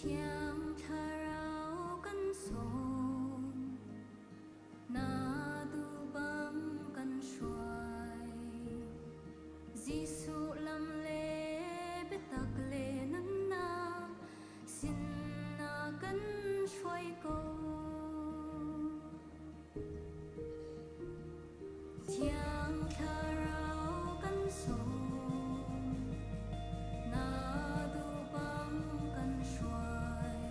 Thiang Thlarau kan sawm, na duh bang kan hruai. Jesuh lam le biatak le nunnak sin na kan hruai ko. Thiang Thlarau kan sawm, na duh bang kan hruai.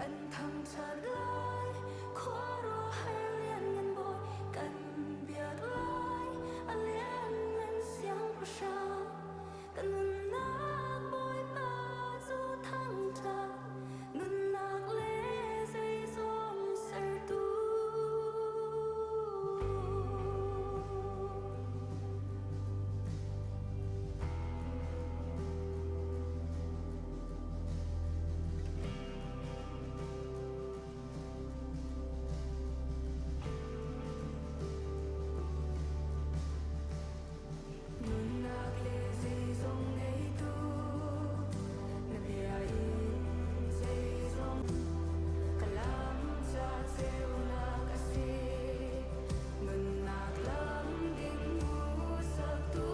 Kan thangṭhat lai, khuaruahhar lianngan Bawi, kan biak lai, a lianngan siangpahrang. Ka nunnak Bawipa cu thangṭhat, nunnak le zeizong sertu. Nunnak le zeizong ngeitu na bia in zeizong ka lam ca ceunak a si. Nunnak lam ding hmuhsaktu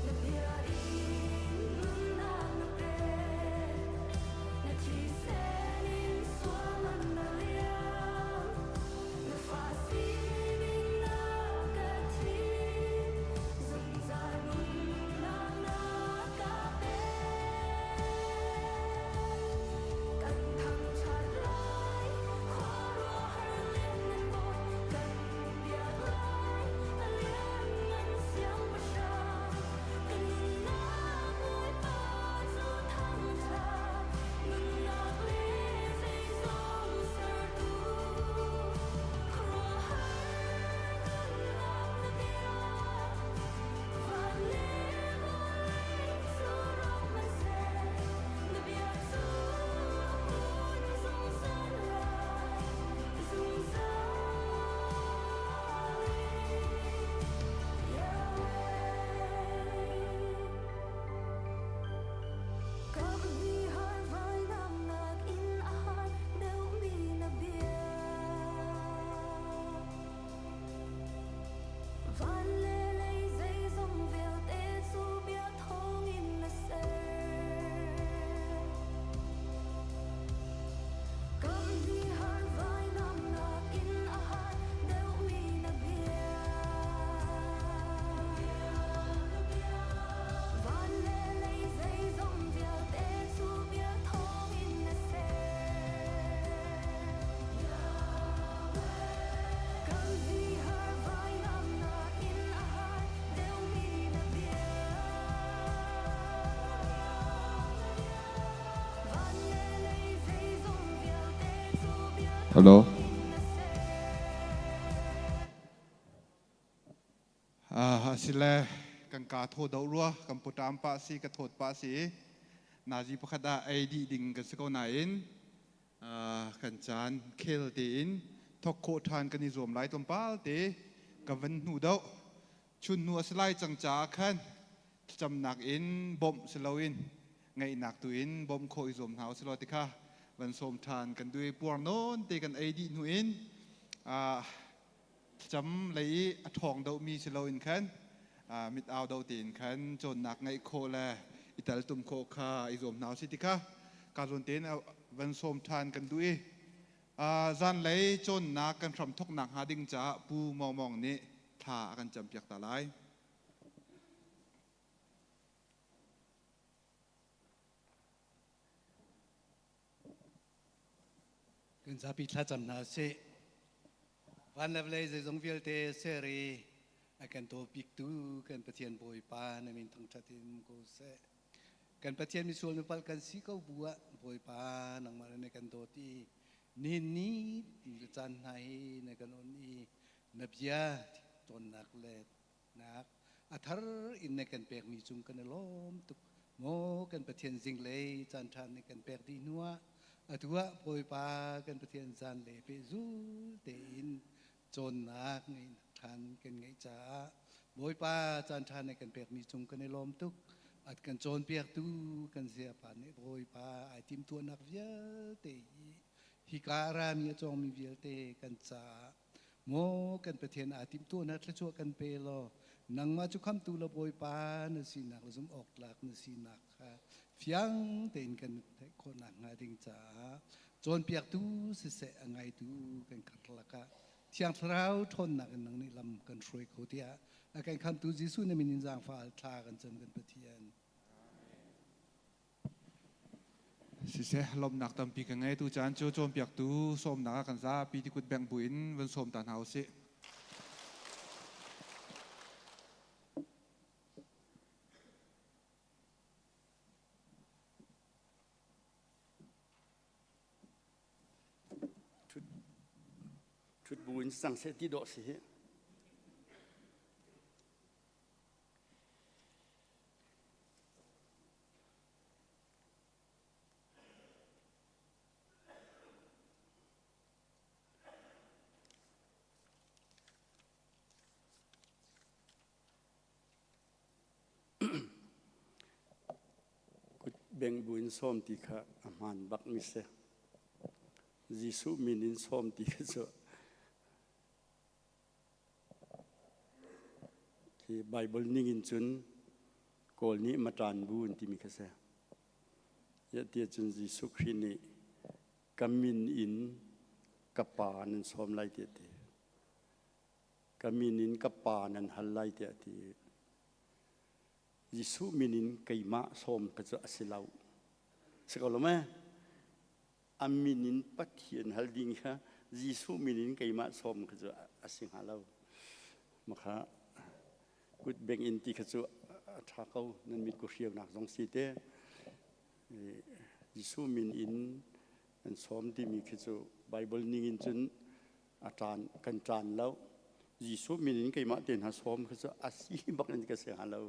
na bia in nunnak na pek. Na thisen in sual na liam. Na fa sining na ka thim. Zungzal nunnak na ka pek. Kan thangṭhat lai, khuaruahhar lianngan Bawi, kan biak lai, a lianngan siangpahrang. Ka nunnak Bawipa cu thangṭhat, nunnak le zeizong sertu. Khuaruahhar nunnak na bia, van le vawlei cu rawk hmanhseh, na bia cu a hmun zungzal lai, zungzal in. Yahweh. Kam hi har vainam nakin a har deuhmi na bia. Van le lei zeizong vialte cu bia thawngin na ser. Kam hi har vainam nakin a har deuhmi na bia. Van le lei zeizong vialte cu bia thawngin na ser. Kam hi har vainam nakin a har deuhmi na bia. Van le lei zeizong vialte cu bia Hello. thawngin na ser. Asile kan ka thaw do rua kan puṭam pah si ka thawt pah si nazi pakhat ah ei dih ding kan si ko nain kan caan khel tein thok khawh ṭhan kan i zuam lai tlawmpal te ka van hnu deuh chun hnu a si lai cang caah khan thlacamnak in bawmh si loin ngaihnak tu in bawmh khawh i zuam hna usih law ti kha van sawm ṭhan kan duh i puar nawn te kan ei dih hnu in thlacam lei i a ṭhawng deuhmi si loin khan mit au deuh tein khan cawnnak ngeih khawh le i teltum khawh kha i zuam hna usih ti kha ka zawn tein van sawm ṭhan kan duh i zanlei cawnnak kan hram thawknak hnga ding caah Pu Mawng Mawng nih thla a kan campiak ta lai. Kan zapi thlacam hna sih. Van le vawlei zeizong vialte ser i a kan dawbiktu kan Pathian Bawipa na min thangṭhat in ko seh. Kan Pathian misual mipalh kan si ko bu ah Bawipa nangmah na kan dawt i nihin ni caan hna hi na kan on i na bia cawnnak le nak a thar in na kan pekmi cung kan i lawm tuk. Maw kan Pathian zinglei caan ṭha nih kan pek dih hnuah atu ah Bawipa kan Pathian caan le pehzul tein cawnnak ngeihnak ṭhan kan ngeih caah Bawipa caan ṭha na kan pekmi cung kan i lawm tuk. A kan cawnpiaktu kan Sayapa nih Bawipa ai timhtuahnak vialte hi hika a rami a cawngmi vialte kan caah Maw kan Pathian aa timhtuahnak thluachuah kan pe law nangmah cu khamtu le Bawipa na sinak le zumh awk tlak na sinak kha fiang tein kan theih khawh nakhnga ding caah cawnpiaktu siseh a ngaitu kan karlak ah Thiang Thlarau ṭhawnnak in nang nih lam kan hruai kho tiah a kan khamtu Jesuh na min in zaangfah thla kan cam kan Pathian. Siseh, lawmhnak tampi ka ngei. Tu caan cu cawnpiaktu sawmnak ah kan zapi ti kut bengh buin vun sawm ta hna usih. Ṭhut bu in sang seh ti dawh si hi. Kut bengh buin sawm ti kha a hmaan bak mi si. Jesuh min in sawm ti kha cu Hi Baibal ning in cun Kawl nih maṭan bu an timi kha si. Tiah cun Jesuh Khrih nih ka min in ka pa nan sawm lai tiah a ti. Ka min in ka pa nan hal lai tiah a ti. Jesuh min in keimah sawm ka cu a si lo. Si ko lo meh? A min in Pathian hal ding kha Jesuh min in keimah sawm kha cu a si hnga lo. Makha kut beng in ti kha cu a ṭha ko nan mit ku hriaunak zong si te. Jesuh min in an sawm timi khi cu Bible ning in cun a ṭan kan ṭan lo. Jesuh min in keimah te hna sawm kha cu a si bak in ka si hnga lo.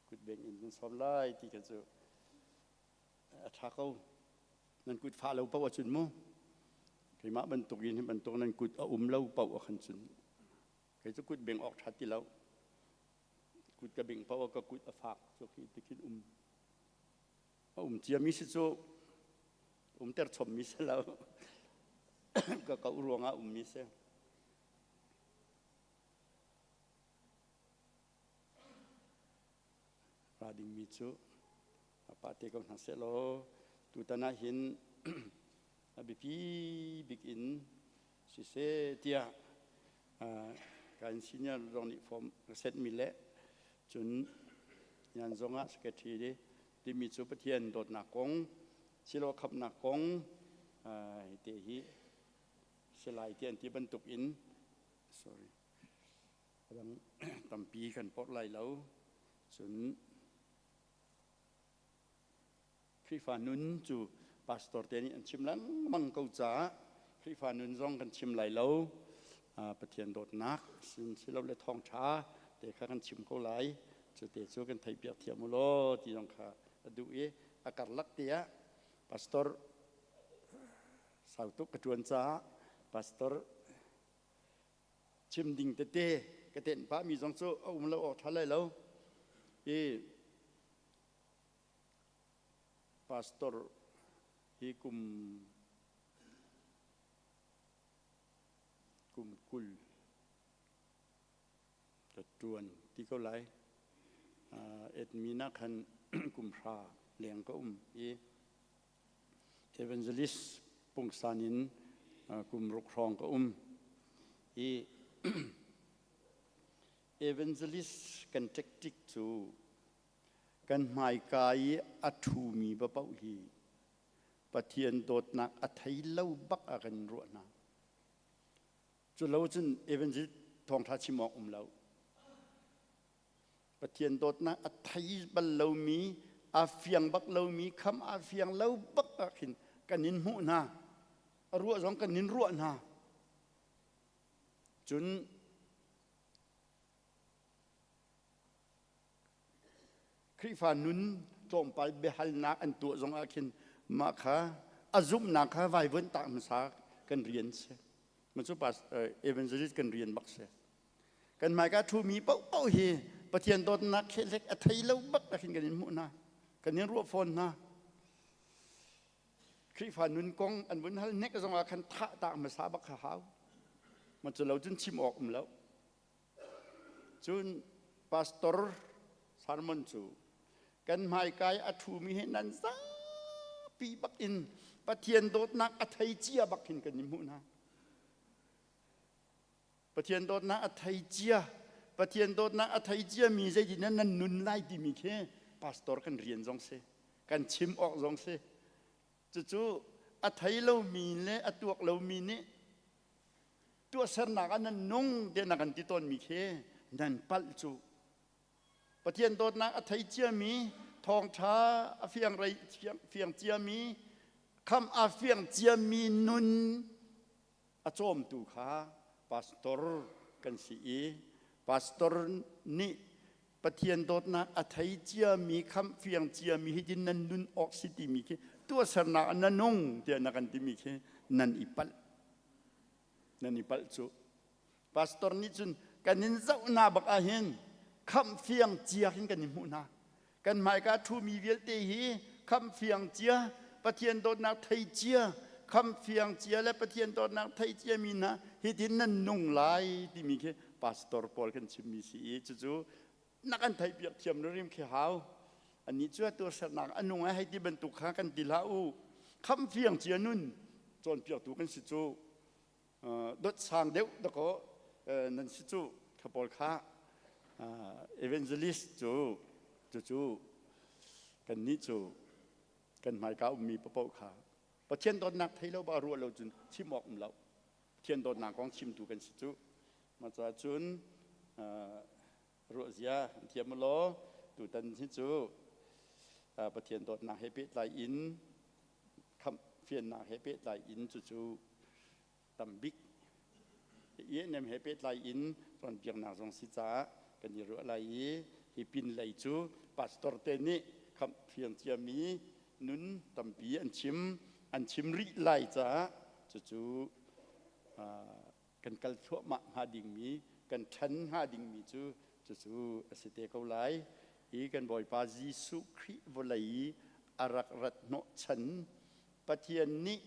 Kut beng in kan sawm lai ti kha cu a ṭha ko. Nan kut fah lo paoh ahcun mu keimah bantuk in hi bantuk nan kut a um lo paoh ah khan cun kei cu kut beng awk ṭha ti lo. Kut ka beng paoh ah ka kut a fak cu khi ti khin um a um ciami si cu umter chommi si lo ka koh ruangah ummi si. Ra dingmi cu a pa te ko hna seh law tutan ah hin a biapi bik in siseh tiah kan senior zong nih form ka set mi le cun yan zong ah secretary timi cu Pathian dawtnak kong silo khamnak kong te hi silai ti an ti bantuk in sorry adang tampi kan porh lai lo cun Khrihfa nun cu pastor te nih an chim lengmang ko caah Khrihfa nun zong kan chim lai lo. Pathian dawtnak sin silole thawngṭha te kha kan chim ko lai. Cu te cu kan theihpiak thiam u law ti zong kha a duh i a karlak te ah pastor sau tuk ka ṭuan caah pastor chim ding tete ka tenh pahmi zong cu a um lo awk ṭha lai lo. I Pastor hi kum kum 20 ka ṭuan ti ko lai. Admin ah khan kum 10 leng ka um i evangelist pungsan in kum 6 hrawng ka um i evangelist kan tactic cu Kan hmaika i a ṭhumi paoh hi Pathian dawtnak a thei lo bak ah kan ruah hna. Cu lo cun evangelist thawngṭha chim awk um lo. Pathian dawtnak a thei bal lomi, a fiang bak lomi, kham a fiang lo bak ah khin kan in hmuh hna. A ruah zong kan in ruah hna. Cun Khrihfa nun tlawmpal biahalnak an tuah zong ah khin mah kha a zumhnak kha vaivuanh tak hmasa kan rian si. Mah cu evangelist kan rian bak si. Kan hmaika ṭhumi paohpaoh hi Pathian dawtnak khehlek a thei lo bak ah khin kan in hmuh hna. Kan in ruah fawn hna. Khrihfa nun kong an vun hal hnek zong ah khan thah tak hmasa bak kha hau. Mah cu lo cun chim awk um lo. Cun pastor sermon cu kan hmaikai a ṭhumi he nan zapi bak in Pathian dawtnak a thei cia bak hin kan i hmuh hna. Pathian dawtnak a thei cia, Pathian dawtnak a thei cia mi zeitin nan nun lai timi khi pastor kan rian zong si. Kan chim awk zong si. Cucu a thei lomi le a tuak lomi nih tuahsernak ah nan nung tiah na kan ti tawnmi khi nan palh cu. Pathian dawtnak a thei ciami, thawngṭha a fiang rei fiang ciami, khamh a fiang ciami nun a cawmtu kha pastor kan si i pastor nih Pathian dawtnak a thei ciami khamh fiang ciami hitin nan nun awk si timi khi tuahsernak ah na nung tiah na kan timi khi nan i palh nan i palh cu pastor nih cun kan in zoh hna bak ah hin khamh fiang cia hin kan i hmuh hna Kan hmaika ṭhumi vialte hi khamh fiang cia, Pathian dawtnak thei cia, khamh fiang cia le Pathian dawtnak thei ciami hna hitin nan nung lai timi khi pastor pawl kan chimmi si i cucu na kan theihpiak thiam rim khi hau. Anih cu tuahsernak a nung ai hei ti bantuk kha kan ti hlah u. Khamh fiang cia nun cawnpiaktu kan si cu. Dot sang deuh dakaw nan si cu kha pawl kha evangelist cu cucu kannih cu kan hmaika ummi paoh kha Pathian dawtnak thei lo ba ruah lo cun chim awk um lo. Pathian dawtnak kong chimtu kan si cu. Mah caah cun ruah zia thiam law tutan hi cu Pathian dawtnak he pehtlai in khamh fiannak he pehtlai in cucu tambik ENM he pehtlai in cawnpiaknak zong si caah kan i ruah lai i hi pin lei cu pastor te nih khamh fiang ciami nun tampi an chim an chim rih lai caah cucu kan kal thluahmah hnga dingmi kan ṭhan hnga dingmi cu cucu a si te ko lai i kan Bawipa Jesuh Khrih vawlei i a rak rat hnawhchan Pathian nih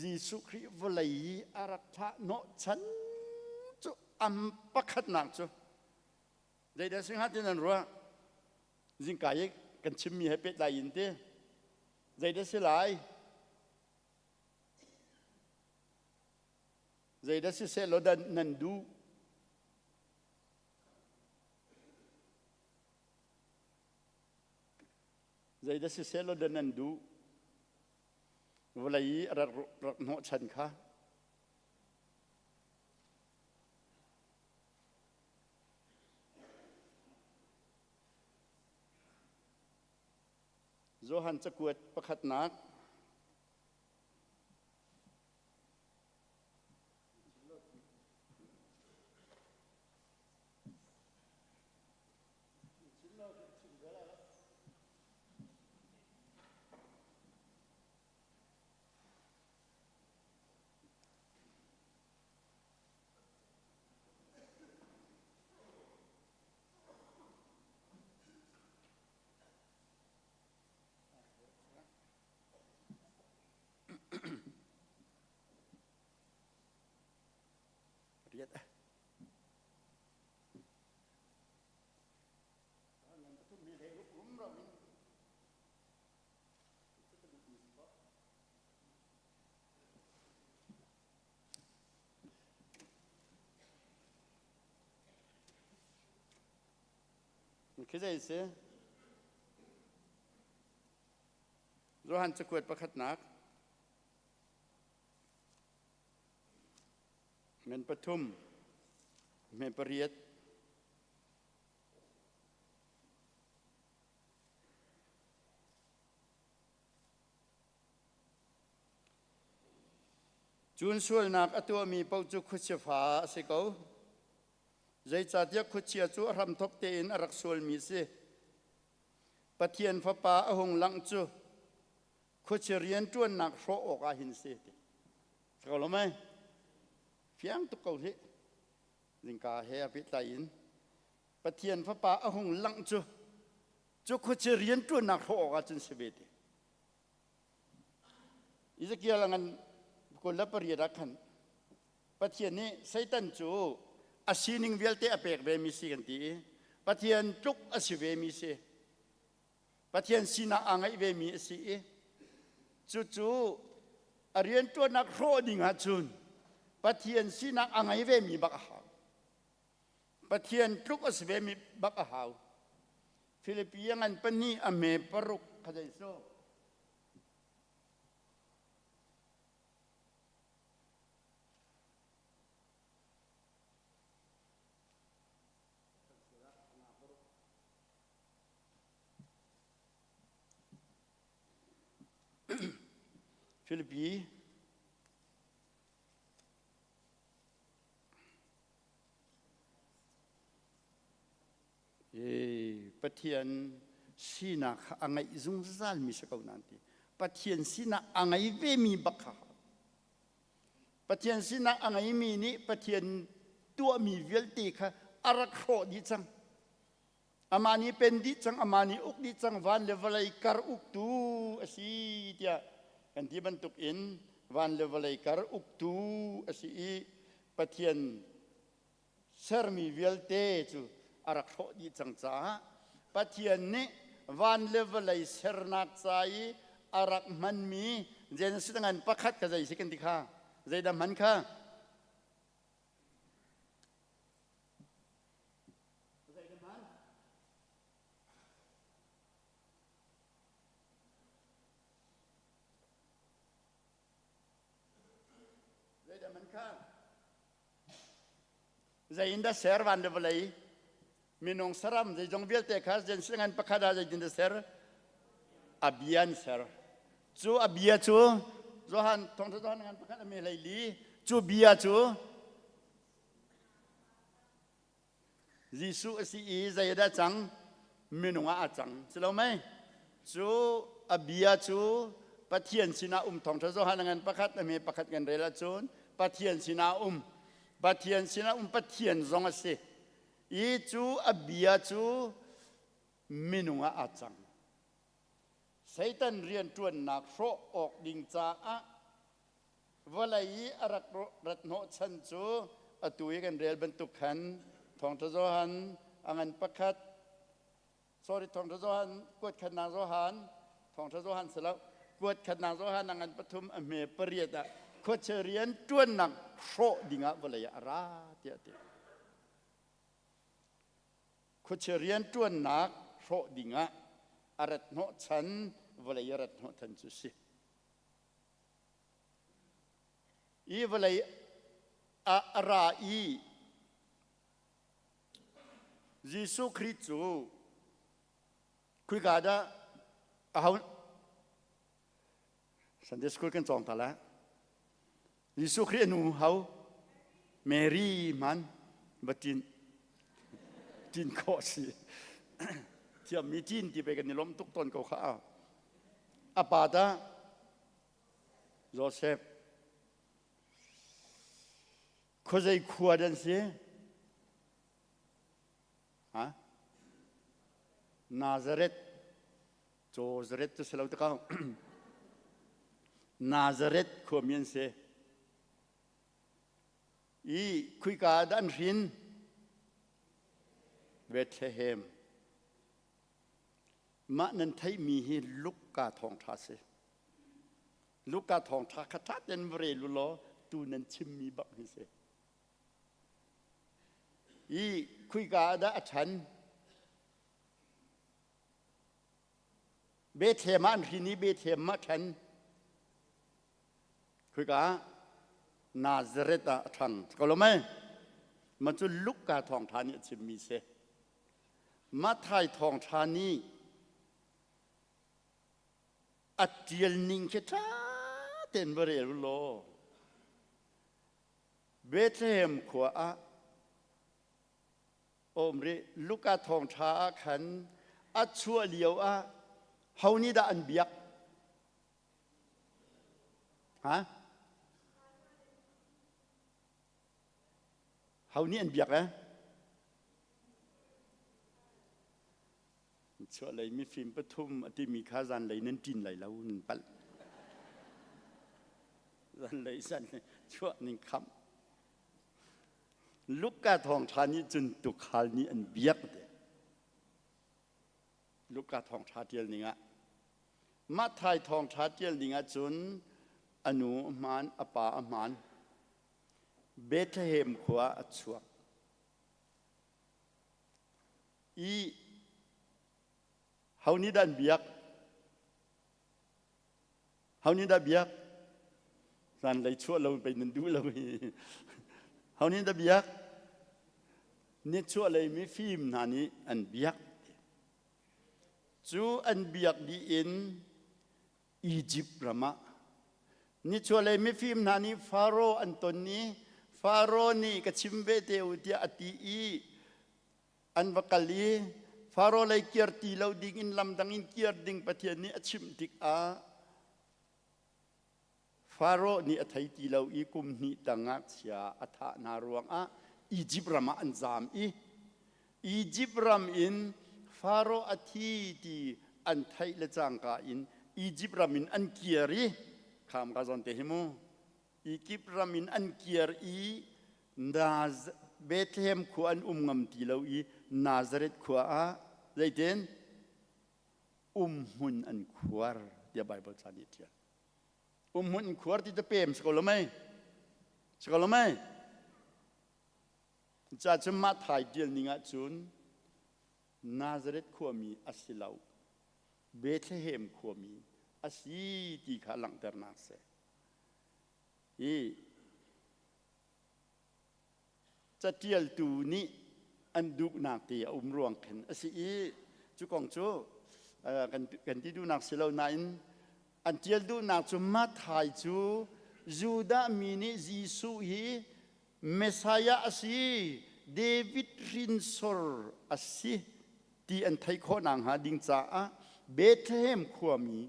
Jesuh Khrih vawlei i a rak thlah hnawhchan cu am pakhatnak cu zeidah si hnga ti nan ruah zingka i kan chimmi he pehtlai in ti zeidah si lai Zeidah siseh law dah nan duh? Zeidah siseh law dah nan duh? Vawlei i rak rak hnawhchan kha. Johan cakuat pakhatnak Riat eh. Khi zei si? Johan cakuat pakhatnak men pathum men pariat Cun sualnak a tuahmi paoh cu khuachia fa a si ko. Zeicahtiah khuachia cu a hramthawk tein a rak sualmi a si. Pathian Fapa a hung langh cu khuachia rianṭuannak hrawh awkah hin si ti. Ko lo mei? Fiang tuk ko hih. Zingka he a pehtlai in Pathian Fapa a hung langh cu cu khuachia rianṭuannak hrawh awkah cun si ve ti. Ezekiel a ngan 28 ah khan Pathian nih Satan cu a sining vialte a pek vemi si kan ti i Pathian tluk a si vemi si. Pathian sinak aa ngeih vemi a si i cucu a rianṭuannak hrawh ding ahcun Pathian sinak a ngei vemi bak a hau. Pathian tluk a si vemi bak a hau. Filipi a ngan pahnih a hme paruk kha zei su. Filipi Pathian sinak kha a ngeih zungzalmi si ko nain ti. Pathian sinak a ngei vemi bak kha Pathian sinak a ngeimi nih Pathian tuahmi vialte kha a rak hrawh dih cang. Amah nih pen dih cang, amah nih uk dih cang, van le vawlei kar uktu a si tiah kan ti bantuk in van le vawlei kar uktu a si i Pathian sermi vialte cu a rak hrawh dih cang caah Pathian nih van le vawlei sernak ca i a rak hmanmi Genesis ngan pakhat kha zei si kan ti kha zeidah hman kha zeidah hman Zeidah man kha? Zei in dah ser van le vawlei? Minung saram zeizong vialte kha Genesis ngan pakhat ah zeitin dah ser? A bia an ser. Cu a bia cu Johan thawngtha Johan ngan pakhat a me hlei li. Cu bia cu Jesuh a si i zeidah cang? Minung ah a cang. Si lo mei? Cu a bia cu Pathian sinah um thawngṭha Johan ngan pakhat a hme pakhat kan rel ahcun Pathian sinah um. Pathian sinah um Pathian zong a si. I cu a bia cu minung ah a cang. Satan rianṭuannak hrawh awk ding caah Vawlei i a rak rat hnawhchan cu atu i kan rel bantuk khan Thawngṭha Johan a ngan pakhat sorry Thawngṭha Johan kuat khatnak Johan Thawngṭha Johan si lo kuat khatnak Johan a ngan pathum a hme pariat ah khuachia rian ṭuannak hrawh dingah vawlei ah a ra tiah a ti. Khuachia rian ṭuannak hrawh dingah a rat hnawhchan vawlei a rat hnawhchan cu si. I vawlei ah a ra i Jesuh Khrih cu khuika dah aho Sunday school kan cawng ta la. Jesuh Khrih a nu ho Mary man va tin tin khawh si thiammi tin ti pe kan i lawm tuk tawn ko kha a pa dah Joseph khuazei khua dan si ha Nazareth Joseph cu si lo takau Nazareth khuami an si i khuika ah dah an hrin Bethlehem Mah nan theihmi hi Luka thawngṭha si. Luka thawngṭha kha ṭha tein va rel u law tu nan chimmi bak hi si. I khuika ah dah a ṭhan? Bethlehem ah an hrin i Bethlehem ah ṭhan. Khuika ah Nazareth ah a ṭhang. Ko lo mei? Mah cu Luka thawngṭha nih a chimmi si. Matthai thawngṭha nih a ṭial ning khi ṭha tein va rel u law Bethlehem khua ah um rih Luka thawngṭha ah khan a chuah lio ah ho nih dah an biak? Ha? Ho nih an biak eh? Chuahlei mifim pathum a timi kha zanlei nan ṭin lai lo nan palh. Zanlei zan chuah ning khamh. Luka thawngṭha nih cun tukhal nih an biak te. Luka thawngṭha ṭial ning ah. Matthai thawngṭha ṭial ning ah cun a nu a hmaan, a pa a hmaan. Bethlehem khua ah a chuak. I. Ho nih dah an biak? Ho nih dah biak? Zanlei chuah lo pei nan duh lo hi. Ho nih dah biak? Nichuah lei mifim hna nih an biak. Cu an biak dih in Egypt ram ah nichuahlei mifim hna nih Faro an ton i Faro nih ka chim ve te u tiah a ti i an va kal i Faro lei kir ti lo ding in lam dang in kir ding Pathian nih a chimh tikah Faro nih a thei ti lo i kum hnih tang ngakchia a thah hna ruangah Egypt ram ah an zaam i Egypt ram in Faro a thi ti an theih le cangka in Egypt ram in an kir i kham ka zawn te hi mu Egypt ram in an kir i Naz Bethlehem khua an um ngam ti lo i Nazareth khua ah zeitin umhmun an khuar tiah Bible ca nih a ṭial. Umhmun an khuar ti cu pem si ko lo mei? Si ko lo mei? Ca cun mah thai ṭial ning ahcun Nazareth khuami a si lo, Bethlehem khuami a si ti kha langhternak si. Hi Catialtu nih an duhnak te a um ruang khin a si i cu kong cu kan, kan ti duhnak si lo nain an tial duhnak cu Matthai cu Judah mi nih Jesuh hi Messiah a si, David hrinsor a si ti an theih khawh nakhnga ding caah Bethlehem khuami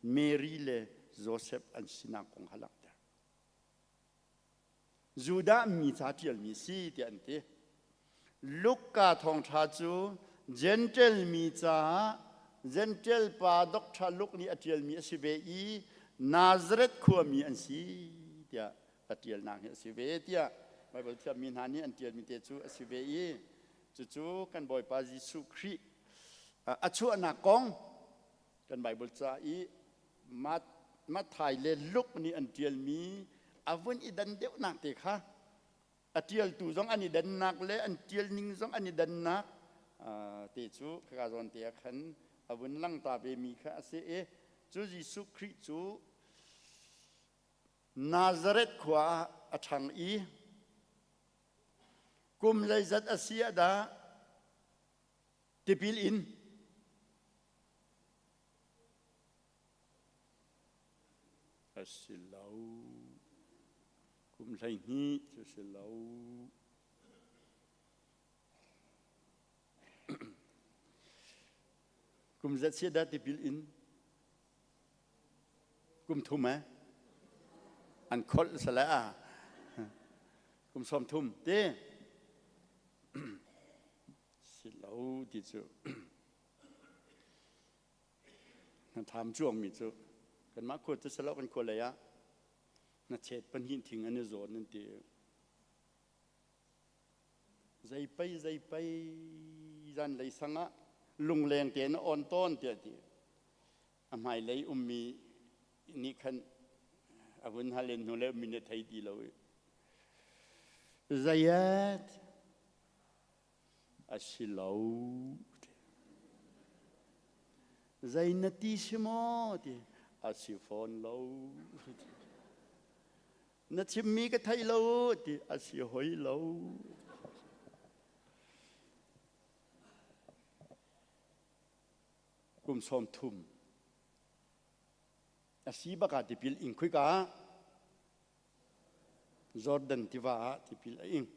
Mary le Joseph an sinak kong kha langhter. Judah mi ca ṭialmi si tiah an ti. Luka thawngṭha cu Gentel mi caah Gentel pa Doctor Luke nih a ṭialmi a si ve i Nazareth khuami an si tiah a ṭialnak hi a si ve tiah Baibal thiammi hna nih an ṭialmi te cu a si ve i cucu kan Bawipa Jesuh Khrih a chuahnak kong kan Baibal ca i Matthai le Luke nih an ṭialmi a vun i dan deuhnak te kha a ṭialtu zong an i dannak le an ṭialning zong an i dannak te cu khaka zawn te ah khan a vun lang ta vemi kha a si i cu Jesuh Khrih cu Nazareth khua ah a ṭhang i kum zeizat a si ah dah tipil in A si lo. Kum 12 cu si lo. Kum zat sia dah tipil in? Kum thum eh? An kholh sale a. Kum 30 te. Si lo ti cu. Na tham cuangmi cu kanmah khua cu silo kan khua lei ah na chet pahnih thing an i zawn an ti. Zei pei zei pei zan lei sang ah lungleng te na on tawn tiah ti. A hmailei ummi nih khan a vun hal in hnu le ummi nih thei ti lo i. Zayat A si lo. Zei na ti si maw? Ti a si fawn lo. Na chimmi ka thei lo ti a si hoi lo. Kum 30 a si bak ah tipil ing khuika Jordan tiva ah tipil a ing.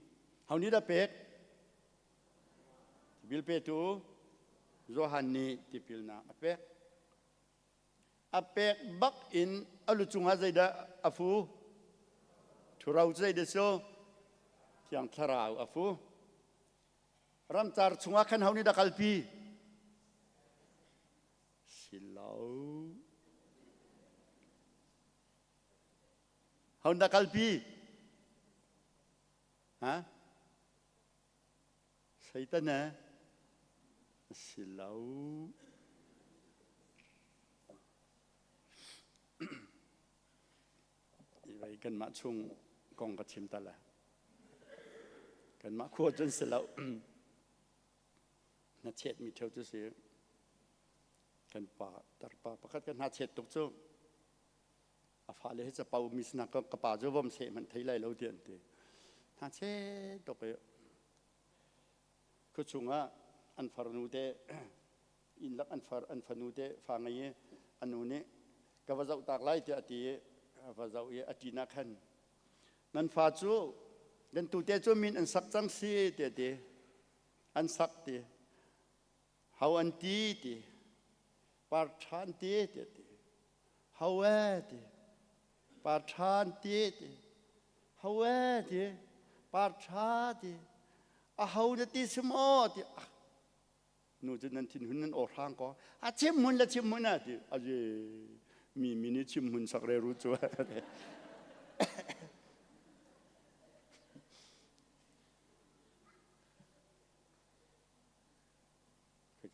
Ho nih dah pek? Tipil petu Johan nih tipilnak a pek. A pek bak in a lu cungah zeidah a fu? Ṭhuro cu zeidah su? Thiang Thlarau a fu. Ramcar chungah khan ho nih dah kalpi? Si lo. Ho dah kalpi? Ha? Satan eh? Si lo. Ivai kanmah chung kong ka chim ta la. Kanmah khua cun si lo. Na chet mi theu cu si. Kan pa tarpa pakhat kan hna chet tuk cu a fale hi capo mi sinah ka pa cu vom seh hmanh thei lai lo ti an ti. Hna chet tuk i khuachung ah an farnu te inn lak an far an fanu te fa ngei i a nu nih ka va zoh tak lai tiah a ti i a va zoh i a ṭin ah khan nan fa cu nan tute cu min an sak cang si tiah ti an sak ti ho an ti ti par ṭha an ti tiah ti ho e ti par ṭha an ti ti ho e ti par ṭha ti a ho na ti si maw ti nu cu nan thinhun nan aw hrang ko a chim hmun le chim hmun a ti aye mi mi nih chim hmun sak re ru cu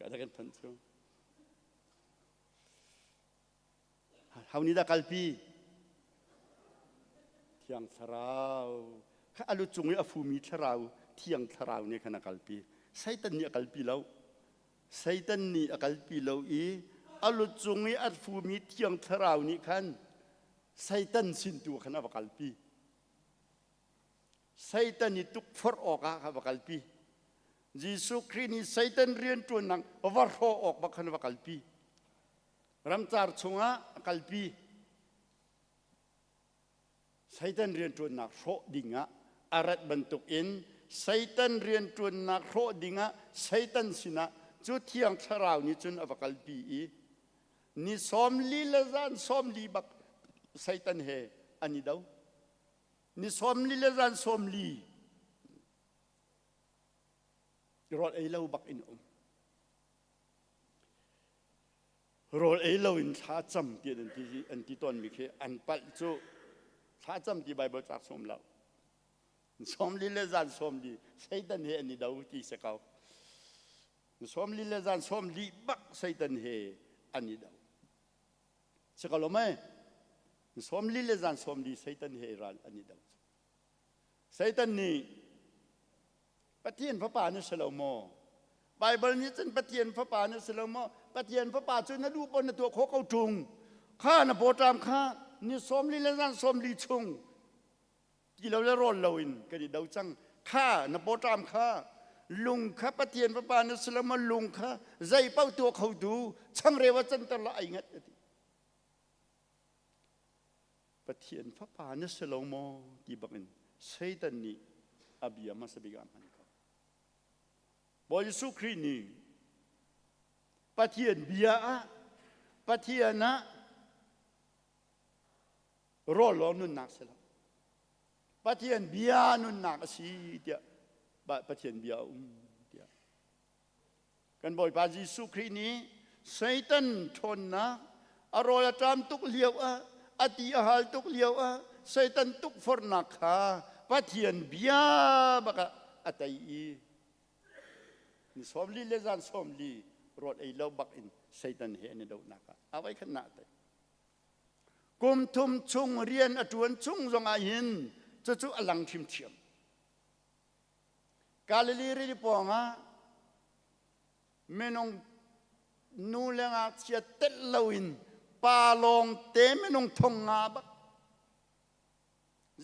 Ka kan phanh cu. Ho nih dah kalpi? Thiang Thlarau. Kha a lu cung i a fumi thlarau, Thiang Thlarau nih khan a kalpi. Satan nih a kalpi lo. Satan nih a kalpi lo i a lu cung i a fumi Thiang Thlarau nih khan Satan sin tu khan a va kalpi. Satan i tukforh awkah kha va kalpi. Jesuh Khrih nih Satan rianṭuannak va hrawh awk bak khan va kalpi. Ramcar chungah a kalpi. Satan rianṭuannak hrawh dingah a rat bantukin Satan rianṭuannak hrawh dingah Satan sinah cu Thiang Thlarau nih cun a va kalpi i ni 40 le zan 40 bak Satan he an i do. Ni 40 le zan 40 rawl ei lo bak in um. Rawl ei lo in thla cam ti an ti an ti tawnmi khi an palh cu thla cam ti Bible cak sawm lo. 40 le zan 40 Satan he an i do ti si ko. 40 le zan 40 bak Satan he an i do. Si ko lo mei? 40 le zan 40 Satan he ral an i do. Satan nih Pathian fapa na si lo maw? Baibal nih cun Pathian fapa na si lo maw? Pathian fapa cu na duh paoh na tuah khawh ko ṭung. Kha na pawṭam kha ni 40 le zan 40 chung ti lo le rawl loin kan i do cang. Kha na pawṭam kha lung kha Pathian fapa na si lo maw? Lung kha zei paoh tuah khotu changreu ah canter la ai ngat a ti. Pathian fapa na si lo maw ti bakin Satan nih a bia hmasa bik ah hman ko. Bawi Jesuh Khrih nih Pathian bia ah Pathian ah rawl lawng nunnak si lo. Pathian bia nunnak a si tiah Pathian bia a um tiah Kan Bawipa Jesuh Khrih nih Satan ṭhawnnak a rawl a ṭam tuk lio ah a ti a hal tuk lio ah Satan tukforhnak kha Pathian bia bak ah a tei i ni 40 le zan 40 rawl ei lo bak in Satan he an i dohnak ah a voi khat na a tei. Kum thum chung rian a ṭuan chung zong ah hin cucu a lang ṭhimṭhiam. Galilee rili pawngah minung nu le ngakchia telh loin pa lawngte minung thong nga bak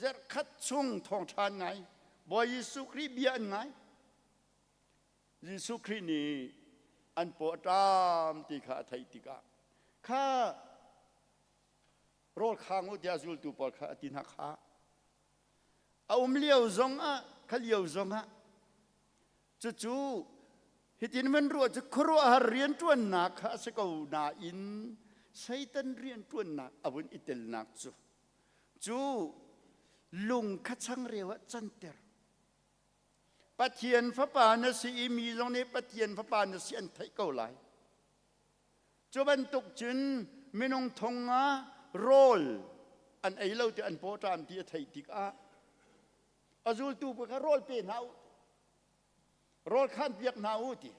zarhkhat chung thawngṭha an ngai Bawi Jesuh Khrih bia an ngai Jesuh Khrih nih an paw a ṭam ti kha a theih tikah kha rawl khang u tiah zultu pawl kha a ti hna kha A um lio zongah, kha lio zongah cucu hitin van ruah cu khuaruahhar rianṭuannak kha a si ko nain Satan rianṭuannak a vun i telnak cu cu lung kha changreu ah canter. Pathian fapa na si i mi zong nih Pathian fapa na si an theih ko lai. Cu bantuk cun minung thong ah rawl an ei lo ti an pawṭam ti a theih tikah a zultu pawl kha rawl pe hna u rawl khaan piak hna u ti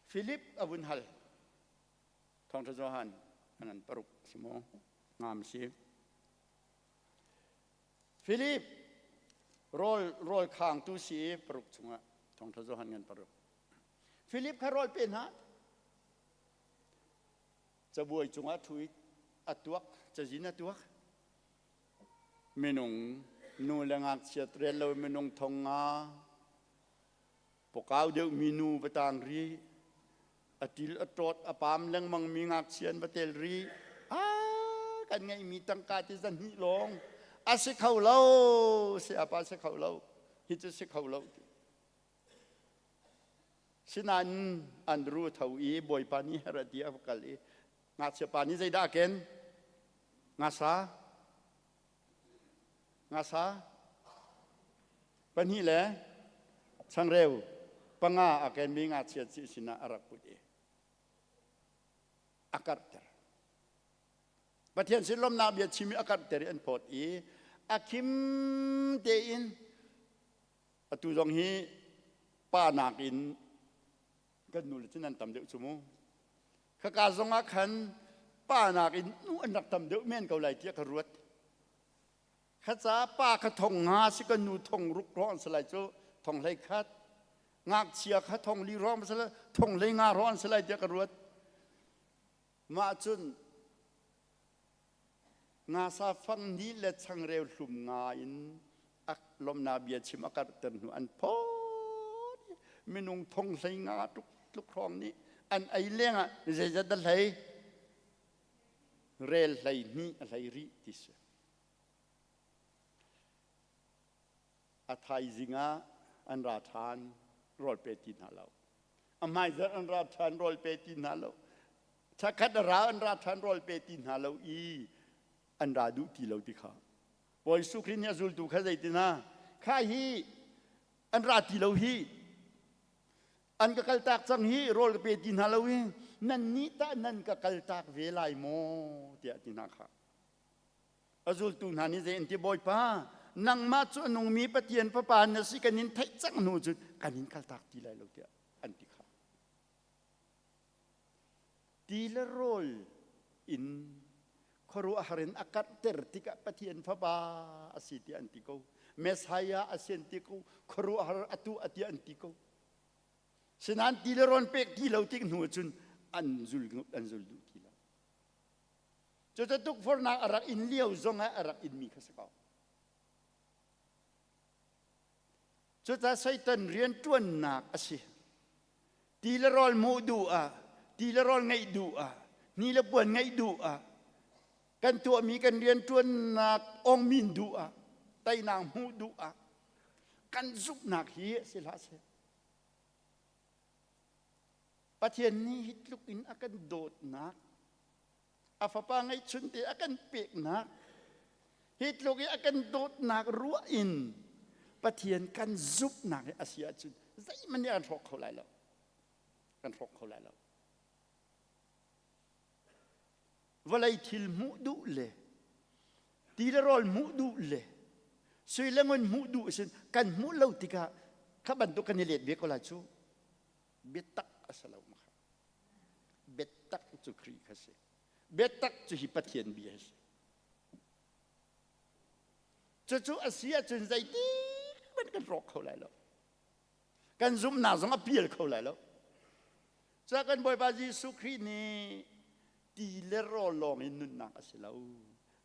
Philip a vun hal Thawngṭha Johan a ngan paruk si maw ngam si Philip rawl rawl khangtu si i paruk chungah Thawngṭha Johan ngan paruk Philip kha rawl pe hna. Cabuai cungah ṭhu i a tuak, cazin a tuak. Minung nu le ngakchia rel lo minung thong nga pawkau deuh mi nu va tang rih. A til a ṭawt a pam lengmang mi ngakchia an va tel rih. Ah, kan ngeihmi tangka ti zahnih lawng a si kho lo, sayapa si kho lo, hi cu si kho lo. Sinain Andru a tho i Bawipa nih Herod i a va kal i ngakchiapa nih zeidah a ken? Ngasa? Ngasa? Pahnih le changreu panga a kenmi ngakchia sinah a rak put i a karhter. Pathian sin lawmhnak bia chim i a karhter i an phawt i a khim tein Atu zong hi pa nakin kan nu le cu nan tam deuh cu mu. Khaka zong ah khan pa nakin nu an rak tam deuh men ko lai tiah ka ruat. Kha ca pa kha thong nga si kan nu thong ruk rawng si lai cu thong hlei khat. Ngakchia kha thong li rawng si lai thong hlei nga rawng si lai tiah ka ruat. Mah cun Ngasa fang hnih le changreu hlum nga in a lawmhnak bia chim a karhter hnu an phawt i minung thong hlei nga tluk tluk hrawng nih an ei lengah zeizat a hlei rel hlei hnih a hlei rih ti si. A thaizing ah an ra ṭhan rawl pe ti hna lo. A hmaizarh an ra ṭhan rawl pe ti hna lo. Thakhat a ra an ra ṭhan rawl pe ti hna lo i an ra duh ti lo ti kha. Bawi Jesuh Khrih nih a zultu kha zeitin ha kha hi an ra ti lo hi an ka kaltak cang hi rawl ka pe ti hna lo hi nan nih tah nan ka kaltak ve lai maw tiah ti hna kha. A zultu hna nih zei an ti Bawipa nangmah cu a nungmi Pathian Fapa na si kan in theih cang hnu cun kan in kaltak ti lai lo tiah an ti kha. Ti le rawl in khuaruahhar in a karhter tikah Pathian Fapa a si tiah an ti ko. Messiah a si an ti ko. Khuaruahhar a tuah tiah an ti ko. Sinain ti le rawl pek ti lo tik hnu cun an zul an zul duh ti lo. Cucu tukforhnak a rak in lio zongah a rak inmi kha si ko. Cucaah Satan rianṭuannak a si. Ti le rawl hmuh duh ah, ti le rawl ngeih duh ah, ni le puan ngeih duh ah, kan tuahmi kan rianṭuannak ongmin duh ah, teinak hmuh duh ah, kan zumhnak hi si hlah seh. Pathian nih hi tluk in a kan dawtnak, a fapa ngeihchunte a kan peknak, hi tluk i a kan dawtnak ruah in Pathian kan zumhnak hi a si ahcun zeihmanh nih an hrawk kho lai lo. Kan hrawk kho lai lo. Vawlei thil hmuh duh le ti le rawl hmuh duh le sui le ngun hmuh duh sin kan hmuh lo tikah kha bantuk kan i let ve ko lai cu. Biatak a si lo ma kha. Biatak cu Khrih kha si. Biatak cu hi Pathian bia a si. Cucu a si ahcun zeitik hmanh kan rawk kho lai lo. Kan zumhnak zong a pial kho lai lo. Cuah kan Bawipa Jesuh Khrih nih ti le rawl lawng in nunnak a si lo.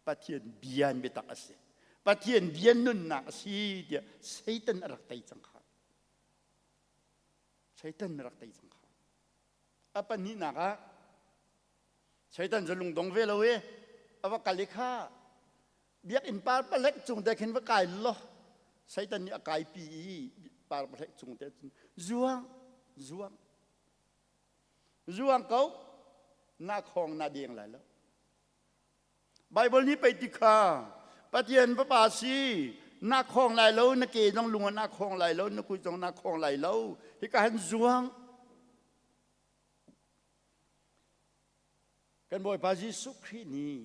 Pathian bia in biatak a si. Pathian bia nunnak a si tiah Satan a rak tei cang kha. Satan a rak tei cang kha. A pahnihnak ah Satan cu lungdong ve lo i a va kal i kha biakinn par palek cung te khin va kai law Satan nih a kaipi i par palek cung te cun zuang zuang zuang ko na khong na deng lai lo Bible nih pei ti kha Pathian fapa si na khong lai lo na ke zong lung na khong lai lo na kut zong na khong lai lo hika han zuang Kan Bawipa Jesuh Khrih nih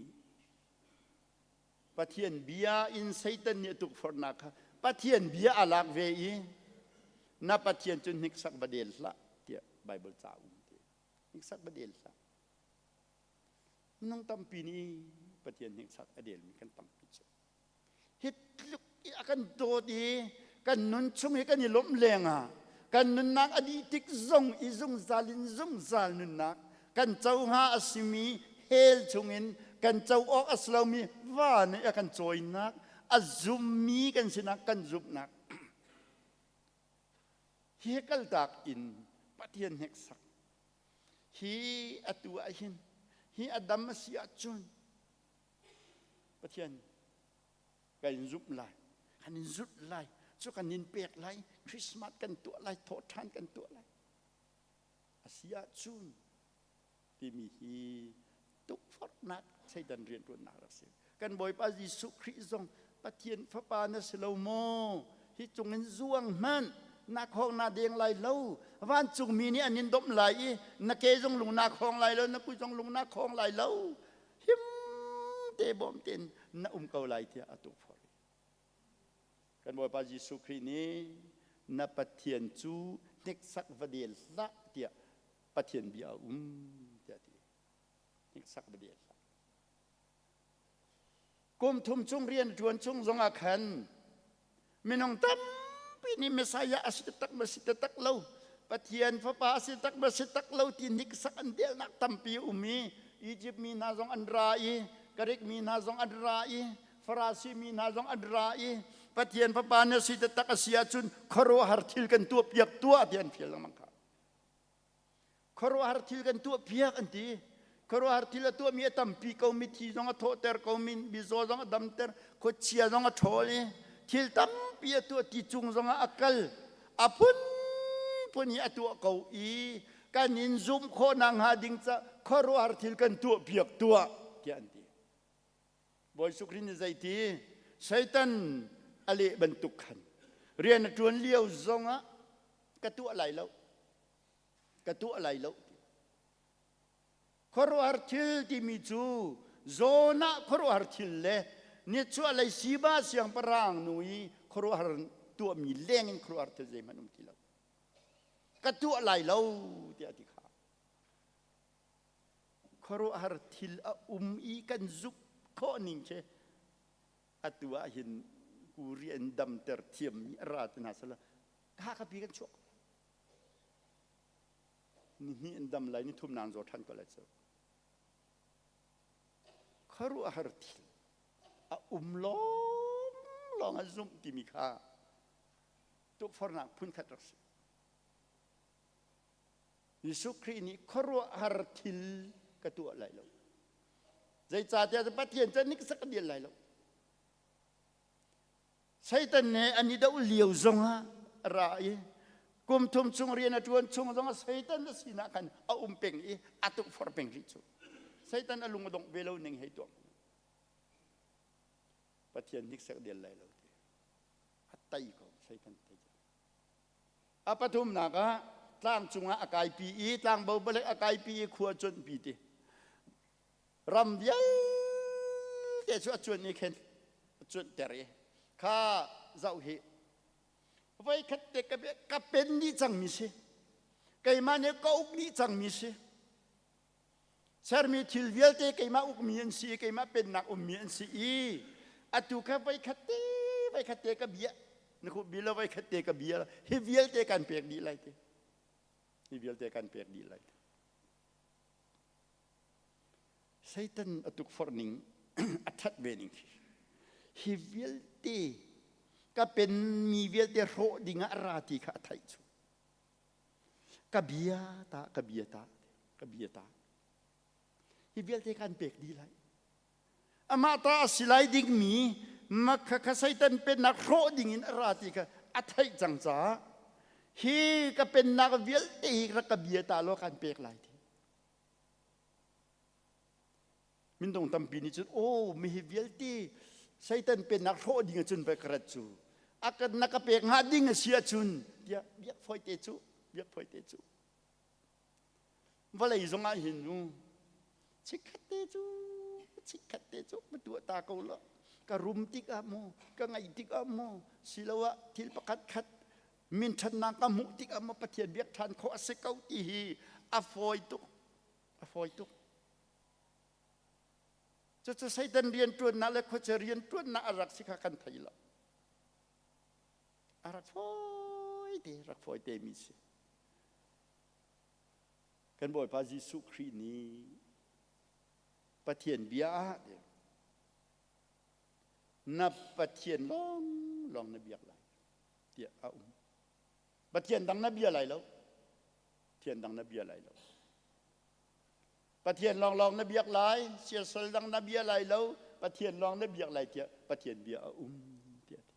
Pathian bia in Satan nih a tukforhnak kha Pathian bia a lak ve i na Pathian cu hniksak va del hlah tiah Bible ca um ti. Hniksak va del hlah. Minung tampi nih Pathian hniksak a delmi kan tampi cu. Hi tluk i a kan dawt i kan nun chung hi kan i lawmh lengah kan nunnak a dih tik zong i zungzal in zungzal nunnak kan co hnga a simi Hell chungin kan co awk a si lomi va nih a kan cawinak, a zummi kan sinak kan zumhnak. Hi kaltak in Pathian hneksak. Hi atu ah hin hi a dam a si ahcun Pathian kan in zumh lai, kan in zulh lai, cu kan in pek lai, Christmas kan tuah lai, thawhṭhan kan tuah lai. A si ahcun timi hi tukforhnak Satan rianṭuannak rak si. Kan Bawipa Jesuh Khrih zong Pathian Fapa na si lo maw? Hi cungin zuang hmanh na khawng na deng lai lo. Vancungmi nih an in domh lai i na ke zong lung na khawng lai lo, na kut zong lung na khawng lai lo. Him te bawm tein na um ko lai tiah a tukforh. Kan Bawipa Jesuh Khrih nih na Pathian cu hneksak va del hlah tiah Pathian bia a um tiah a ti. Hneksak va del hlah. Kum thum chung rian ṭuan chung zongah khan minung tampi nih Messiah a si taktak ma si taktak lo, Pathian fapa a si tak ma si tak lo ti niksak an delnak tampi a um i Egypt mi hna zong an ra i Greek mi hna zong an ra i Farasi mi hna zong an ra i Pathian fapa na si taktak a si ahcun khuaruahhar thil kan tuahpiak tuah ti an fial lengmang kha. Khuaruahhar thil kan tuahpiak an ti. Khuaruahhar thil a tuahmi a tampi ko, mithi zong a thawhter ko, mizaw zong a damter, khuachia zong a ṭhawl i thil tampi a tuah ti cung zongah a kal. A phunphun hi a tuah ko i kan in zumh khawh nakhnga ding ca khuaruahhar thil kan tuahpiak tuah tiah an ti. Bawi Sukrin nih zeiti Satan a leh bantuk khan rian a ṭuan lio zongah ka tuah lai lo ka tuah lai lo khuaruahhar thil timi cu Jonah khuaruahhar thil le nichuahlei Siba siangpahrang nu i khuaruahhar tuahmi lengin khuaruahhar thil zeihmanh um ti lo ka tuah lai lo tiah a ti kha Khuaruahhar thil a um i kan zumh khawh ning khi atu ah hin kuri an damter thiammi a ra ti hna sala ka ka pi kan chuak ni hnih an dam lai ni thum nan zaw ṭhan ko lai cu khuaruahhar thil a um lawng lawng a zumh timi kha tukforhnak phunkhat rak si Jesuh Khrih nih khuaruahhar thil ka tuah lai lo. Zeicahtiah Pathian cu niksak ka dial lai lo. Satan nih an i doh lio zongah a ra i kum thum chung rian a ṭuan chung zongah Satan a sinah khan a um peng i a tukforh peng rih cu. Satan a lung a dongh ve lo ning hei tuah. Pathian niksak dial lai lo ti. A tai ko Satan tai. A pathumnak ah tlang cungah a kaipi i tlangbo palek a kaipi i khua cuanhpi ti. Ram vialte cu a cuanh i khin a cuanhter i kha zoh hi voikhat te ka ka pen dih cangmi si keimah nih ka uk dih cangmi si Sermi thil vialte keimah ukmi an si i keimah pennak ummi an si i atu kha voikhat te voikhat te ka bia na khuh bi lo voikhat te ka bia hi vialte kan pek dih lai ti hi vialte kan pek dih lai ti Satan a tukforh ning a that ve ning khi hi vialte ka penmi vialte hrawh ding ah ra ti kha a theih cu Ka bia ta, ka bia ta, ka bia ta. Hi vialte kan pek dih lai. Amah ta a si lai dingmi makha kha Satan pennak hrawh dingin a ra ti kha a theih cang caah hi ka pennak vialte hi rak ka bia ta law kan pek lai ti. Mindung tampi nih cun aw mi hi vialte Satan pennak hrawh ding ahcun pei ka rat cu a kan na ka pek hnga ding a si ahcun tiah biak fawite cu biak fawite cu vawlei zong ah hin nu chikkhat te cu chikkhat te cu ka tuah ta ko lo ka rum tik ah mu ka ngaih tik ah mu siloah thil pakhat khat min ṭhatnak ka hmuh tik ah maw Pathian biak ṭhan khawh a si ko ti hi a fawi tuk a fawi tuk Cucu Satan rianṭuannak le khuachia rianṭuannak a rak si kha kan thei lo. A rak fawite, rak fawite mi si. Kan Bawipa Jesuh Khrih nih Pathian bia ah na Pathian lawng lawng na biak lai tiah a um. Pathian dang na bia lai lo. Pathian dang na bia lai lo. Pathian lawnglawng na biak lai, siasal dang na bia lai lo, Pathian lawng na biak lai tiah Pathian bia a um tiah ti.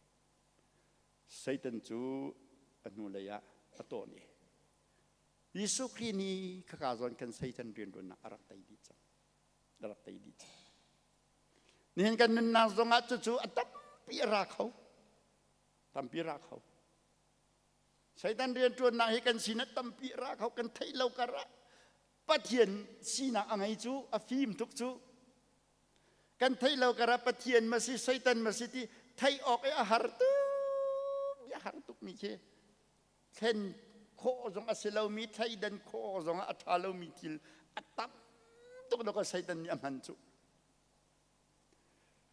Satan cu a hnulei ah a tawn i Jesuh Khrih nih khaka zawn kan Satan rianṭuannak a rak tei dih cang. A rak tei dih cang. Nihin kan nunnak zongah cucu a tampi a ra kho. Tampi ra kho. Satan rianṭuannak hi kan sinah tampi a ra kho kan theih lo kar ah Pathian sinak a ngei cu a fim tuk cu kan theih lo kar ah Pathian ma si Satan ma si ti theih awk i a har tuk a har tuk mi khi thlen khawh zong a si lomi thleidan khawh zong ah a ṭha lomi thil a tam tuk lo ka Satan nih a hman cu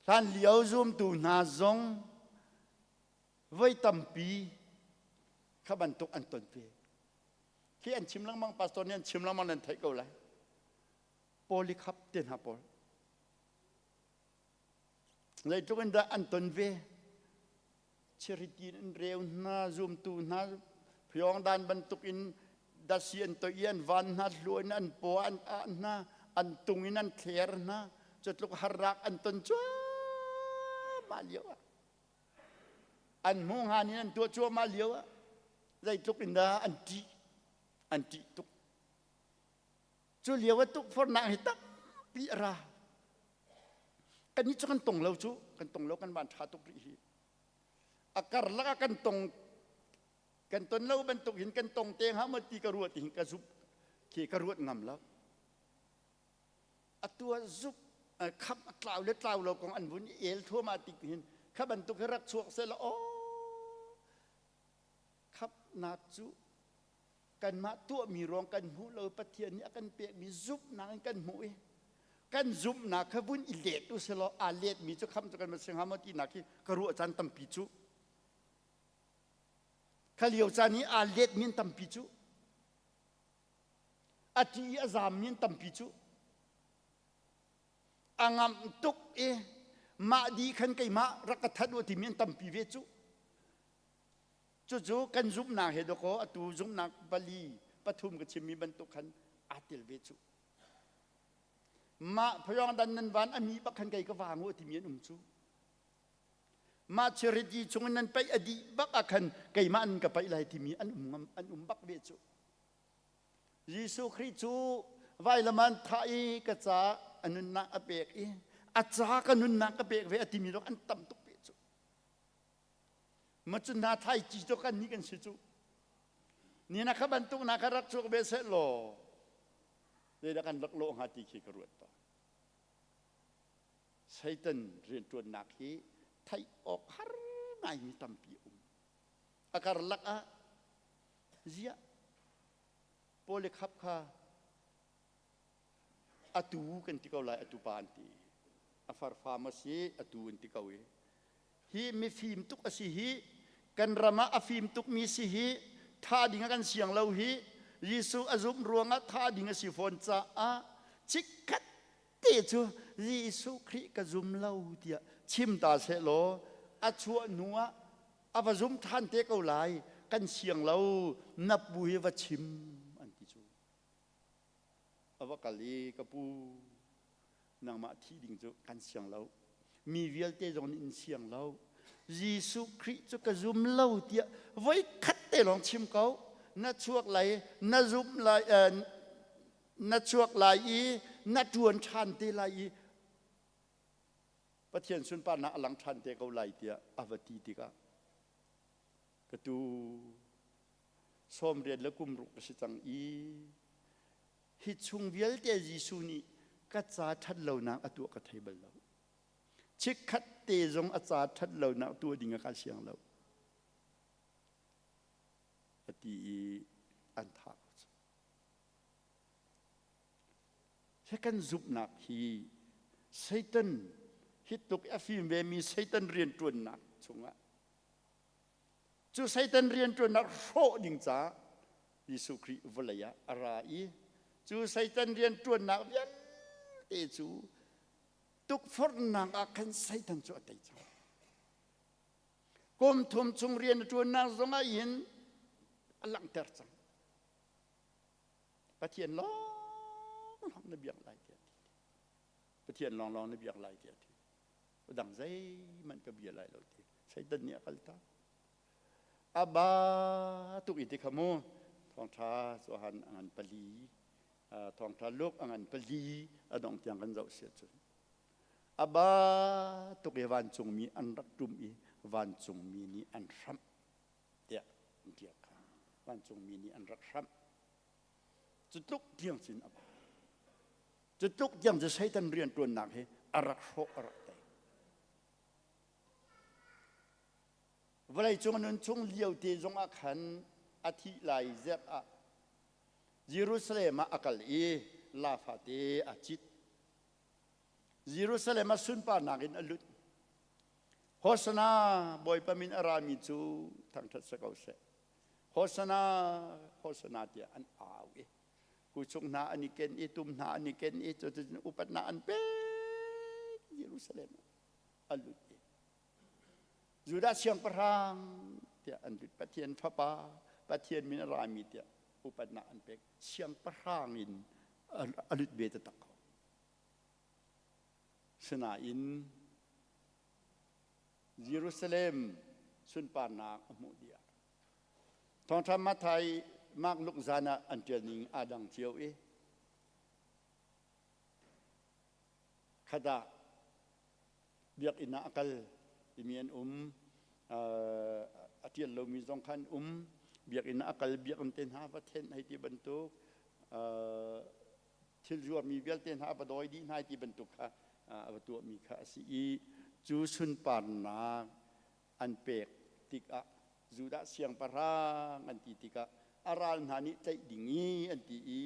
hlan lio zumtu hna zong voi tampi kha bantuk an ton ve khi an chim lengmang pastor nih an chim lengmang nan theih ko lai Polycarp te hna pawl zeitluk in dah an ton ve Charity an reu hna zumtu hna Pyongdan bantuk in dasi an toih i an van hna hluan an paw an ah hna an tung in an thler hna cutluk harnak an ton cuahmah lio ah an hmuh hngan in an tuah cuahmah lio ah zeitluk in dah an ṭih an ṭih tuk Cu lio ah tukforhnak hi tampi a ra. Kannih cu kan tong lo cu, kan tong lo kan van ṭha tuk rih hi. A karlak ah kan tong kan ton lo bantuk hin kan tong te hnga maw ti ka ruat hin ka zup khi ka ruat ngam lo. Atu ah zup kham a tlau le tlau lo kong an vun i el thuama tik hin kha bantuk hi rak chuak seh law aw khapnak cu kanmah tuahmi ruang kan hmuh lo Pathian nih a kan pekmi zumhnak in kan hmuh i kan zumhnak kha vun i let u silaw aa letmi cu kham cu kan va si hnga maw tinak hi ka ruah caan tampi cu kha lio caan i aa letmi an tampi cu a ṭi i a zaammi an tampi cu a ngamh tuk i mah di khan keimah rak ka that u timi an tampi ve cu Cucu kan zumhnak he dawkaw atu zumhnak pali pathum ka chimmi bantuk khan aa tel ve cu. Mah phayong dan nan van a mi bak khan kei ka vang u timi an um cu. Mah charity chung in nan paih a dih bak ah khan keimah an ka paih lai timi an um ngam an um bak ve cu. Jesuh Khrih cu vailam an thah i ka ca a nunnak a pek i a ca ka nunnak ka pek ve a timi dok an tam tuk ve cu. Macun hna thlaici cu kan nih kan si cu. Ni na kha bantuk na kha rak chuak ve seh law zeidah kan rak lawh hnga ti khi ka ruat tawn. Satan rianṭuannak hi theih awk har ngaimi tampi a um. A karlak ah ziah Polycarp kha atu kan ti ko lai atu pa an ti. A farfam a si atu an ti ko i hi mifim tuk a si hi kan ram ah a fim tukmi si hi tha ding a kan siang lo hi Jesuh a zumh ruangah tha ding a si fawn caah chikkhat te cu Jesuh Khrih ka zum lo tiah chim ta seh law a chuah hnu ah a va zum ṭhan te ko lai kan siang lo na pu hi va chim an ti cu A va kal i ka pu nangmah thih ding cu kan siang lo mi vialte zong nih in siang lo Jesuh Khrih cu ka zum lo tiah voi khat te lawng chim ko na chuak lai na zum lai na chuak lai i na ṭuan ṭhan te lai i Pathian sunparnak a lang ṭhan te ko lai tiah a va ti tikah ka tu 80 le kum ruk ka si cang i hi chung vialte Jesuh nih ka ca ṭhat lonak a tuah ka thei bal lo. Chikkhat te zong a ca ṭhat lonak tuah ding a ka siang lo. A ti i an thah ko cu. Hi kan zumhnak hi Satan hi tluk a fim ve mi Satan rianṭuannak chungah Cu Satan rianṭuannak hrawh ding caah Jesuh Khrih vawlei ah a ra i cu Satan rianṭuannak vialte cu Tukforhnak ah khan Satan cu a tei cang. Kum thum chung rian a ṭuannak zongah hin a langhter cang. Pathian lawnglawng na biak lai tiah ti. Pathian lawnglawng na biak lai tiah ti. Dang zeihmanh ka bia lai lo ti. Satan nih a kaltak. A ba tuk i ti kha mu thawngṭha Johan a ngan pali thawngṭha Luke a ngan pali a dong tiang kan zoh sia cun a ba tuk i vancungmi an rak ṭum i vancungmi nih an hramh tiah an ṭial kha vancungmi nih an rak hramh cu tluk tiang cun a ba cu tluk tiang cu Satan rianṭuannak hi a rak hrawh a rak tei Vawleicung a nun chung lio te zongah khan a thih lai zerh ah Jerusalem ah a kal i la fate a cit. Jerusalem ah sunparnak in a lut. Hosana Bawipa min a rami cu thangṭhat si ko seh. Hosana, Hosana tiah an au i kuchung hna an i ken i tum hna an i ken i cuticun upatnak an pek Jerusalem ah a lut i Judah siangpahrang tiah an lut. Pathian fapa, Pathian min a rami tiah upatnak an pek. Siangpahrang in a lut ve taktak ko. Sinain Jerusalem sunparnak a hmuh dih ah Thawngṭha Matthai, Mark, Luke zan ah an ṭial ning aa dang cio i khat ah biakinn ah a kal timi an um a ṭial lomi zong kha an um biakinn ah a kal biakinn te hna va thenh hei ti bantuk thil zuarmi vialte hna va dawi dih hna ti bantuk kha a va tuahmi kha a si i cu sunparnak an pek tikah Judah siangpahrang an ti tikah a ral hna nih tlaih ding i an ti i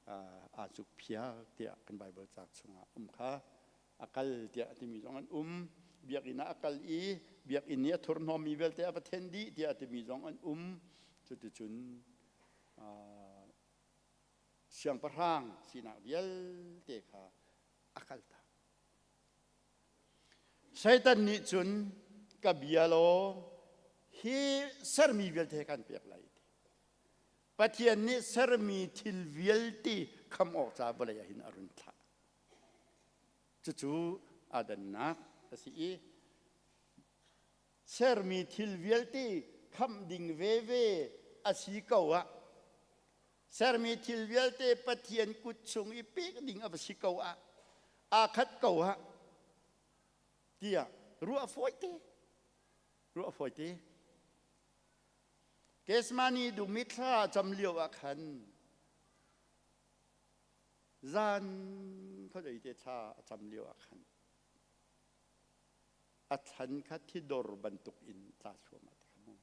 aa cukphiak tiah kan Baibal cauk chungah um kha a kal tiah a timi zong an um. Biakinn ah a kal i biakinn i a thurhnawmmi vialte a va then dih tiah a timi zong an um. Cuticun siangpahrang sinak vialte kha a kaltak. Satan nih cun ka bia law hi sermi vialte kan pek lai ti. Pathian nih sermi thil vialte kham awk ca vawlei ah hin a run thlah. Cucu aa dannak a si i sermi thil vialte khamh ding veve a si ko ah sermi thil vialte Pathian kut chung i pek ding a va si ko ah aa khat ko ah tiah ruah fawite ruah fawite Kesmani dum i thla cam lio ah khan zan khuadei te thla a cam lio ah khan a thlan kha thidor bantuk in tla thluahmah ti kha mu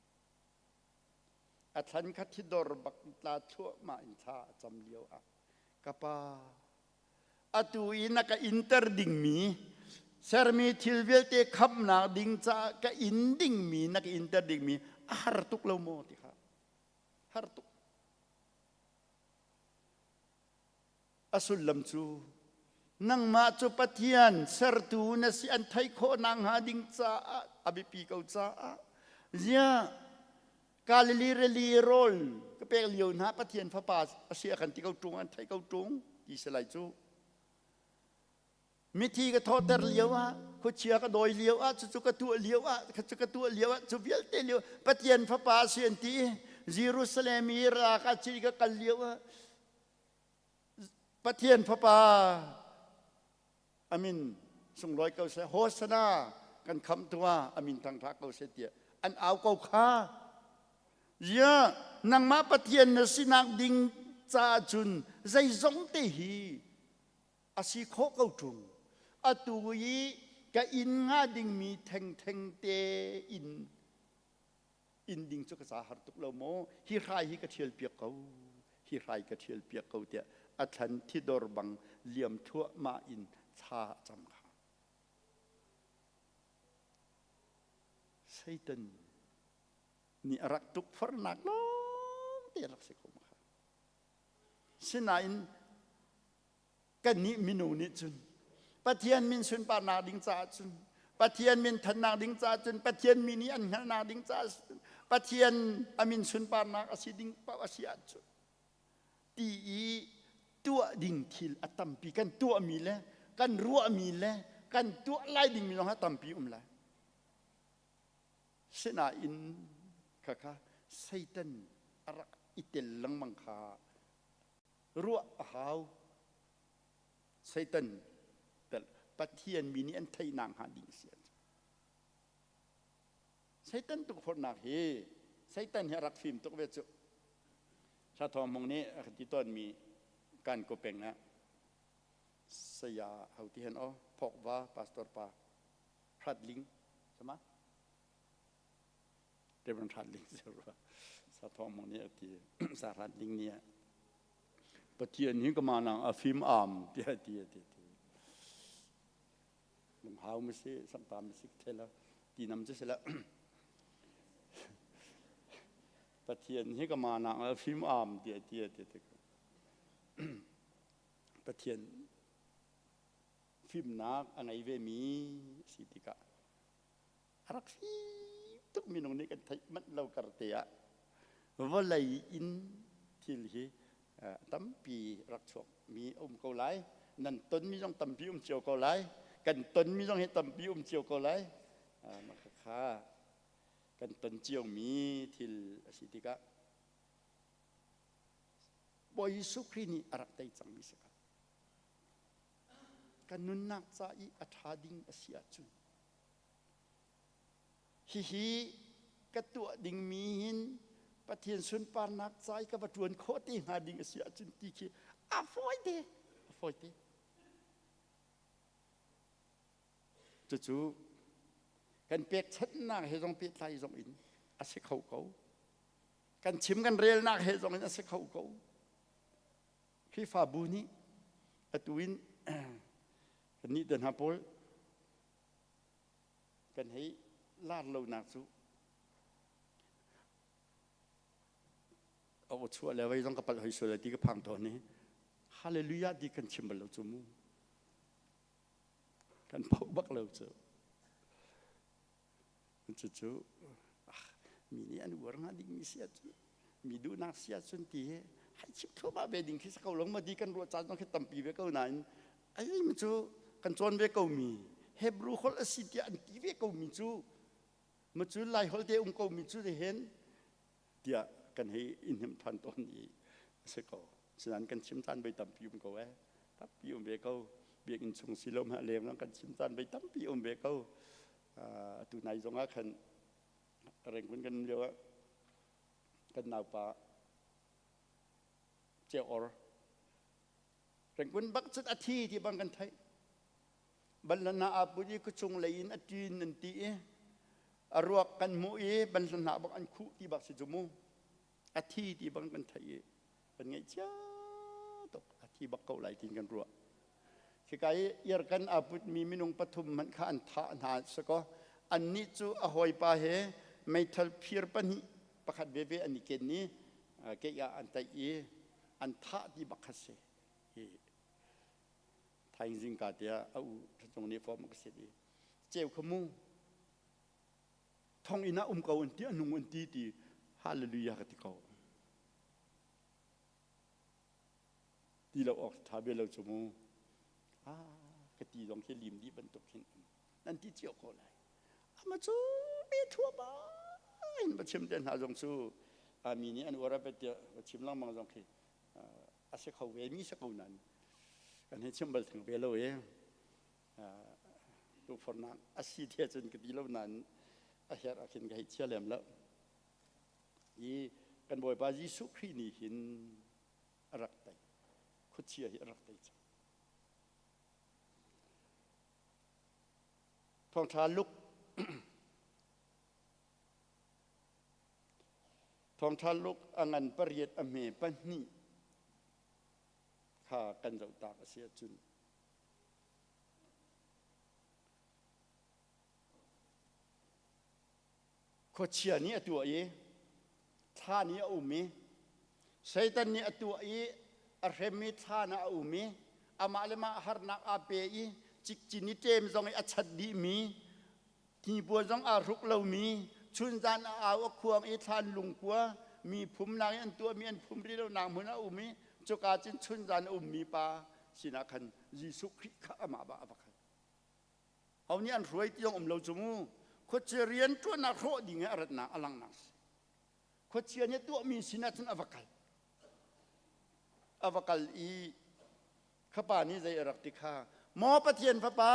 a thlan kha thidor bak tla thluahmah in thla a cam lio ah ka pa atu i na ka inter dingmi sermi thil vialte khamnak ding caah ka in dingmi na ka inter dingmi a har tuk lo maw ti kha har tuk A sullam cu nangmah cu Pathian sertu na si an theih khawh nakhnga ding caah a biapi ko caah ziah Galilee rili rawl ka pek lio hna Pathian fapa a si a kan ti ko ṭung an theih ko ṭung ti si lai cu mithi ka thawhter lio ah khuachia ka dawi lio ah cucu ka tuah lio ah cucu ka tuah lio ah cu vialte lio Pathian fapa a si an ti Jerusalem i ra ka ci ka kal lio ah Pathian fapa amin sunglawi ko seh Hosana kan khamh tua amin thangtha ko seh tiah an au ko kha ya nangmah Pathian na sinak ding caah cun zeizong te hi a si khawh ko ṭung atu i ka inn nga dingmi thengtheng te in inn ding cu ka ca har tuk lo maw hi hrai hi ka ṭhial piak ko hi hrai ka ṭhial piak ko tiah a thlan thidor bang liam thluahmah in thla a cam kha Satan nih a rak tukforhnak lawng te rak si ko ma kha sinain kannih minung nih cun. Pathian min sunparnak ding caah cun Pathian min thannak ding caah cun Pathian mi nih an hngalhnak ding caah cun Pathian a min sunparnak a si ding paoh a si ahcun ti i tuah ding thil a tampi kan tuahmi le kan ruahmi le kan tuah lai dingmi zong a tampi um lai. Sinain khakha Satan a rak i tel lengmang kha ruah a hau. Satan tel Pathian mi nih an theihnak hnga ding si. Satan tukforhnak hi Satan hi a rak fim tuk ve cu. Sa Thawng Hmung nih a ti tawnmi kan ko peng ah saya ho ti hen o phokva pastor pa Hratling sama Reverend Hratling sa Thawng Hmung nih a ti sa Hratling nih Pathian hi ka manang a fim am tiah ti ti ti lunghau ma si sampa ma si thela ti nam cu sila Pathian hi ka manang a fim am tiah ti ti ti Pathian fimnak a ngei ve mi si tikah a rak fim tuk minung nih kan theih manh lo kar te ah vawlei in thil hi tampi rak chuak mi a um ko lai nan ton mi zong tampi um cio ko lai kan ton mi zong hi tampi um cio ko lai mah kha kan ton cio mi thil a si tikah Bawi Jesuh Khrih nih a rak tei cangmi si ko kan nunnak ca i a ṭha ding a si ahcun hihi ka tuah dingmi hin Pathian sunparnak ca i ka va ṭuan khawh te hnga ding a si ahcun ti khi a fawi te a fawi te cucu kan pekchanhnak he zong pehtlai zong in a si kho ko kan chim kan relnak he zong in a si kho ko Khrihfabu nih atu in kannih te hna pawl kan hei lar lonak cu a chuah le vei zong ka palh hoi sual ti ka phang tawn i hallelujah ti kan chim bal lo cu mu kan phoh bak lo cu Cucu mi nih an uar hnga dingmi si ahcun mi duhnak si ahcun ti hi hai chim thluahmah ve ding khi si ko lo ma di kan ruah caan zong khi tampi ve ko nain ai mi cu kan cawn ve ko mi Hebrew holh a si tiah an ti ve ko mi cu ma cu Lai holh te um ko mi cu hin tiah kan hei in hnem than tawn i a si ko. Sinain kan chim caan voi tampi um ko eh. Tampi um ve ko. Biakinn chung si lo hmanh leng kan chim caan voi tampi um ve ko. Atu nai zong ah khan Rengkun kan um lio ah kan naupa Ceor Rengkun bak cun a thi ti bang kan theih. Banhla aa put i khuachung lei in a ṭin an ti i a ruak kan hmuh i banhla bak an khuh ti bak si cu mu. A thi ti bang kan theih i kan ngaihchia tuk a thi bak ko lai tiin kan ruah. Khika i irkan aa putmi minung pathum hmanh kha an thah hna sakaw annih cu a hawipa he meithal phir pahnih pakhat veve an i ken i keih ah an taih i an thah ti bak kha si. Hi thaizing ka tiah a u Thacung nih form ka set i ceu kha mu thong inn ah um ko an ti a nung an ti ti hallelujah ka ti ko ti lo awk tha be lo cu mu ah ka ti zong khi lim dih bantuk khin um nan ti cio ko lai ama cu be thua ba in va chim te hna zong cu mi nih an uar a tiah va chim lengmang zong khi a si kho ve mi si ko nain kan hei chim bal theng ve lo i tukforhnak a si te cun ka ti lo nain a herh ah khin ka hei chia lem lo i kan Bawipa Jesuh Khrih nih hin a rak tei khuachia hi a rak tei cang Thawngṭha Luke Thawngṭha Luke a ngan pariat a hme pahnih kha kan zohtak a si ahcun khuachia nih a tuah i thla nih a um i Satan nih a tuah i a hrem i thlan ah a um i amah le mah harnak aa pe i Cikcin i ṭem zong i a chat dihmi, hnipuan zong aa hruk lomi, chunzan a au a khuang i thlan lungkua mi phumnak i an tuahmi an phum rih lonak hmun a um i cuka cun chunzan a ummi pa sinah khan Jesuh Khrih kha amah bah a va kal. Ho nih an hruai ti zong um lo cu mu. Khuachia rian ṭuannak hrawh ding i a ratnak a langhnak si. Khuachia nih tuahmi sinah cun a va kal. A va kal i kha pa nih zei a rak ti kha maw Pathian fapa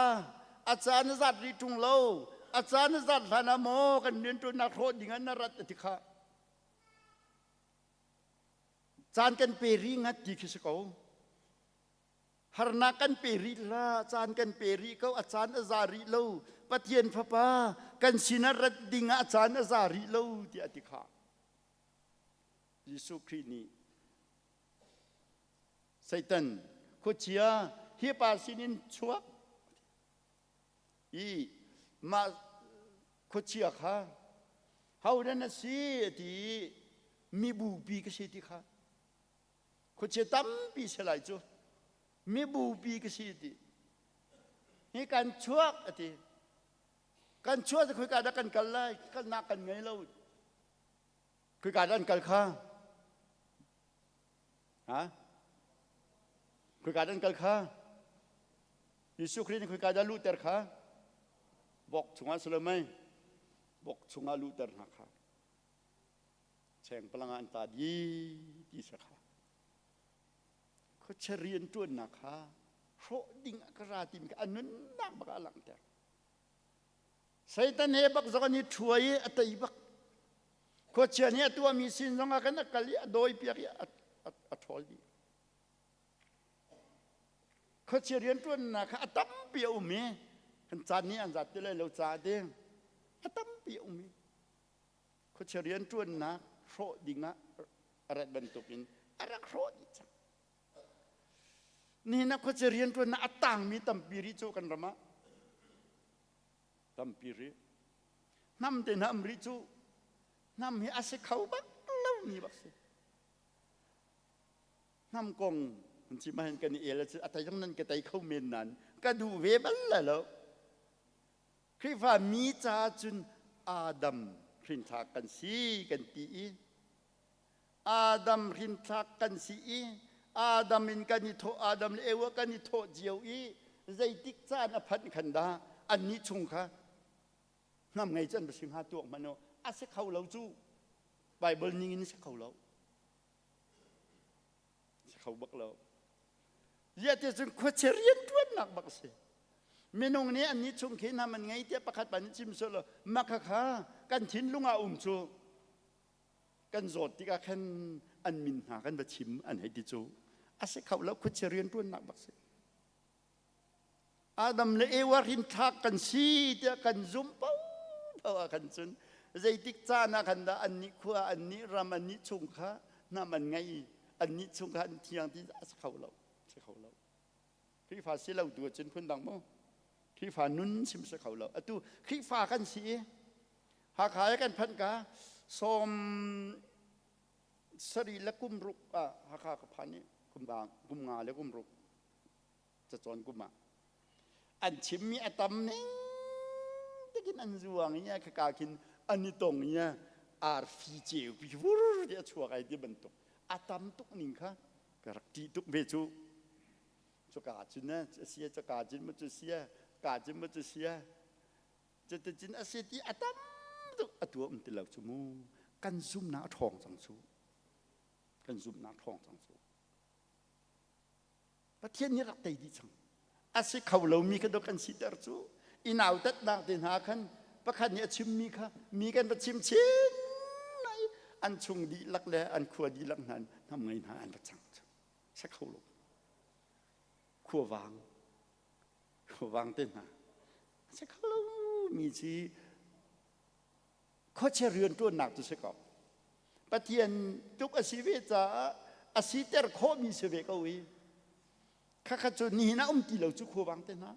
a caan a zat rih ṭung lo a caan a zat hlan ah maw kan rianṭuannak hrawh ding ah na rat a ti kha caan kan pe rih ngat ti khi si ko harnak kan pe rih hlah caan kan pe rih ko a caan a za rih lo Pathian fapa kan sinah rat ding ah a caan a za rih lo tiah a ti kha Jesuh Khrih nih Satan khuachia hi pa sinin chuak i mah khuachia kha hodah na si a ti i mibupi ka si ti kha khuachia tampi si lai cu mibupi ka si ti hi kan chuak a ti kan chuak cu khoika dah kan kal lai kalnak kan ngei lo khoika dah an kal kha Ha? Khoika dah an kal kha? Jesuh Khrih nih khoika dah luhter kha? Vok chungah si lo mei? Vok chungah luhter hna kha. Cheng palang ah an tla dih ti si kha. Khuachia rian ṭuannak kha hrawh ding ah ka ra timi kha a nunnak bak ah a langhter. Satan he bak zong an i ṭhua i a tei bak. Khuachia nih a tuahmi sin zongah khan a kal i a dawipiak i a ṭhawl dih. Khuachia rianṭuannak kha a tampi a um i kan caan nih an zat ti lai lo caah ding a tampi a um i khuachia rianṭuannak hrawh dingah a rat bantukin a rak hrawh dih cang. Nihin ah khuachia rianṭuannak a tangmi tampi rih cu kan ram ah tampi rih. Hnam te hna um rih cu hnam hi a si kho bak lomi bak si. Hnam kong an chim ahhin kan i el a tei zong nan ka tei kho men nain ka duh ve bal lai lo. Khrihfa mi caah cun Adam hrinthlak kan si kan ti i Adam hrinthlak kan si i Adam in kan i thawh Adam le Ewa kan i thawh cio i zeitik caan a phanh khan dah annih chung kha hnam ngei cu an va si hnga tuak hmanh u a si kho lo cu Bible ning in si kho lo si kho bak lo ziah ti cun khuachia rianṭuannak bak si minung nih annih chung khi hnam an ngei tiah pakhat pa nih chim sawh law mah kha kan thinlung ah um cu kan zawt tikah khan an min hna kan va chim an hei ti cu a si kho lo khuachia rianṭuannak bak si Adam le Ewa hrinthlak kan si tiah kan zum paohpaoh ah khan cun zeitik caan ah khan dah annih khua annih ram annih chung kha hnam an ngei annih chung kha an thiang ti a si kho lo si kho lo Khrihfa si lo tu ahcun phundang mu Khrihfa nun sim si kho lo atu Khrihfa kan si i Hakha i kan phanh ka sawm sarih le kum ruk ah Hakha ka phan i kum nga le kum ruk cacawn kum ah an chimmi a tam ning tikin an zuang i khaka khin an i tong i arfi ceu pi vur ti a chuak ai ti bantuk a tam tuk ning kha ka rak ṭih tuk ve cu cuka cun a sia cuka cun mu cu sia ka cun mu cu sia Cuticun a si ti a tam tuk a tuah um ti lo cu mu. Kan zumhnak a ṭhawng cang cu. Kan zumhnak ṭhawng cang cu. Pathian nih rak tei dih cang. A si kho lomi kha dok kan siter cu. I nautatnak te hna khan pakhat nih a chimmi kha mi kan va chim chin lai an chung dihlak le an khua dihlak hna hnam ngei hna an va cang cu. Si kho lo. Khuavang Khuavang te hna a si kho lo mi ci khuachia rianṭuannak cu si ko. Pathian tuk a si ve caah a siter khawhmi si ve ko i khakha cu nihin ah um ti lo cu khuavang te hna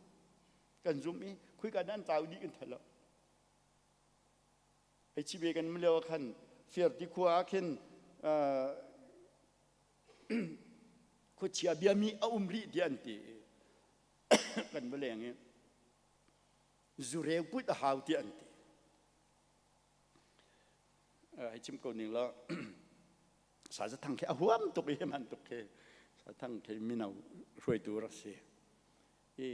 kan zum i khuika nan tlau dih kan thei lo. Hei chi ve kan lio ah khan Fiarti khua ah khin khuachia biami a um rih tiah an ti. Kan va leng i zureu put a hau tiah an ti. Hei chim ko ning law Sa Thang khi a huam tuk i man tuk khi Sa Thang khi mino hruaitu rak si. I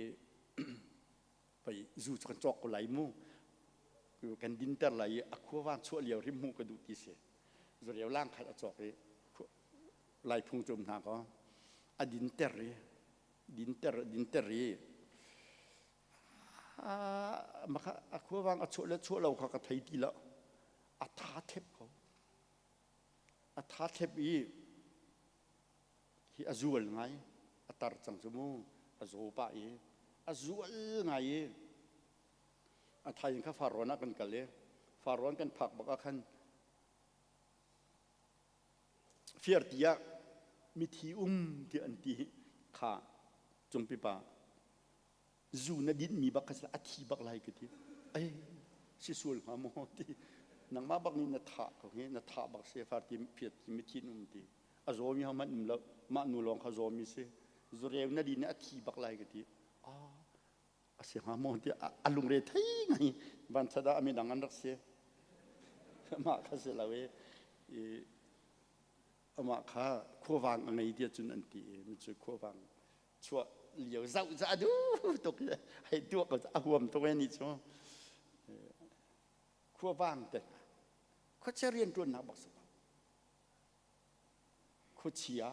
pei zu cu kan cawk ko lai mu kan dinter lai i a khuavang chuah lio hrim hmuh ka duh ti si. Zureu lang khat a cawk i lai phung cum hna ko a dinter i dinter dinter i a khuavang a chuah le chuah lo kha ka thei ti lo. A tha thep ko. A tha thlep i hi a zual ngai, a tar cang cu mu, a zaw pah i a zual ngai i a thaizing kha Farrawn ah kan kal i Farrawn kan phak bak ah khan fiarti ah mithi um tiah an ti kha cungpipa zu na dinmi bak kha a thi bak lai ka ti. Ai si sual hnga maw ti. Nangmah bak nih na thah ko hi, na thah bak si far ti phiat ti mithin um ti. A zawmi ho hmanh um lo, mah nu lawng kha zawmi si. Zureu na din a thi bak lai ka ti. Ah a si hnga maw ti a lungre thei ngai van that ah midang an rak si. Mah kha si lo i amah kha khuavang a ngei tiah cun an ti i mi cu khuavang chuah lio zoh cu a duh tuk hei tuah ko a huam tuk e ni cu khuavang te hna khuachia rian ṭuannak bak si khuachia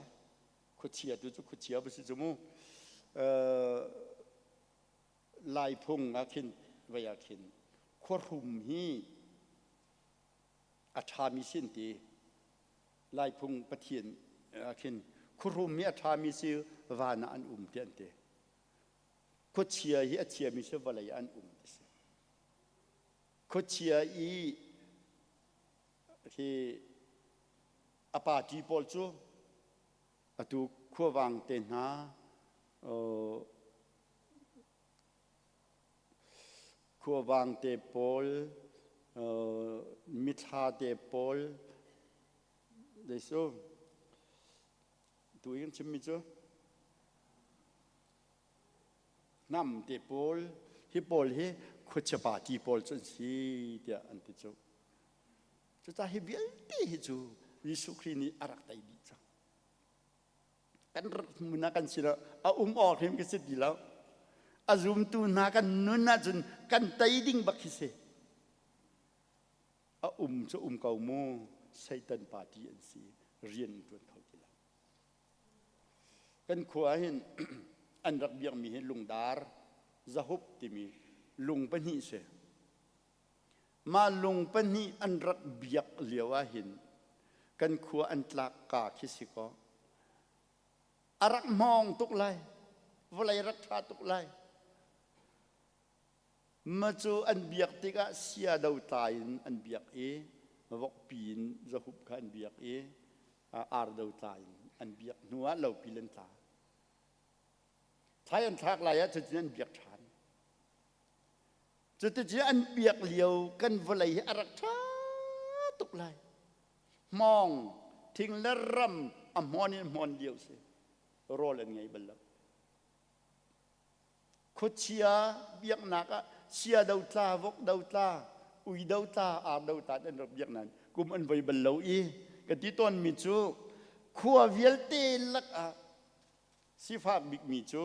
khuachia tu cu khuachia ba si cu mu lai phung ah khin vei ah khin khuahrum hi a ṭhami sin ti Laiphung Pathian ah khin khuarum hi a ṭhami si van ah an um ti an ti. Khuachia hi a chiami si vawlei ah an um ti si. Khuachia i hi a party pawl cu atu khuavang te hna Khuavang te pawl, mithla te pawl, zeisu, tu i kan chimmi cu hnam te pawl, hi pawl hi khuachia party pawl cu an si tiah an ti cu. Cucaah hi vialte hi cu Jesuh Khrih nih a rak tei dih cang. Kan hmun ah kan sinah a um awk hrim ka si ti lo. A zumtu hna kan nun ahcun kan tei ding bak khi si. A um cu um ko mu, Satan party an si, rian an ṭuan kho ti lo. Kan khua hin an rak biakmi hi lungdar zahup timi lung pahnih si. Mah lung pahnih an rak biak lio ahhin kan khua an tlak ka khi si kaw a rak hmawng tuk lai, vawlei rak ṭha tuk lai. Ma cu an biak tikah sia dotla in an biak i vokpi in zahup kha an biak i ar dotla in an biak hnu ah lopil an tla. Thlai an thlak lai ah cutin an biak ṭhan. Cuticun an biak lio kan vawlei hi a rak ṭha tuk lai. Hmawng, thing le ram a hmawn in hmawn lio si. Rawl an ngei bal lo. Khuachia biaknak ah sia dotla, vok dotla, ui dotla, ar dotla an rak biak nain kum an voi bal lo i ka ti tawnmi cu khua vialte lakah sifak bikmi cu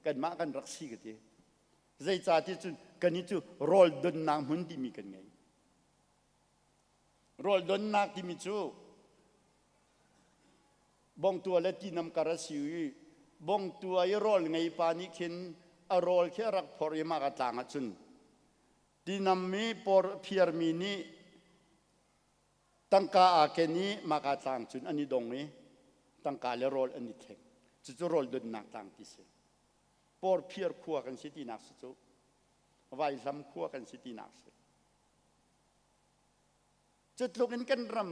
kanmah kan rak si ka ti. Zeicahtiah cun kannih cu rawl donnak hmun timi kan ngei. Rawl donnak timi cu bongtua le tinam kar a si i bongtua i rawl ngei pa nih khin a rawl khi a rak phorh i mah ka tlang ahcun tinam mi por phiarmi nih tangka aa ken i mah ka tlang cun an i dong i tangka le rawl an i thleng. Cucu rawl donnak tlang ti si. Porphiar khua kan si tinak si cu. Vaihlam khua kan si tinak si. Cutluk in kan ram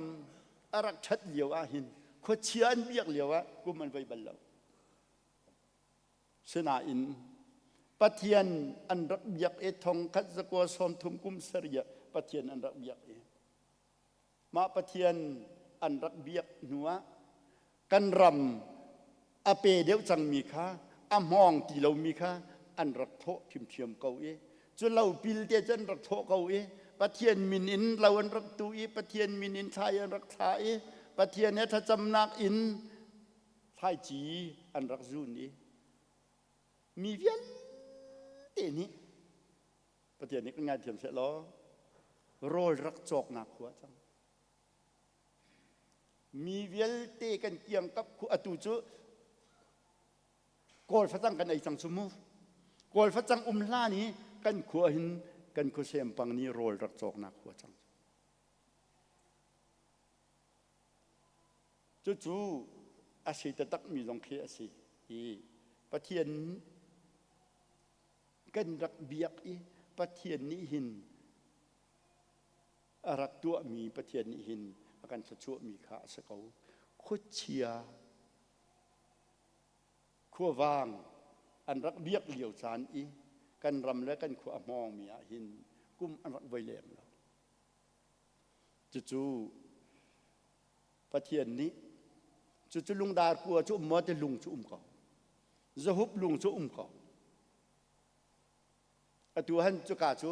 a rak ṭhat lio ah hin khuachia an biak lio ah kum an voi bal lo. Sinain Pathian an rak biak i thong khat zakua sawm thum kum sarih ah Pathian an rak biak i Mah Pathian an rak biak hnuah kan ram a pe deuh cangmi kha a hmawng ti lomi kha an rak thawh ṭhiamṭhiam ko i cu lopil te cu an rak thawh ko i Pathian min in lo an rak tu i Pathian min in thlai an rak thla i Pathian he thlacamnak in thlaici an rak zun i mi vialte nih Pathian nih kan ngaithiam seh law rawl rak cawknak khua cang. Mi vialte kan kiangkap khu atu cu Kawl facang kan ei cang cu mu. Kawl facang um hlan i kan khua hin kan khuasem pang nih rawl rak cawknak khua cang. Cucu a si taktakmi zong khi a si i Pathian kan rak biak i Pathian nih hin a rak tuahmi Pathian nih hin a kan thluachuahmi kha a si ko. Khuachia khuavang an rak biak lio caan i kan ram le kan khua a hmawngmi ah hin kum an rak voi lem lo. Cucu Pathian nih cucu lungdar kua cu um maw ti lung cu um ko. Zahup lung cu um ko. Atu han cuka cu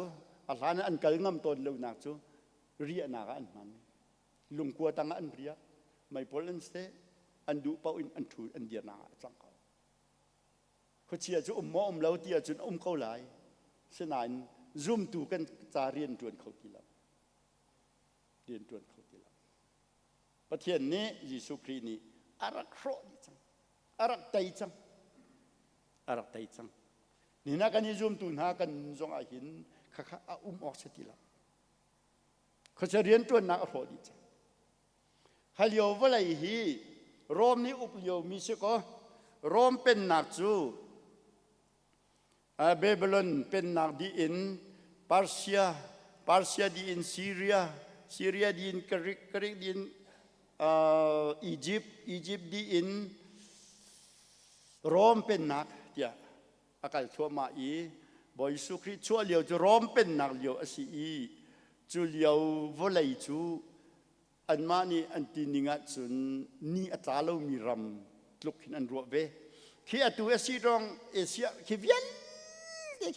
a hlan an kal ngam tawn lonak cu riahnak ah an hman. Lungkua tang ah an riak. Meipol an seh, an duh paoh in an ṭhu an dirnak ah a cang ko. Khuachia cu um maw um lo ti ahcun um ko lai. Sinain zumtu kan ca rian ṭuan kho ti lo. Rian ṭuan kho ti lo. Pathian nih Jesuh Khrih nih a rak hrawh dih cang. A rak tei cang. A rak tei cang. Nina kan i zumtu hna kan zong ah hin khakha a um awk si ti lo. Khuachia rian ṭuannak a hrawh dih cang. Halio vawlei hi Rom nih uk liomi si kaw Rom pennak cu Babylon pennak dih in Persia, Persia dih in Syria, Syria dih in Greek, Greek dih in Egypt, Egypt dih in Rom pennak tiah a kal thluahmah i Bawi Jesuh Khrih chuah lio cu Rom pennak lio a si i cu lio vawlei cu anmah nih an ti ning ahcun ni a tla lomi ram tluk hin an ruah ve. Khi atu a si rong Asia khi vialte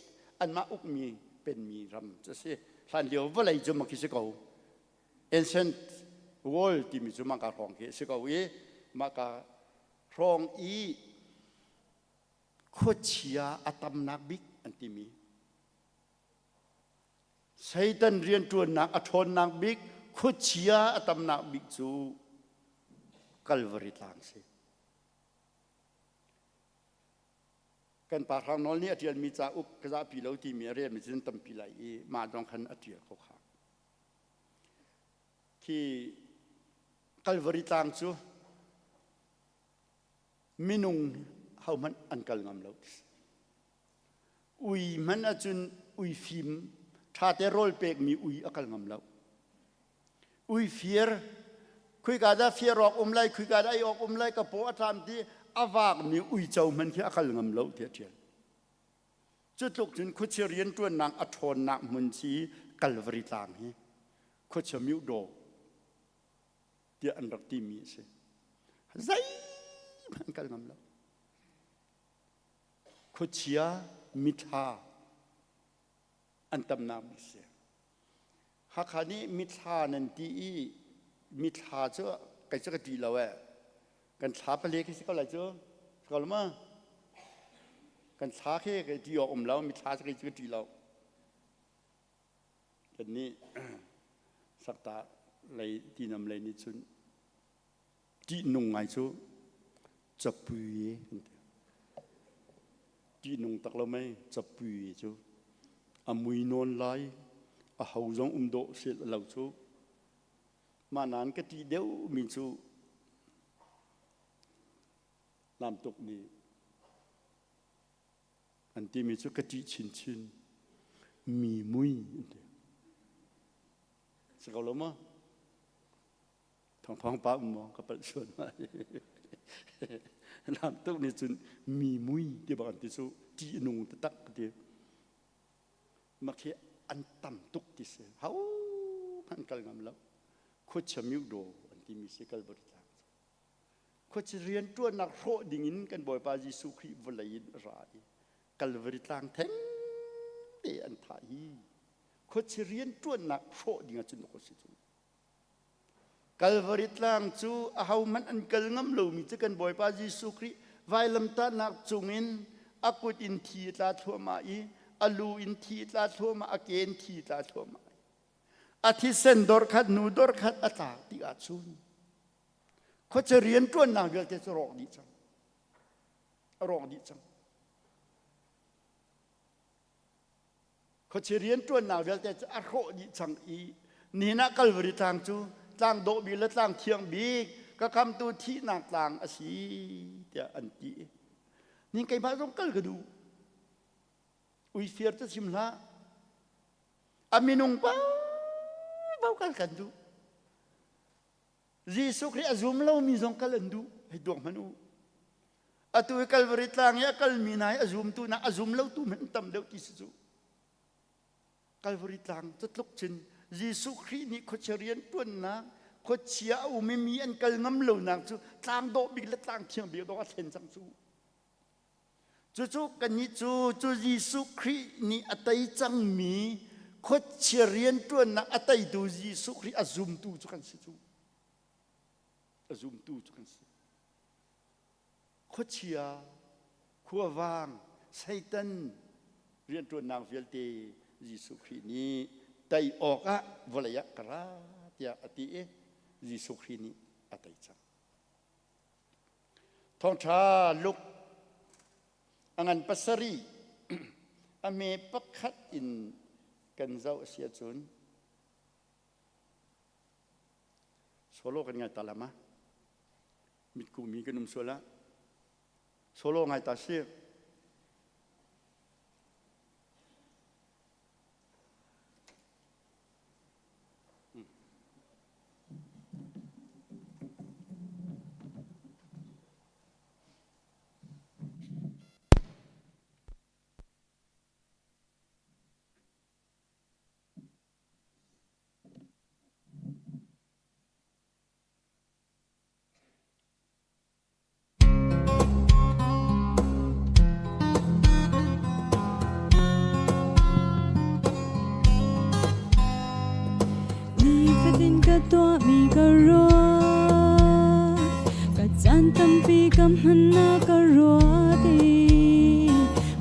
anmah ukmi penmi ram cu a si. Hlan lio vawlei cu mak khi si ko. Ancient world timi cu mah ka hrawng khi a si ko i mah ka hrawng i khuachia a tamnak bik an timi Satan rianṭuannak a ṭhawnnak bik khuachia a tamnak bik cu Calvary tlang si. Kan pa Hrang Nawl nih a ṭialmi cauk ka zahpi lo timi a relmi cu tampi lai i mah zong khan a ṭial ko kha. Khi Calvary tlang cu minung hohmanh an kal ngam lo. Ui hmanh ahcun ui fim ṭhate rawl pekmi ui a kal ngam lo. Ui fir khuika dah fir awk um lai khuika dah ei awk um lai ka paw a ṭam ti a vakmi uico hmanh khi a kal ngam lo ti a ṭial. Cu tluk cun khuachia rianṭuannak a ṭhawnnak hmun si Kalvari tlang hi khuachia miudaw tiah an rak timi a si. Zeihmanh an kal ngam lo. Khuachia mithla an tamnak bik si. Hakha nih mithla nan ti i mithla cu kei cu ka ti lo eh. Kan thla pale khi si ko lai cu. Si ko lo ma? Kan thla khi ka ti awk um lo, mithla cu kei cu ka ti lo. Kan nih sakta lei tinam lei nih cun ṭihnung ngai cu capui kan ti. Ṭihnung tak lo mei capui cu a mui nawn lai a ho zong um dawh si lo cu mah nain ka ṭih deuh mi cu lamtuk nih an timi cu ka ṭih chinchin mi mui an ti. Si ko lo maw? Thawngthawng pa um maw ka palh sual ma? Lam tuk nih cun mi mui ti bak an ti cu ṭih a nung taktak ka ti. Mak hi an tam tuk ti si. Ho hmanh kal ngam lo. Khuachia miudaw an timi si Kalvari tlang cu. Khuachia rianṭuannak hrawh dingin kan Bawipa Jesuh Khrih vawlei in a ra i. Kalvari tlang theng te an thah hi khuachi rian ṭuannak hrawh ding ahcun a si cu. Kalvari tlang cu ahohmanh an kal ngam lomi cu kan Bawipa Jesuh Khrih vailamtahnak cungin a kut in thi a tla thluahmah i a lu in thi a tla thluahmah, a ke in thi a tla thluahmah. A thisen dorkhat hnu dorkhat a tlak ti ahcun khuacha rianṭuannak vialte cu rawk dih cang. A rawk dih cang. Khuachi rianṭuannak vialte cu a hrawh dih cang i nihin ah Kalvari tlang cu tlang dawh bik le tlang thiang bik ka khamtu thihnak tlang a si tiah an ti. Ning keimah zong kal ka duh. Uifir cu chim hlah. A minung paoh kal kan duh. Jesuh Khrih a zum lomi zong kal an duh. Hei duak hmanh u. Atu i Kalvari tlang i a kalmi hna hi a zumtu na a zum lotu hmanh tam deuh ti si cu. Kalvari tlang cu tluk cun Jesuh Khrih nih khuachia rian ṭuannak, khuachia a um i mi an kal ngam lonak cu tlang dawh bik le tlang thiang bik dawh a thlen cang cu. Cucu kannih cu cu Jesuh Khrih nih a tei cangmi khuachia rianṭuannak a teitu Jesuh Khrih a zumtu cu kan si cu. A zumtu cu kan si. Khuachia, khuavang, Satan rianṭuannak vialte Jesuh Khrih nih tei awkah vawlei ah ka ra tiah a ti i Jesuh Khrih nih a tei cang. Thawngṭha Luke a ngan pasarih a me pakhat in kan zoh a si ahcun solo kan ngai ta la ma mitku mi kan um sual ah solo ngai ta si. Nifatin ka tuahmi ka ruat, ka caan tampi ka hmannak ka ruat i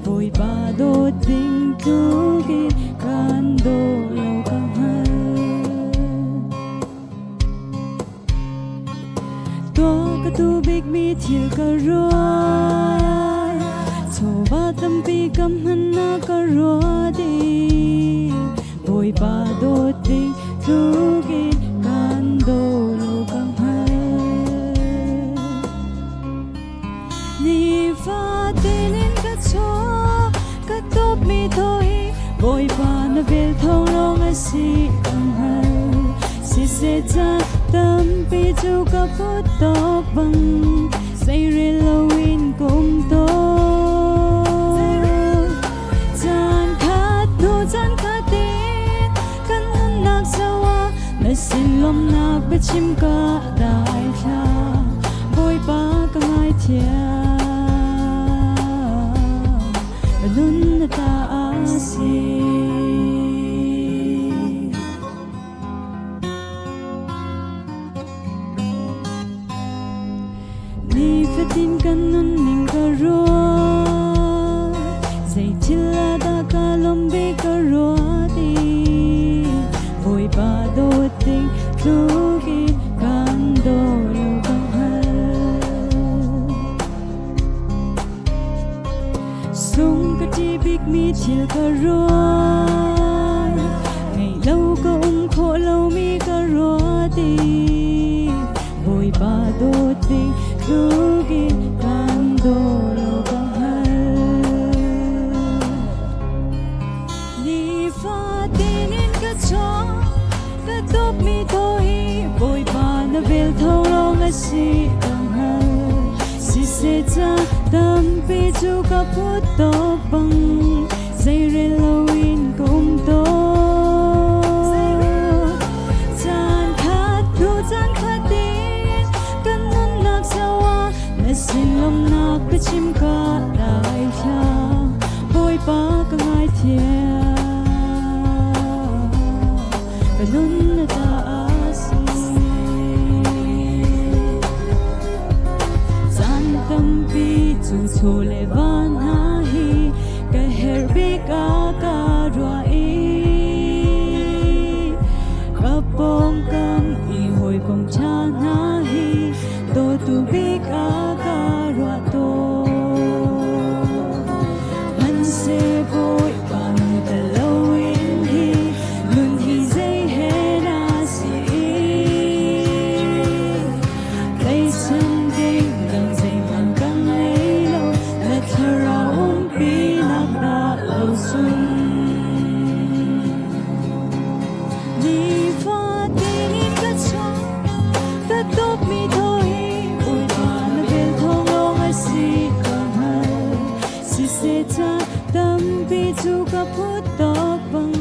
Bawipa dawt ding tluk in kan daw lo ka hngal. Tuah ka duh bikmi thil ka ruat, chawva tampi ka hmannak ka ruat i Bawipa dawt ding tluk in kan daw lo ka hngal. Nifatin in ka chuak, ka dawtmi thaw hi Bawipa na vel thawng lawng a si ka hngal. Siseh ca tampi cu ka put tawk bang, zeirel loin ka um tawn. Caan khat hnu caan khat in kan nunnak zoh ah na sin lawmhnak biachim ka dai thla. Bawipa ka ngaithiam, ka nun na ta a si. Nifatin kan nunning ka ruat, zei thil ah dah ka lawm bik ka ruat i Bawipa dawt ding tluk in kan daw lo ka hngal. Sung ka ṭih bikmi thil ka ruat, ngeih lo ka um khawh lomi ka ruat i Bawipa dawt ding tluk in kan daw lo ka hngal. Nifatin in ka chawng, ka dawtmi thaw hi Bawipa na vel thawng lawng a si ka hngal. Siseh ca tampi cu ka put tawk bang, zeirel loin ka um tawn. Caan khat hnu caan khat in kan nunnak zoh ah na sin lawmhnak biachim ka dai thla. nun na ta a si. Caan tampi cu chaw le va hna hi ka herh bik ah ka ruah i ka pawngkam i hawikom ṭha hna hi dawtu bik ah ka ruah tawn. Hmanhseh Bawipa nu tel loin hi nun hi zei he na si? Tlaihchan ding dang zeihmanh ka ngei lo, na thlarau umpinak dah lo cun. Nifatin in ka chung, ka dawtmi thaw hi Bawipa na vel thawng lawng a si ka hngal. Siseh ca tampi cu ka phut tawk bang,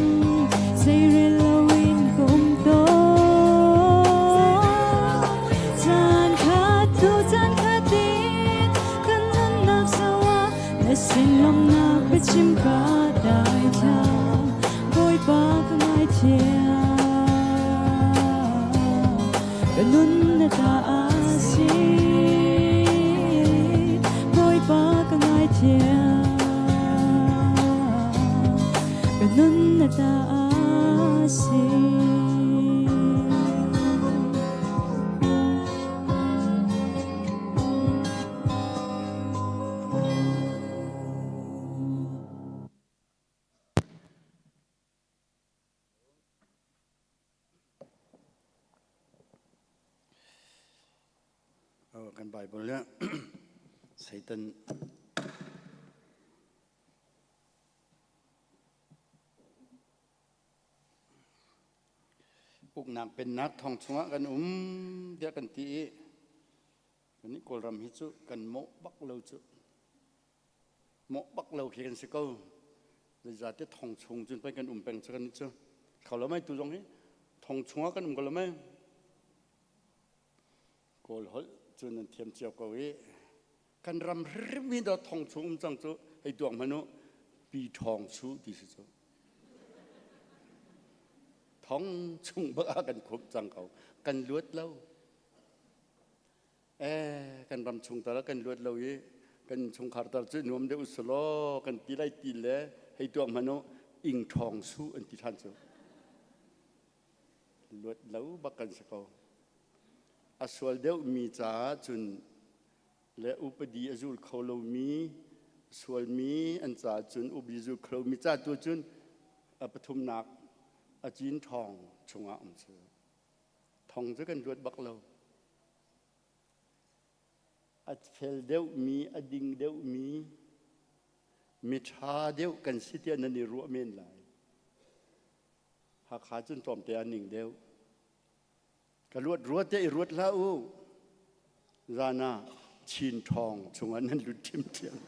zeirel loin ka um tawn. Caan khat tu caan khat in kan nunnak zoh ah na sin lawmhnak biachim ka daithlang. Bawipa ka ngaithiam, ka nun na ta a si. Bawipa ka ngaithiam, ka nun na ta a si. Kan Bible le Satan uknak pennak thong chungah kan um tiah kan ti i kannih Kawlram hi cu kan mawh bak lo cu. Mawh bak lo khi kan si ko. Zeizate thong chung cun pei kan um peng cu kan cu. Kho lo mai tu zong hi thong chungah kan um ko lo mai. Kawl holh cu nan thiam cio ko i kan ram hrim hi do thong chung um cang cu hei tuak hmanh u pi ṭhawng su ti si cu. Thong chung bak ah kan khumh cang ko. Kan luat lo. Eh, kan ram chung tal kan luat lo i kan chungkhar tal cu nuam deuh usulaw kan ti lai ti le hei tuak hmanh u ing ṭhawng su an ti ṭhan cu. Luat lo bak kan si ko. A sual deuhmi caah cun le upadi a zul kho lomi sualmi an caah cun upadi zul kho lomi ca tu cun a pathumnak a cin ṭhawng chungah um cu. Thong cu kan luat bak lo. A fel deuhmi, a ding deuhmi, miṭha deuh kan si tiah nan i ruah men lai. Hakha cun tlawmte ah ning deuh. Ka luat rua tiah i ruat hlah u. Zan ah Chin ṭhawng chungah nan lut ṭhiamṭhiam.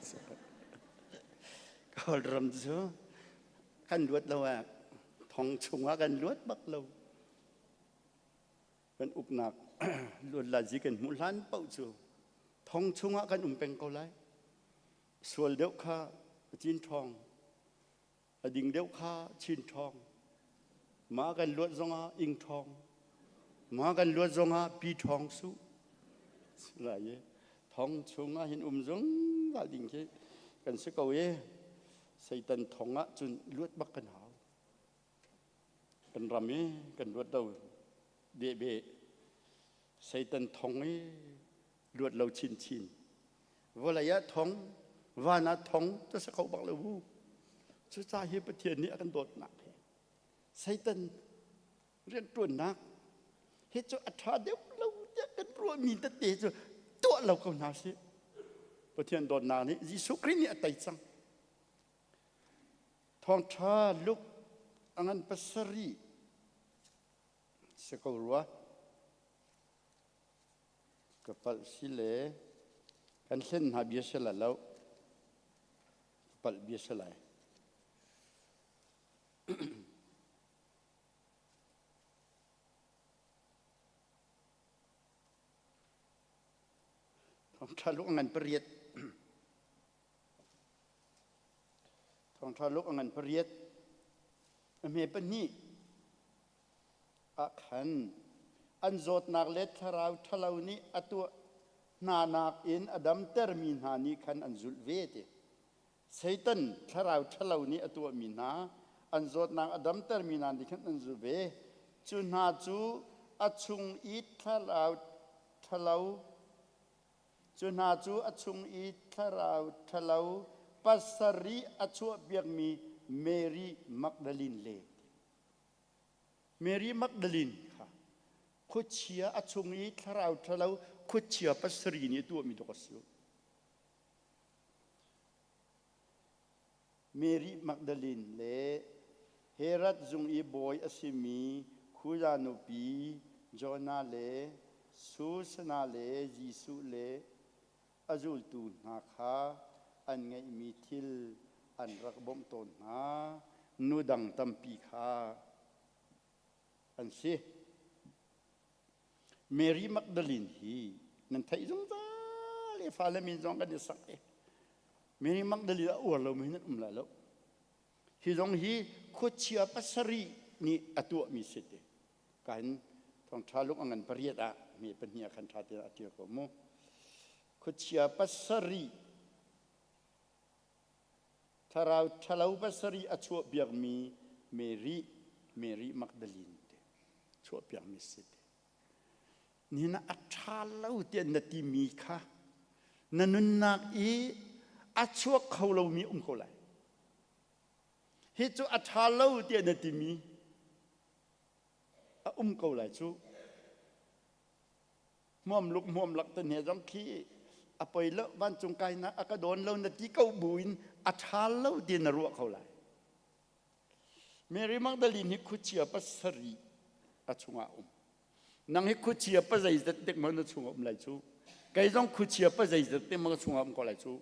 Kawlram cu kan luat lo ah thong chungah kan luat bak lo. Kan uknak luatlazi kan hmuh hlan paoh cu thong chungah kan um peng ko lai. Sual deuh kha cin ṭhawng, a ding deuh kha chin ṭhawng. Ma kan luat zongah ing ṭhawng, ma kan luat zongah pi ṭhawng su. Lai i thong chungah hin um zungzal ding khi kan si ko i Satan thong ah cun luat bak kan hau. Kan ram i kan luat lo behbeh Satan thong i luat lo chinchin. Vawlei ah thong, van ah thong cu si kho bak lo bu. Cucaah hi Pathian nih a kan dawtnak hi Satan rianṭuannak hi cu a ṭha deuh lo tiah kan ruahmi tete cu tuah lo ko hna sih. Pathian dawtnak nih Jesuh Khrih nih a tei cang. Thawngṭha Luke a ngan pasarih si ko rua. Ka palh si le kan hlen hna bia si la lo. Ka palh bia si lai. Thawngṭha Luke a ngan pariat. Thawngṭha Luke a ngan pariat. A hme pahnih. Ah khan an zawtnak le thlarau ṭhalo nih a tuah hnanak in a damtermi hna nih khan an zulh ve ti. Satan thlarau ṭhalo nih a tuahmi hna an zawtnak a damtermi hna nih khan an zulh ve. Cu hna cu a chung i thlarau ṭhalo Cu hna cu a chung i thlarau ṭhalo pasarih a chuahpiakmi Mary Magdalene le Mary Magdalene kha khuachia a chung i thlarau ṭhalo khuachia pasarih nih a tuahmi dawk a si. Mary Magdalene le Herod zung i bawi a simi Khuza nupi Jonah le Susanna le Jesuh le a zultu hna kha an ngeihmi thil an rak bawmh tawn hna. Nu dang tampi kha an si. Mary Magdalene hi nan theih zungzal i fale min zong kan i sak i Mary Magdalene a uar lomi nan um lai lo. Hi zong hi khuachia pasarih nih a tuahmi si te. Kain thawngṭha lung a ngan pariat ah me pahnih ah khan ṭha tein a ṭial ko mu. Khuachia pasarih Thlarau ṭhalo pasarih a chuahpiakmi Mary, Mary Magdalene te chuahpiakmi si te. Nihin ah a ṭha lo tiah na timi kha na nunnak i a chuak kho lomi um ko lai. Hi cu a ṭha lo tiah na timi a um ko lai cu. Hmuam luk hmuam lak te hne zong khi a poi lo vancung kainak a ka dawn lo na ti ko buin a ṭha lo ti na ruah kho lai. Mary Magdalene hi khuachia pasarih a chungah um. Nang hi khuachia pa zeizat dek maw na chungah um lai cu? Kei zong khuachia pa zeizat dek maw ka chungah um ko lai cu?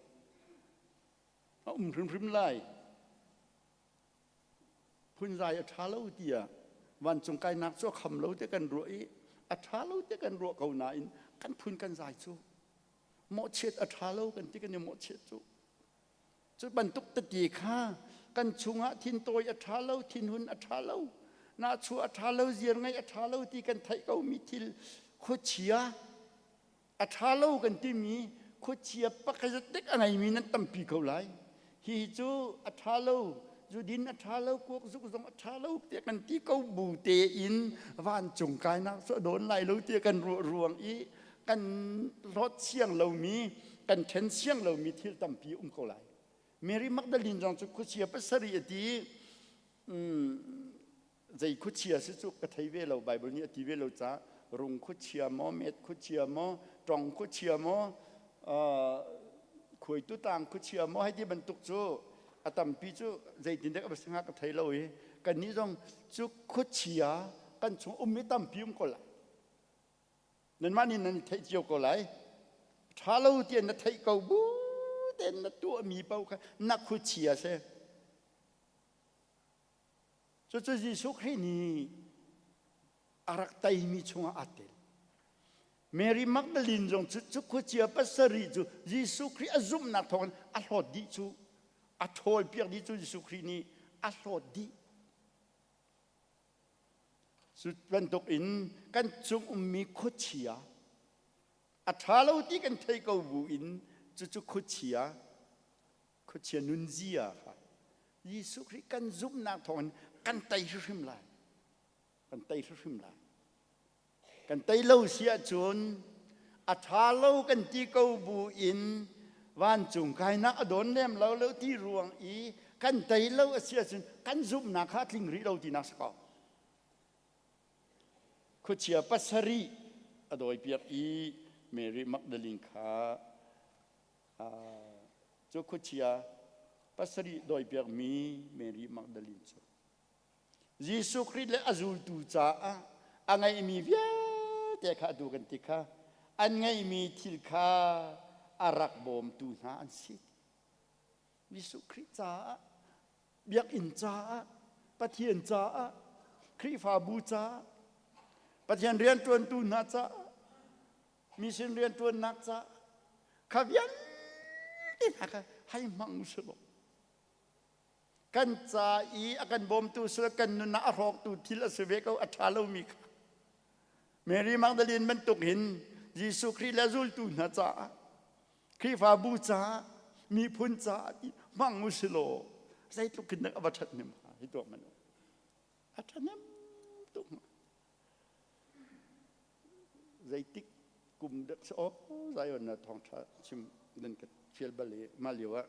A um hrimhrim lai. Phunzai a ṭha lo tiah vancung kainak cu a kham lo ti kan ruah i a ṭha lo ti kan ruah ko nain kan phun kan zai cu mawhchiat a ṭha lo kan ti kan i mawhchiat cu. Cu bantuk tete kha kan chungah thintawi a ṭha lo, thinhun a ṭha lo, nahchuah a ṭha lo, ziar ngeih a ṭha lo ti kan theih komi thil khuachia A ṭha lo kan timi khuachia pakhat tek a ngeimi nan tampi ko lai. Hihi cu a ṭha lo, zudin a ṭha lo, kuak zuk zong a ṭha lo tiah kan ti ko bu tein vancung kainak cu a dawn lai lo tiah kan ruah ruang i kan hlawt siang lomi, kan ṭhen siang lomi thil tampi um ko lai. Mary Magdalene zong cu khuachia pasarih a ti i zei khuachia si cu ka thei ve lo Bible nih a ti ve lo ca rung khuachia maw met khuachia maw tong khuachia maw khuaitu tlang khuachia maw hei ti bantuk cu a tampi cu zeitin dek a va si hnga ka thei lo i kannih zong cu khuachia kan chung um i tampi um ko lai nanmah nih nan i theih cio ko lai ṭha lo tiah na theih ko bu tein na tuahmi paoh kha na khuachia si Cucu Jesuh Khrih nih a rak teimi chungah aa tel. Mary Magdalene zong cu cu khuachia pasarih cu Jesuh Khrih a zumhnak thawngin a hlawt dih cu a ṭhawlpiak dih cu Jesuh Khrih nih a hlawt dih. Cu bantuk in kan cung ummi khuachia a ṭha lo ti kan thei ko bu in cucu khuachia khuachia nunzia kha Jesuh Khrih kan zumhnak thawngin kan tei hrimhrim lai. Kan tei hrimhrim lai. Kan tei lo si ahcun a ṭha lo kan ti ko bu in vancung kainak a dawn lem lo lo ti ruang i kan tei lo a si ahcun kan zumhnak kha a tling rih lo tinak si ko. Khuachia pasarih a dawipiak i Mary Magdalene kha Cu khuachia pasarih dawipiakmi Mary Magdalene cu Jesuh Khrih le a zultu caah a ngeihmi vialte kha atu kan ti kha an ngeihmi thil kha a rak bawmtu hna an si. Jesuh Khrih caah, biakinn caah, Pathian caah, Khrihfabu caah, Pathian rianṭuantu hna caah, mission rianṭuannak caah kha vialte hna kha hei hmang usih law. Kan ca i a kan bawmtu si kan nun ah a hrawktu thil a si ve ko a ṭha lomi kha. Mary Magdalene bantuk hin Jesuh Khrih le zultu hna caah Khrihfabu caah miphun caah ti hmang u si law zeitluk in dah a va ṭhathnem hnga hi tuak hmanh u. A ṭhahnem tuk hnga. Zeitik kum dek si aw Zion na thawngṭha chim nan ka fial bal i mah lio ah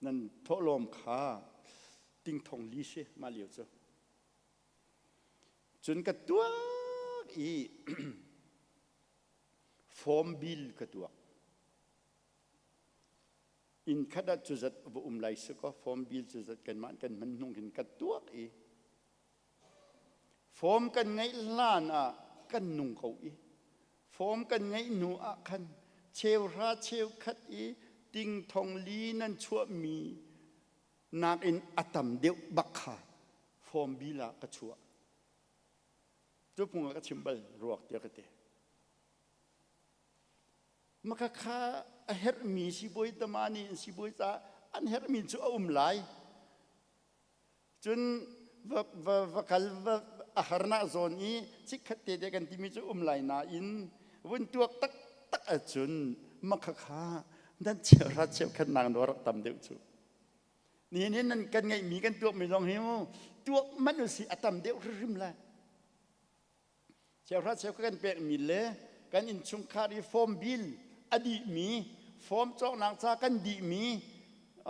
nan thawhlawm kha ting thong li si mah lio cu. Cun ka tuak i form bill ka tuak. Inn khat ah cuzat va um lai si kaw form bill cuzat kanmah kan hman hnung hin ka tuak i form kan ngeih hlan ah kan nung ko i form kan ngeih hnu ah khan cheuhra cheukhat i ting thong li nan chuahmi nakin a tam deuh bak kha form bill ah ka chuah. Cu phung ah ka chim bal ruak tiah ka ti. Maka kha a herhmi sibawi tama nih sibawi ca an herhmi cu a um lai. Cun va, va, va kal va a harnak zawn i chikkhat te te kan timi cu um lai nain vun tuak taktak ahcun maka kha nan cheuhra cheukhat nak nawl rak tam deuh cu. Nihin hin nan kan ngeihmi kan tuakmi zong hi mu tuak manh usih a tam deuh hrimhrim lai. Cheuhra cheukhat kan pekmi le kan innchungkhar i form bill a dihmi, form cawknak ca kan dihmi,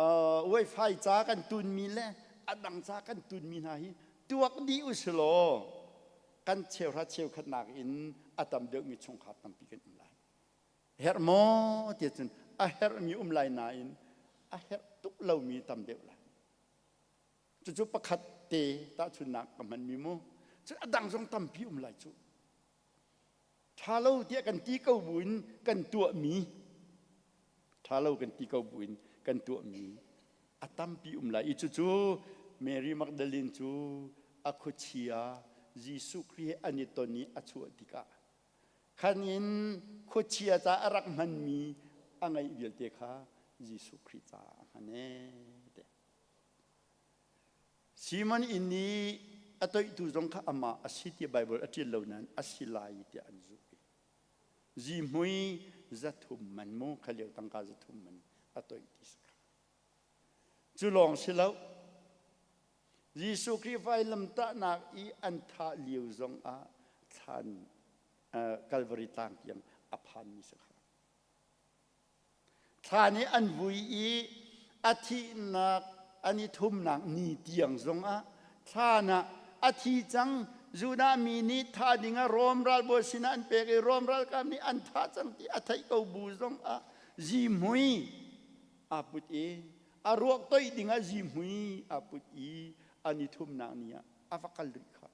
uh, wifi ca kan tunmi le a dang ca kan tunmi hna hi tuak dih usilaw kan cheuhra cheukhat nakin a tam deuhmi chungkhar tampi kan um lai. Herh maw ti cun a herhmi um lai nain a herh tuk lomi tam deuh lai. Cucu pakhat te tahchunnak ka hmanmi mu. Cun a dang zong tampi um lai cu. Ṭha lo tiah kan ti ko buin kan tuahmi, ṭha lo kan ti ko buin kan tuahmi a tampi um lai i cucu Mary Magdalene cu a khuachia Jesuh Khrih he an i ton i a chuah tikah khan in khuachia ca a rak hmanmi a ngeih vialte kha Jesuh Khrih caah a hman ee te. Simon inn i a toihtu zong kha amah a si tiah Baibal a ṭial lo nain a si lai tiah an zumh i zihmui 300 man mu kha lio tangka 300 man a toih ti si kha. Cu lawng si lo Jesuh Khrih vailamtahnak i an thah lio zong ah thlan Calvary tlang tiang a phanmi si kha. Thla nih an vui i a thihnak an i thumnak ni tiang zongah thlan ah a thi cang. Judah mi nih thah dingah Rom ralbawi sinah an pek i Rom ralkap nih an thah cang ti a theih ko bu zongah zihmui aa put i a ruak toih dingah zihmui aa put i an i thumnak ni ah a va kal rih kha.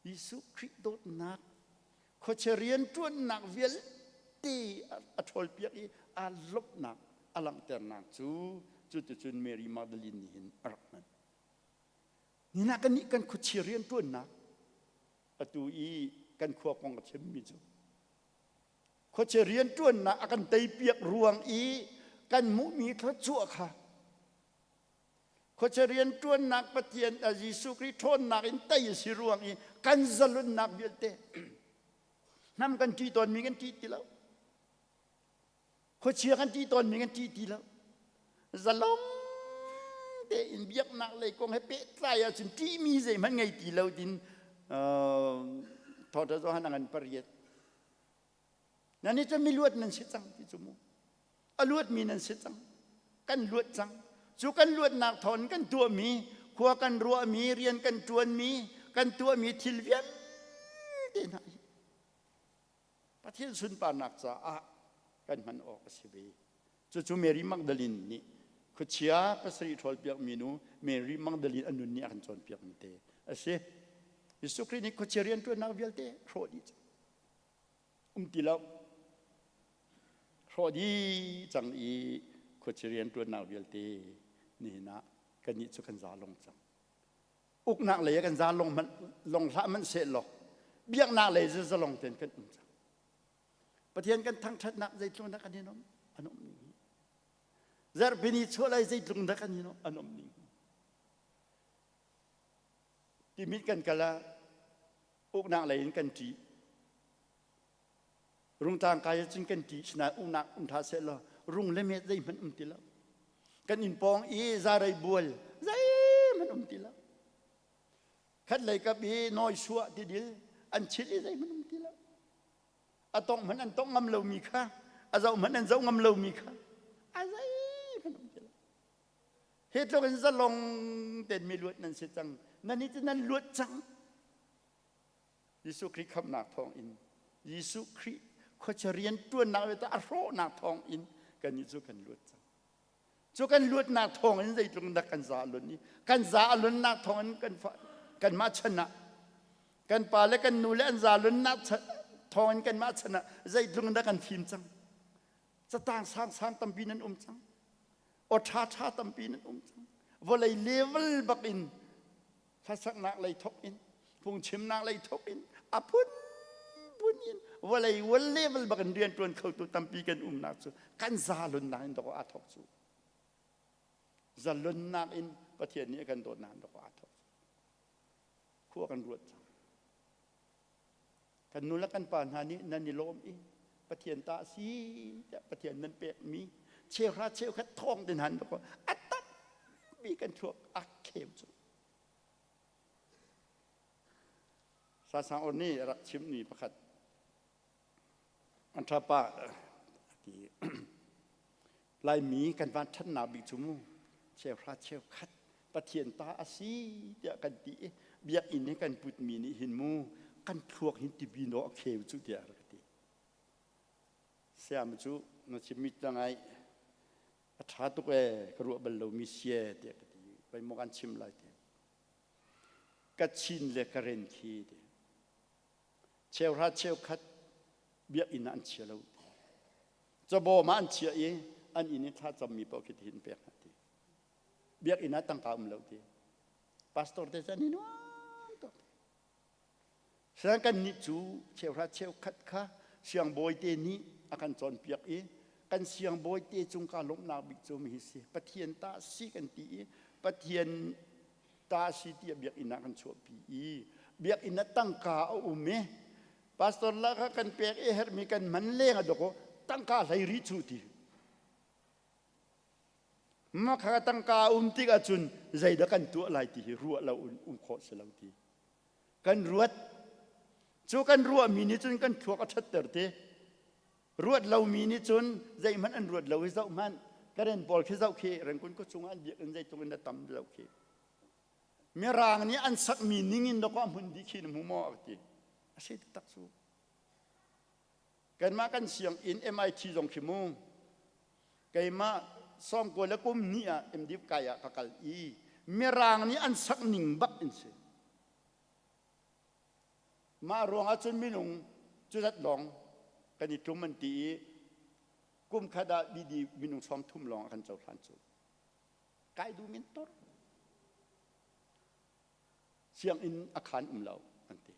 Jesuh Khrih dawtnak khuachia rianṭuannak vialte a ṭhawlpiak i aa lawmhnak a langhternak cu cuticun Mary Magdalene nih hin a rak hman. Nihin ah kannih kan khuachia rianṭuannak atu i kan khua kong a chimmi cu khuachia rianṭuannak a kan teipiak ruang i kan hmuhmi thluachuah kha Khuachia rianṭuannak Pathian Jesuh Khrih ṭhawnnak in tei a si ruang i kan zalonnak vialte hnam kan ṭih tawnmi kan ṭih ti lo. Khuachia kan ṭih tawnmi kan ṭih ti lo. Zalong tein biaknak lei kong he pehtlai ahcun ṭihmi zeihmanh ngei ti lo tin Thawngṭha Johan a ngan pariat. Nan i cu miluat nan si cang ti cu mu. A luatmi nan si cang. Kan luat cang. Cu kan luatnak thawng kan tuahmi, khua kan ruahmi, rian kan ṭuanmi, kan tuahmi thil vialte hna hi Pathian sunparnak caah kan hman awk a si ve. Cucu Mary Magdalene nih khuachia pasarih ṭhawlpiakmi nu Mary Magdalene a nun nih a kan cawnpiakmi te a si. Jesuh Khrih nih khuachia rianṭuannak vialte hrawh dih cang. Um ti lo. Hrawh dih cang i khuaci rianṭuannak vialte nihin ah kannih cu kan za long cang. Uknak lei ah kan za long hmanh long hlah hmanh seh law biaknak lei cu zalong tein kan um cang. Pathian kan thangṭhatnak zeitluk dah kan in um an um ning hi. Zarhpini chuah lai zeitluk dah kan an um ning. Timit kan kal ah uknak lei in kan ṭih. Rungtlang kai ahcun kan ṭih sinain uknak um ṭha seh law rung le met zeihmanh um ti lo. Kan inn pawng i zarei bual zeihmanh um ti lo. Khat lei kap i nawi suah tidil an chilh i zeihmanh um ti lo. A tongh hmanh an tongh ngam lomi kha a zoh hmanh an zoh ngam lomi kha a zeihmanh um ti lo. Hi tluk in zalong tein mi luat nan si cang. Nan i nan luat cang. Jesuh Khrih khamhnak thawng in Jesuh Khrih khuachia rian ṭuannak le a hrawhnak thawng in kannih cu kan luat cang. Cu kan luatnak thawng in zeitluk dah kan za a lun i kan za a lunnak thawng in kan kanmah chan ah kan pa le kan nu le an za lunnak thawng in kanmah chan ah zeitluk dah kan fim cang. Catang sang sang tampi nan um cang. Aw ṭha ṭha tampi nan um cang. Vawlei level bak in hlasaknak lei thok in phungchimnak lei thok in a phunphun in vawlei world level bak in rianṭuan khotu tampi kan umnak cu kan zalonnak in dawh aa thok cu zalonnak in Pathian nih a kan dawtnak in dawh aa thok cu khua kan ruat cang. Kan nu le kan pa hna nih nan i lawm i Pathian ta a si tiah Pathian nan pekmi cheuhra cheukhat thawng te hna in a tampi kan thluak a kheu cu. Sasang on nih rak chimmi pakhat an ṭhapa ti Laimi kan van ṭhatnak bik cu mu cheuhra cheukhat Pathian ta a si tiah kan ti i biakinn hi kan putmi nih hin mu kan thluak hin tipi naw a kheu cu tiah a rak ti. Siam cu na chimmi ngai a ṭha tuk ee ka ruah bal lomi sie tiah ka ti. Pei maw kan chim lai ti. Kachin le Karen khi ti. Cheuhra cheukhat biakinn ah an chia lo ti. Cabawm ah an chiah i an inn i thlacammi paoh khi tihin pek hna ti. Biakinn ah tangka um lo ti. Pastor te cu an i nuam tuk. Sian kan nih cu cheuhra cheukhat kha siangbawi te nih a kan cawnpiak i kan siangbawi te cung ka lawmhnak bik cu mi hi si Pathian ta si kan ti i Pathian ta si tiah biakinn ah kan chuahpi i biakinn ah tangka a um i pastor la kha kan pek i herhmi kan man leng a dok tangka hlei rih cu ti ma kha tangka um tik ahcun zeidah kan tuah lai ti hi ruah lo um khawh si lo ti kan ruat cu kan ruahmi nih cun kan thluak a ṭhatter te Ruat lomi nih cun zeihmanh an ruat lo i zoh hmanh Karen pawl khi zoh khi Rangoon khua chungah an biakinn zeitluk in a tam zoh khi. Mirang nih an sakmi ning in dawkaw hmun dih khi na hmu maw a ti. A si taktak cu. Kanmah kan sianginn MIT zong khi mu. Keimah sawmkua le kum hnih ah MDiv kai ah ka kal i Mirang nih an sak ning bak in si. Mah ruangah cun minung cuzat lawng kan i tlum an ti i kum khat ah BD minung 30 lawng a kan cohlan cu. Kai duh men tor. Sianginn a khan um lo an ti.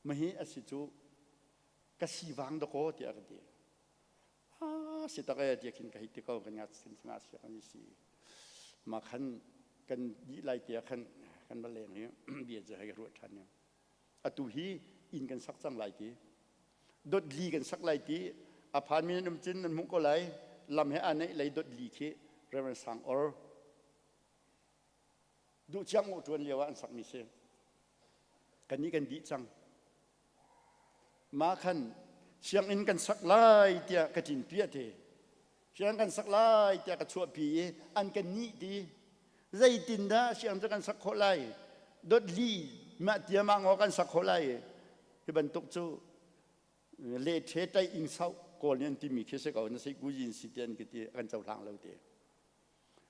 Mahi a si cu ka sivang dakaw tiah ka ti. Ah si tak e tiah khin ka hei ti ko kan ngat sin nga siak an si. Ma khan kan dih lai tiah khan kan va leng i bia cu hei ka ruah ṭhan i atu hi inn kan sak cang lai ti dot li kan sak lai ti a phan mi nan um cin nan hmuh ko lai lam he aa neih lei dot li khi Reverend Sang Or duh chiang u ṭuan lio ah an sakmi si kannih kan dih cang Mah khan sianginn kan sak lai tiah ka ṭinpiah te. Sianginn kan sak lai tiah ka chuahpi i an kan nih ti. Zeitindah sianginn cu kan sak khawh lai? Dot li mah tia mah ngaw kan sak khawh lai. Hi bantuk cu le ṭhe ṭai ing sau kawl nih an timi khi si ko na sei ku yin si ti an ka ti kan cohlang lo ti.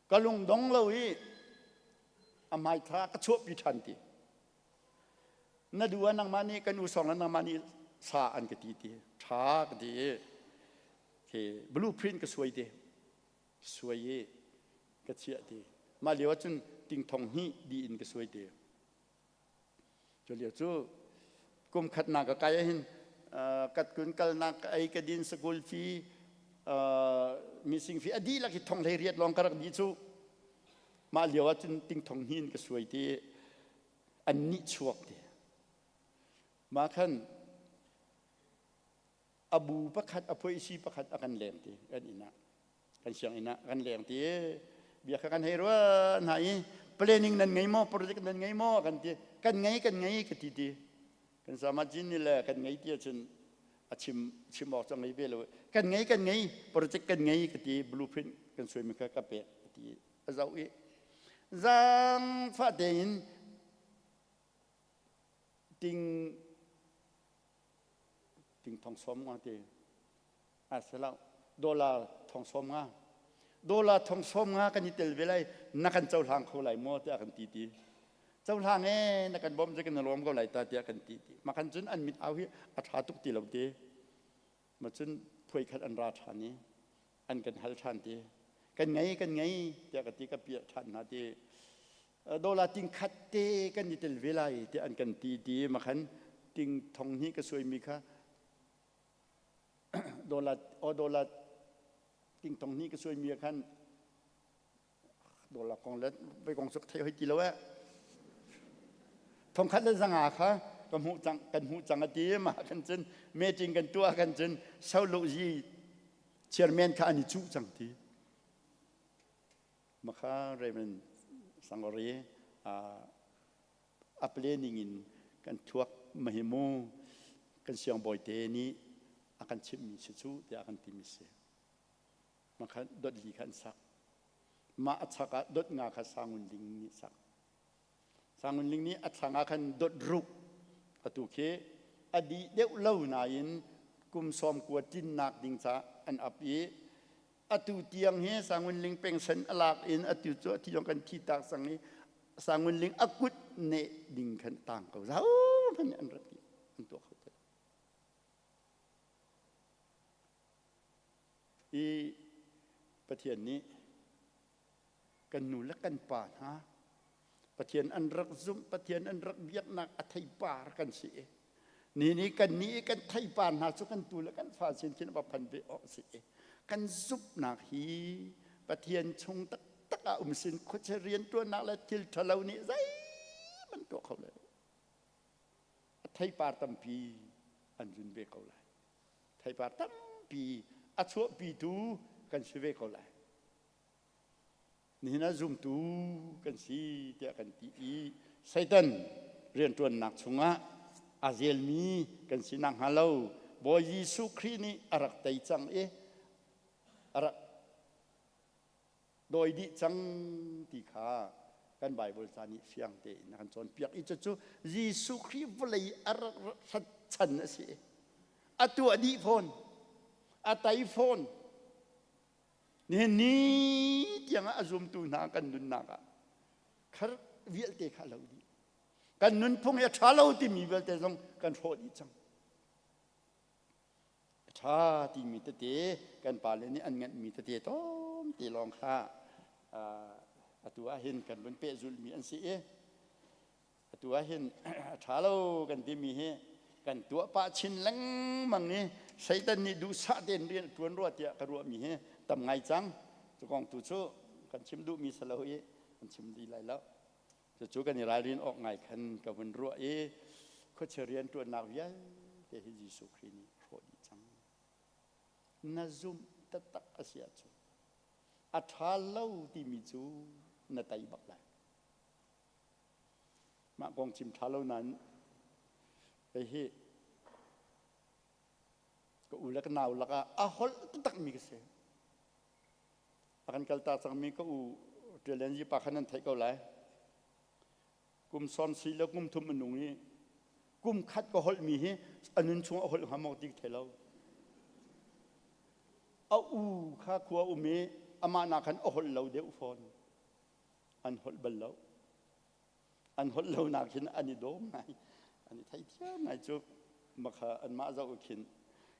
Ka lung dong lo i a hmaitha ka chuahpi ṭhan ti. Na duh ah nangmah nih kan u sawng le nangmah nih sa an ka ti ti ṭha ka ti i khi blueprint ka suai ti suai i ka chiah ti mah lio ah cun ting thong hnih di in ka suai ti cu lio cu kum khatnak ka kai ah hin kat kun kalnak ka ei ka din school fee. Mising fi a dihlak hi thong hlei riat lawng ka rak di cu. Mah lio ah cun ting thong hin ka suai ti an nih chuak ti. Mah khan a bu pakhat a phuaisi pakhat a kan leng ti kan inn ah kan sianginn ah kan leng ti bia kha kan hei ruah hna i planning nan ngei maw project nan ngei maw kan ti kan ngei kan ngei ka ti ti kan sama jin ni le kan ngei ti ahcun a chim chim awk cu ngei ve lo kan ngei kan ngei project kan ngei ka ti blueprint kan suai mi kha ka pek ka ti a zoh i zaangfah tein ting ting thong sawm nga ti a si lo dollar thong sawm nga dollar thong sawm nga kan i tel ve lai na kan cohlang kho lai maw tiah kan ti ti cohlang e na kan bawm je kan lawm ko lai ta tiah kan ti ti ma kan cun an mit au hi a tha tuk ti lo ti ma cun phuai khat an ra than i an kan hal than ti kan ngei kan ngei tiah ka ti ka piah than hna ti dollar ting khat te kan i tel ve lai tiah an kan ti ti ma khan ting thong hnih ka suaimi kha dollar o dollar ting thong hnih ka suaimi khan dollar kong le voi kong cu thei hoi ti lo eh thong khat le zanga kha ka hmuh cang kan hmuh cang a ti ma kan cun meeting kan tuah kan cun solo zi chairman kha an i cuh cang ti Makha Reverend Sangori a planning in kan thuak mahimu kan siangbawi te nih a kan chimhmi si cu tiah a kan timi si. Makha dot li kha an sak. Mah a chak ah dot nga kha Sangun Ling nih sak. Sangun Ling nih a thlang ah khan dot ruk atu khi a dih deuh lo nain kum sawm kua tinnak ding ca an ap i atu tiang hi Sangun Ling pension a lak in atu cu a thi zong kan thi tak cang i Sangun Ling a kut ne ding khan tang ko zau hmanh an rat an tuah kho te i Pathian nih kan nu le kan pa hna Pathian an rak zumh Pathian an rak biaknak a theipar kan si i ni ni kan nih kan theipar hna cu kan tu le kan fa sin khin va phan ve awk si i kan zumhnak hi Pathian chung taktak ah um sin khuachia rianṭuannak le thil ṭhalo nih zeihmanh tuah kho lo a theipar tampi an zun ve ko lai theipar tampi a chuahpitu kan si ve ko lai Nihin ah zumtu kan si tiah kan ti i Satan rianṭuannak chungah a zelmi kan si nakhnga lo Bawi Jesuh Khrih nih a rak tei cang i a rak dawi dih cang ti kha kan Baibal ca nih fiang tein a kan cawnpiak i cucu Jesuh Khrih vawlei a rak hrat chan a si. A tuah dih fawn, a tei fawn. Nihin ni tiangah a zumtu hna kan nunnak ah khar vialte kha lo dih. Kan nunphung hi a ṭha lo timi vialte zong kan hrawh dih cang. A ṭha timi tete kan pale nih an nganhmi tete tlawmte lawng kha atu ah hin kan vun pehzulhmi an si i Atu ah hin a ṭha lo kan timi hi kan tuah pah chin lengmang i Satan nih duhsah tein rian a ṭuan rua tiah ka ruahmi hi tam ngai cang. Cu kong tu cu kan chim duhmi si lo i kan chim dih lai lo. Cucu kan i ralrin awk ngai khan ka vun ruah i khuachia rian ṭuannak vialte hi Jesuh Khrih nih hrawh dih cang. Na zumh taktak a si ahcun a ṭha lo timi cu na tei bak lai. Mah kong chim ṭha lo nain kei hi ka u le ka nau lakah a holh taktakmi ka si. A kan kaltak cangmi ka u Ṭial Lian Yi pa kha nan theih ko lai. Kum sawm si le kum thum a nung i kum khat ka holhmi hi a nun chung a holh hnga maw ti ka thei lo. A u kha khua um i amah nak khan a holh lo deuh fawn. An holh bal lo. An holh lo nak hin an i dawm ngai. An i theithiam ngai cu makha anmah zoh khin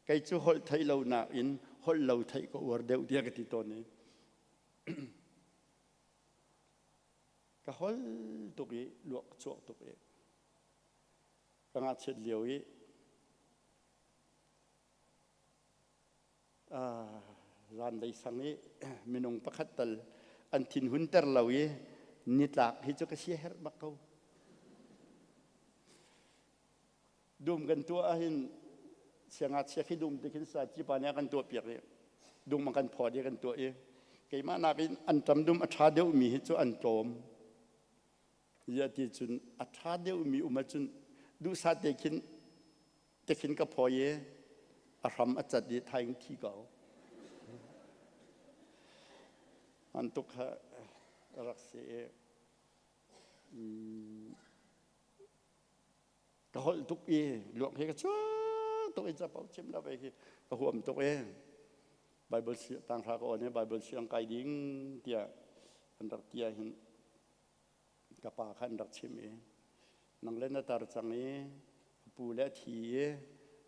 kei cu holh theih lo nak in holh lo theih ka uar deuh tiah ka ti tawn i ka hol tuk i luak chuak tuk i ka ngakchiat lio i ah. Zanlei sang i minung pakhat tal an thinhunter lo i nitlak hi cu ka siaherh bak ko. Dum kan tuah ahhin siangngakchia khi dum ti khin sa cipa nih a kan tuah piak i dum a kan phawt i kan tuah i keimah nakin an ṭam dum a ṭha deuhmi hi cu an tlawm. Ziah ti cun a ṭha deuhmi um ahcun duhsah te khin te khin ka phawi i a hram a cat i thaing thi ko. An tuk kha rak si i ka holh tuk i luak hi ka chuak tuk i capo chim lo ve hi ka huam tuk i Bible tanghra ka on i Bible siang kai ding tiah an rak ti ahhin ka pa kha an rak chim i nang le na tar cang i a pu le a thi i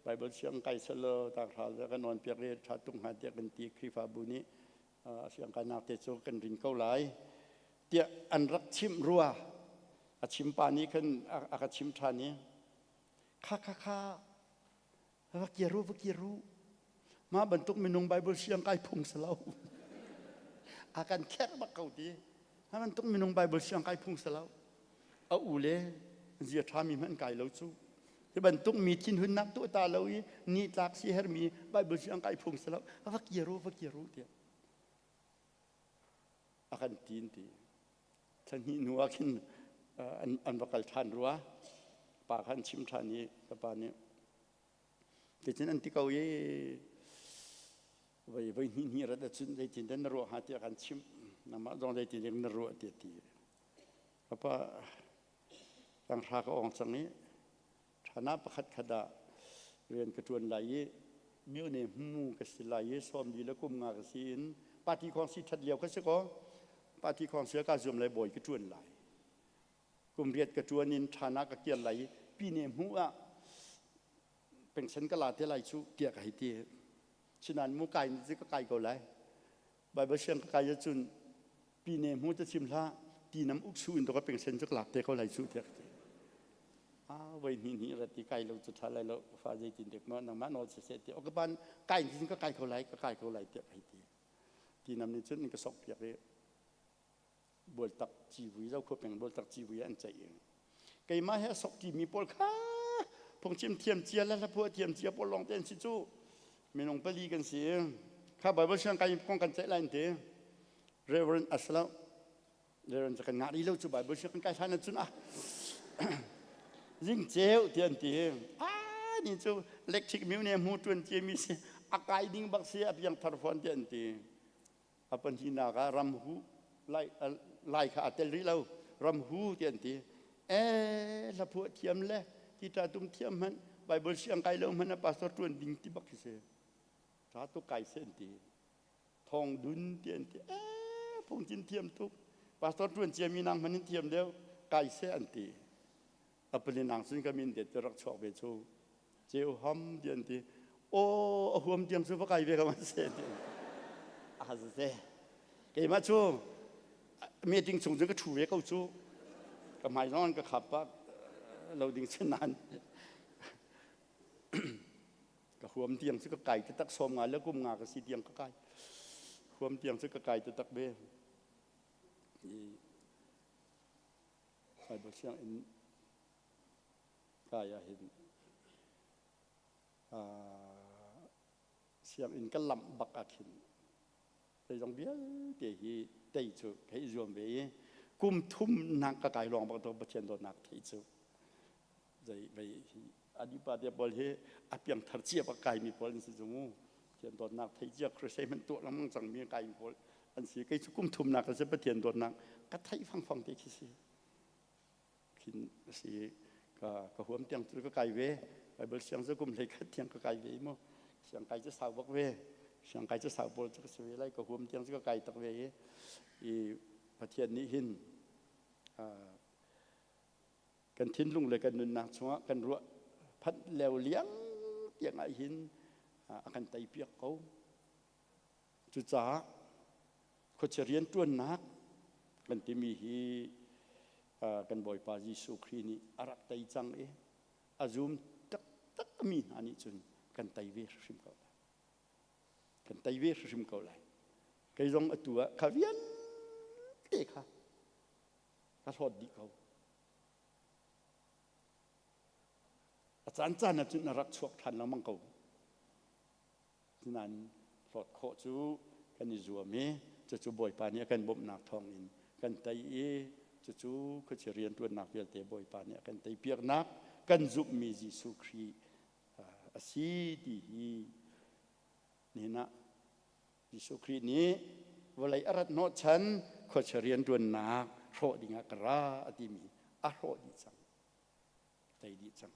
Bible siang kai selaw tanghra le kan on piak i ṭha tuk hnga tiah kan ti Khrihfabu nih siang kainak te cu kan rin ko lai tiah an rak chimh rua. A chim pa nih khan a ka chim ṭhan i kha kha kha va kir u va kir u mah bantuk minung Bible siang kai phung si lo a kan kherh bak ko ti mah bantuk minung Bible siang kai phung si lo a u le zia ṭha mi hmanh kai lo cu hi bantuk mi thinhunnak tuah ta lo i ni tlak si hermi Bible siang kai phung si lo va kir u va kir u tiah a kan tin ti thla hnih hnu ah khin an va kal ṭhan rua pa kha an chim ṭhan i ka pa nih ticun an ti ko i voi voi hnih hnih rat ahcun zeitin dah na ruah hnga tiah kan chimh nangmah zong zeitin dah na ruah tiah ti ka pa tanghra ka awng cang i Ṭhana pakhat khat ah rian ka ṭuan lai i myone hmu ka si lai i sawmli le kum nga ka si in party khawngsi ṭhat lio ka si kaw party khawngsi ah kaa zuam lai bawi ka ṭuan lai. Kum riat ka ṭuan in ṭhana ka kir lai i pine hmu ah pension ka la te lai cu tiah ka hei ti. Sinain mu kai ni cu ka kai ko lai. Baibal siang ka kai ahcun pine hmu te chim hlah ti nam uk su in to ka pension cu ka lak te ko lai cu tiah ka ti. Ah voi hnih hnih rat ti kai lo cu tha lai lo fa zeitin dek ma nangmah nawl siseh ti ok ban kai in ka kai ko lai ka kai ko lai tiah ka hei ti. Ti nam nih cun ka sok piak i Bualtak civui Zokhua peng Bualtak civui ah an ceih i keimah he a sok ṭimi pawl kha phungchim thiam cia le hlaphuah thiam cia pawl lawng te an si cu minung pali kan si kha Bible siang kai kong kan ceih lai an ti Reverend asalo Reverend kan ngah rih lo cu Bible siang kan kai hlan ahcun ah zing ceu ti an ti ah ni cu electric mi ne mu tuan cia mi si a kai ding bak si a piang thar fawn ti an ti A pahnihnak ah ramhu lai, lai kha aa tel rih lo. Ramhu ti an ti. Eh, hlaphuah thiam le guitar tum thiam hmanh, Bible siang kai lo hmanh a pastor ṭuan ding ti bak khi si. Ṭha tuk kai se an ti. Thong dun ti an ti. Eh, phungchin thiam tuk. Pastor ṭuan ciami nang hmanh in thiam deuh. Kai se an ti. A palinang cun ka min det cu rak chuak ve cu. Ceu ham ti an ti. Aw, a huam tiang cu va kai ve ko an se ti. A se. Keimah cu meeting chung cun ka ṭhu ve ko cu. Ka hmai zong an ka khap pah lo ding si nain ka huam tiang cu ka kai taktak sawm nga le kum nga ka si tiang ka kai. Huam tiang cu ka kai taktak ve. Bible sianginn kai ah hin sianginn ka lamh bak ah khin zeizong vialte hi tei cu ka i zuam ve i kum thum nak ka kai lawng bak to Pathian dawtnak thei cu zei vei hi adi pa te pawl hi a piangthar cia bak kai mi pawl an si cu mu Pathian dawtnak thei cia crusade hmanh tuah lengmang cang mi kai mi pawl an si kei cu kum thum nak ka si Pathian dawtnak ka theih fangfang te khi si khin a si ka ka huam tiang cu ka kai ve Bible siang cu kum hlei khat tiang ka kai ve mu siang kai cu sau bak ve siang kai cu sau pawl cu ka si ve lai ka huam tiang cu ka kai tak ve i i Pathian nih hin kan thinlung le kan nunnak chungah kan ruah phanh leo liang tiang ah hin a kan tei piak ko Cucaah khuachia rianṭuannak kan timi hi kan Bawipa Jesuh Khrih nih a rak tei cang i a zum taktakmi hna nih cun kan tei ve hrimhrim ko lai. Kan tei ve hrimhrim ko lai. Kei zong atu ah kha vialte kha ka hlawt dih ko. A caan caan ah cun a rak chuak ṭhan lengmang ko. Nain hlawt khawh cu kan i zuam i cucu Bawipa nih a kan bawmhnak thawngin kan tei i cucu khuachia rianṭuannak vialte Bawipa nih a kan teipiaknak kan zumhmi Jesuh Khrih a si ti hi nihin ah Jesuh Khrih nih vawlei a rat hnawhchan khuachia rianṭuannak hrawh dingah ka ra a timi a hrawh dih cang. Tei dih cang.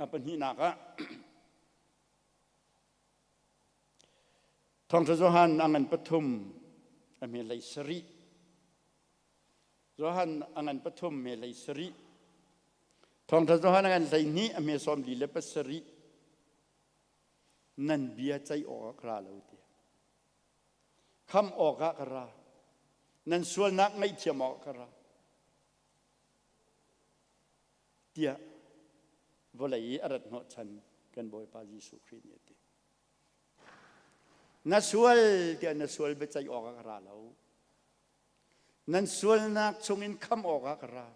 A pahnihnak ah Thawngṭha Johan a ngan pathum a hme hlei sarih. Johan a ngan pathum hme hlei sarih. Thawngṭha Johan a ngan 12 a hme 47. Nan bia ceih awk ah ka ra lo ti. Kham awk ah ka ra. Nan sualnak ngaihthiam awk ah ka ra. Tiah vawlei i a rat hnawhchan kan Bawipa Jesuh Khrih nih a ti. Na sual tiah na sual biaceih awkah ka ra lo. Nan sualnak chungin kham awkah ka ra.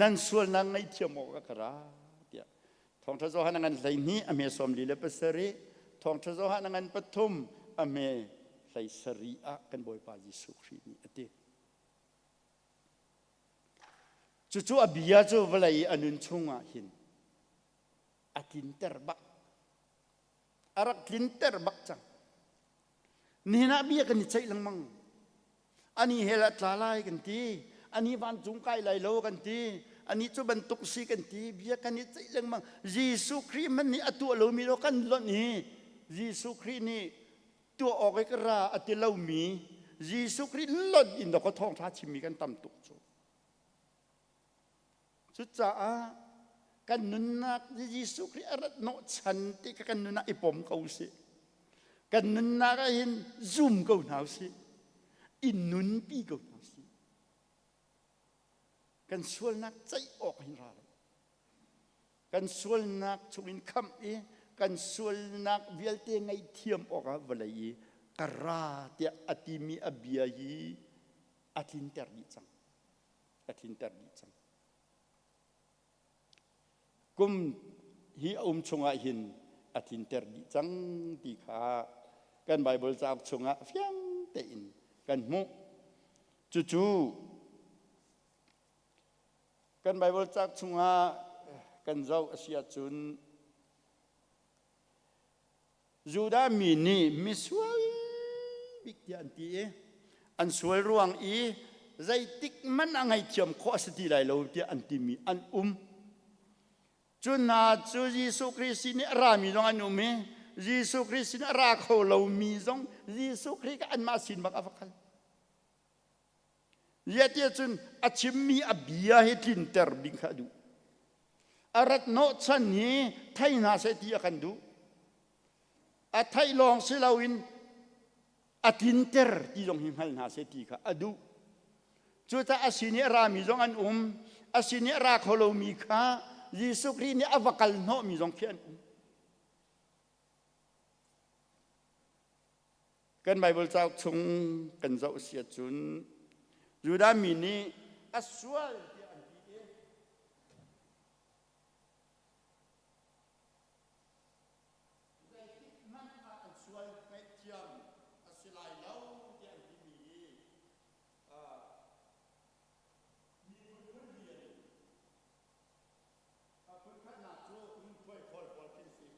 Nan sualnak ngaihthiam awkah ka ra tiah Thawngṭha Johan a ngan 12 a hme 47 Thawngṭha Johan a ngan pathum a hme 17 ah kan Bawipa Jesuh Khrih nih a ti. Cucu a bia cu vawlei i a nun chungah hin a tlinter bak. A rak tlinter bak cang. Nihin ah bia kan i ceih lengmang. Ani hell ah tla lai kan ti. Ani vancung kai lai lo kan ti. Ani cu bantuk si kan ti. Bia kan i ceih lengmang. Jesuh Khrih hmanh nih a tuah lomi lo kan lonh hi Jesuh Khrih nih tuah awk i ka ra a ti lomi Jesuh Khrih lonh in dawk thawngṭha chimmi kan tam tuk cu. Cucaah kan nunnak Jesuh Khrih a rat hnawhchan ti kha kan nun ah i pom ko usih. Kan nunnak ah hin zum ko hna usih. I nunpi ko hna usih. Kan sualnak ceih awk hin ra lo. Kan sualnak chungin khamh i kan sualnak vialte ngaihthiam awkah vawlei i ka ra tiah a timi a bia hi a tlinter dih cang. A tlinter dih cang. Kum hi a um chungah hin a tlinter dih cang ti kha kan Baibal cauk chungah fiang tein kan hmuh. Cucu Kan Baibal cauk chungah kan zoh a si ahcun Judah mi nih misual bik tiah an ti i an sual ruang i zeitik hmanh a ngaihthiam khawh a si ti lai lo tiah an timi an um. Cu hna cu Jesuh Khrih sin i a rami zong an um i Jesuh Khrih sin a ra kho lomi zong Jesuh Khrih kha anmah sin bak a va kal. Ziahtiah cun a chimmi a bia hi tlinter ding kha a duh. A rat hnawhchan hi thei hna seh ti a kan duh. A theih lawng si loin a tlinter ti zong hi hngal hna seh ti kha a duh. Cucaah a sin i a rami zong an um. A sin i a ra kho lomi kha Jesuh Khrih nih a va kal hnawhmi zong khi an um. Kan Baibal cauk chung kan zoh si ahcun Judah mi nih a sual tiah an ti i zeitik hmanh ah an sual ngaihthiam a si lai lo tiah an timi hi mi phun phun li an um. A phun khatnak cu ngunkhuai khawl pawl khi an si.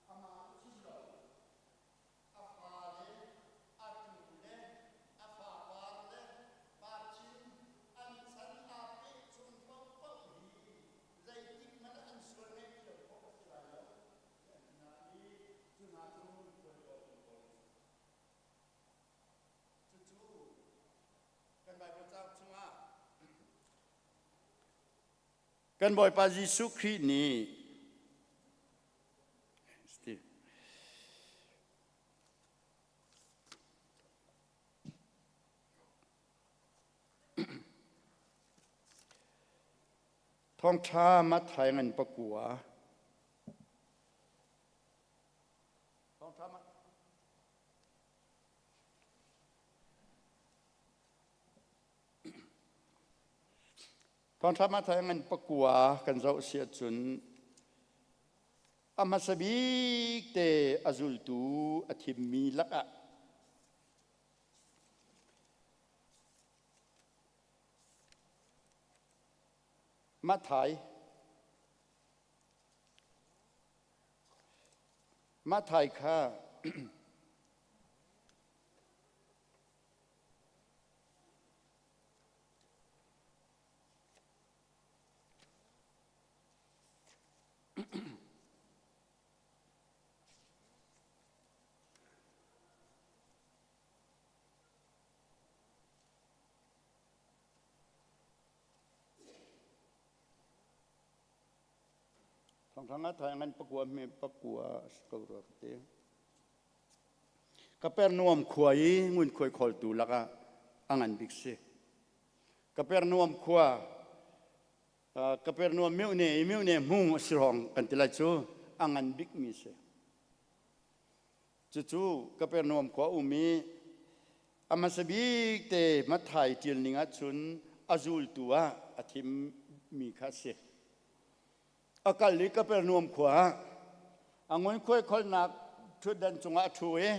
Amah cu chim lo, a fale, a tule, a fapar le parchin an chan aa peh chung paohpaoh hi zeitik hmanh ah an sual ngaihthiam khawh a si lai lo ti an ti hna i cu hna cu ngunkhuai kawltu pawl an si. Cucu kan Baibal cauk chungah kan Bawipa Jesuh Khrih nih Thawngṭha Matthai ngan pakua. Thawngṭha Matthai ngan pakua kan zoh si ahcun a hmasa bik te a zultu a thimmi lakah Matthai Matthai kha Thawngṭha nga thai ngan pakua me pakua a si ko rua ka ti. Kapernaum khua i ngunkhuai khawltu lakah a ngan bik si. Kapernaum khua Kapernaum miohne i miohne hmung a si hrawng kan ti lai cu a ngan bikmi si. Cucu Kapernaum khua um i a hmasa bik te Matthai ṭial ning ahcun a zultu ah a thimmi kha a si. A kal i Kapernaum khua ah a ngunkhuai kholnak ṭhutdan cungah a ṭhu i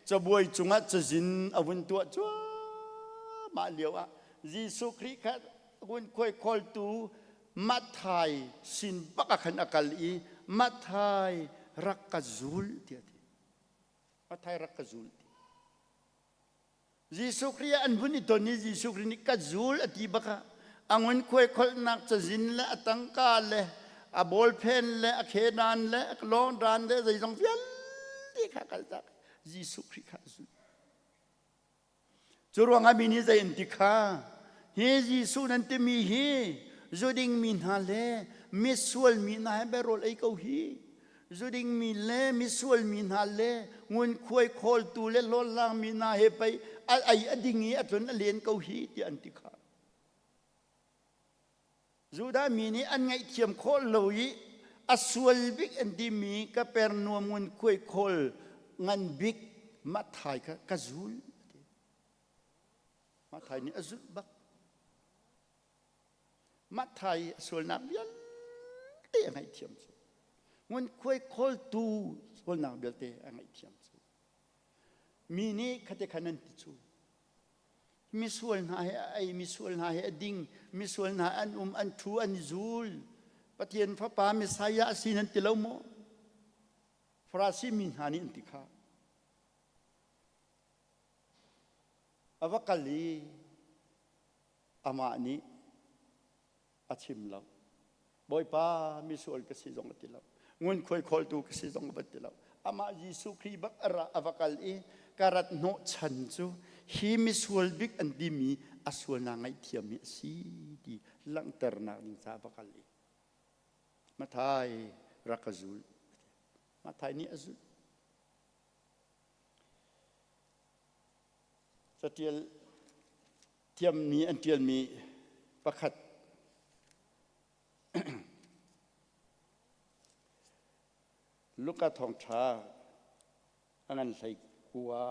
cabuai cungah cazin a vun tuah cuahmah lio ah Jesuh Khrih kha ngunkhuai kholtu Matthai sin bak ah khan a kal i Matthai rak ka zul tiah a ti. Matthai rak ka zul ti. Jesuh Khrih ah an vun i ton i Jesuh Khrih nih ka zul a ti bak ah a ngunkhuai kholhnak cazin le a tangka le a bawlphen le a khenan le a lawngdan le zeizong vialte kha kaltak Jesuh Khrih kha a zul. Cu ruangah mi nih zei an ti kha hi Jesuh nan timi hi zuding mi hna le misual mi hna he berawl ei ko hi zuding mi le misual mi hna le ngunkhuai khawltu le hlawhhlang mi hna he pei a ei a ding i a tlun a len ko hi tiah an ti kha. Judah mi nih an ngaihthiam khawh lo i a sual bik an timi Kapernaum ngunkhuai khawl ngan bik Matthai kha ka zul a ti. Matthai nih a zulh bak. Matthai a sualnak vialte a ngaihthiam cu. Ngunkhuai khawltu sualnak vialte a ngaihthiam cu. Mi nih khate khan an ti cu. Misual hna he a ei, misual hna he a ding, misual hna an um, an ṭhu, an i zul. Pathian Fapa Messiah a si nan ti lo maw? Farasi mi hna nih an ti kha. A va kal i amah nih a chim lo. Bawipa misual ka si zong a ti lo. Ngunkhuai khawltu ka si zong a va ti lo. Amah Jesuh Khrih bak a ra a va kal i ka rat hnawh chan cu hi misual bik an timi a sualnak ngaihthiam hi a si ti langhternak ding caah va kal i Matthai rak ka zul. Matthai nih a zulh. Catial thiammi an ṭialmi pakhat Luka thawngṭha a ngan hlei kua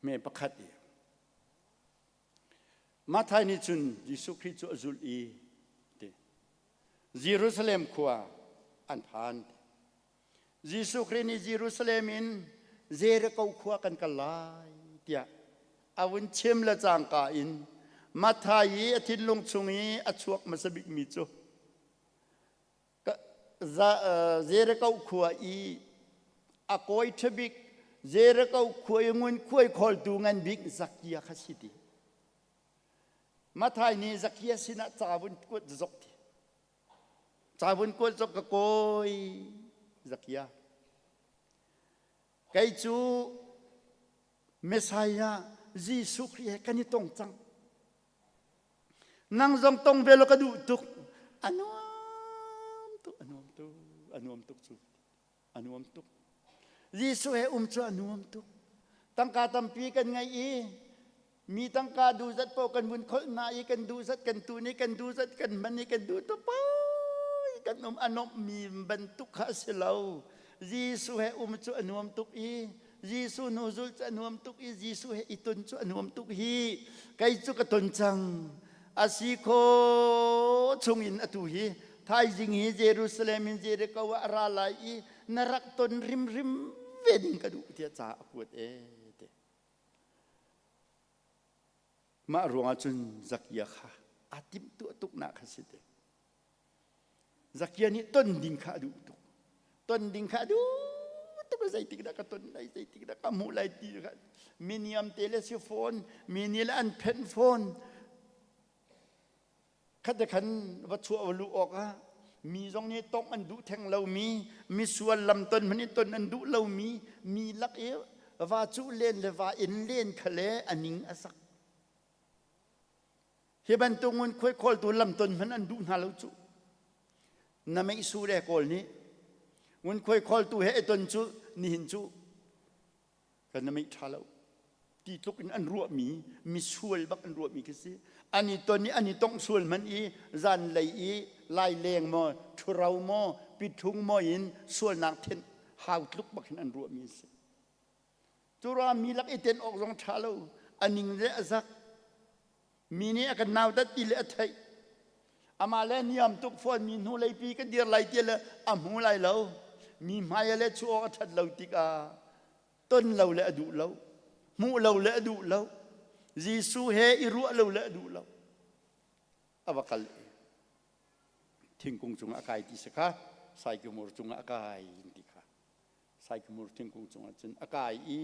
me pakhat i Matthai nih cun Jesuh Khrih cu a zulh i ti Jerusalem khua an phan. Jesuh Khrih nih Jerusalem in Jericho khua kan kal lai tiah a vun chim le cangka in Matthai i a thinlung chung i a chuak hmasa bikmi cu Jericho khua i a kawi ṭhabik Jericho khua i ngunkhuai khawltu ngan bik Zakia kha si ti. Matthai nih Zakia sinah ca vun kuat zok ti. Ca vun kuat zok ka kawi Zakia. Kei cu Messiah Jesuh Khrih he kan i tong cang. Nang zong tong ve law ka duh tuk. A nuam tuk, a nuam tuk, a nuam tuk cu. A nuam tuk. Jesuh he um cu a nuam tuk. Tangka tampi kan ngeih i. Mi tangka duh zat paoh kan vun kholh hna i kan duh zat kan tun i kan duh zat kan hman i kan duh tu paoh kan um a nuamhmi bantuk kha a si lo. Jesuh he um cu a nuam tuk i Jesuh hnu zulh cu a nuam tuk i Jesuh he i ton cu a nuam tuk hi kei cu ka ton cang. A si kho chung in atu hi thaizing hi Jerusalem in Jericho ah a ra lai i na rak ton rimrim ve ding ka duh tiah ca a kuat e te. Mah ruangah cun Zakia kha aa timhtuah tuknak kha si te. Zakia nih ton ding kha a duh tuk. Ton ding kha a duh tuk zeitik dah ka ton lai zeitik dah ka hmuh lai ti kha miniam te le si fawn mi nih le an phenh fawn khat te khan va chuah va luh awk ah mi zong nih tongh an duh theng lomi misual lam ton hmanh in ton an duh lomi mi lak i va cuh len le va in len kha le a ning a sak Hi bantuk ngunkhuai khawltu lamton hmanh an duh hna lo cu. Na meihsu le kawl nih ngunkhuai khawltu he i ton cu nihin cu kan na meih ṭha lo ti tluk in an ruahmi misual bak an ruahmi khi si. An i ton i an i tongh sual hmanh i zanlei i laileng maw ṭhuro maw pithlung maw in sualnak thenh hau tluk bak hin an ruahmi a si. Cu mi lak i ten awk zong ṭha lo. A ning le a zak. Mi nih a kan nautat ti le a theih. Amah le niam tuk fawn mi hnu leipi kan dir lai ti le a hmu lai lo. Mi hmai le chu awk a ṭhat lo tikah ton lo le a duh lo. Hmuh lo le a duh lo. Jesuh he i ruah lo le a duh lo. A va kal i thingkung cungah a kai ti si kha saikumur cungah a kai ti kha. Saikhmur thingkung cungah cun a kai i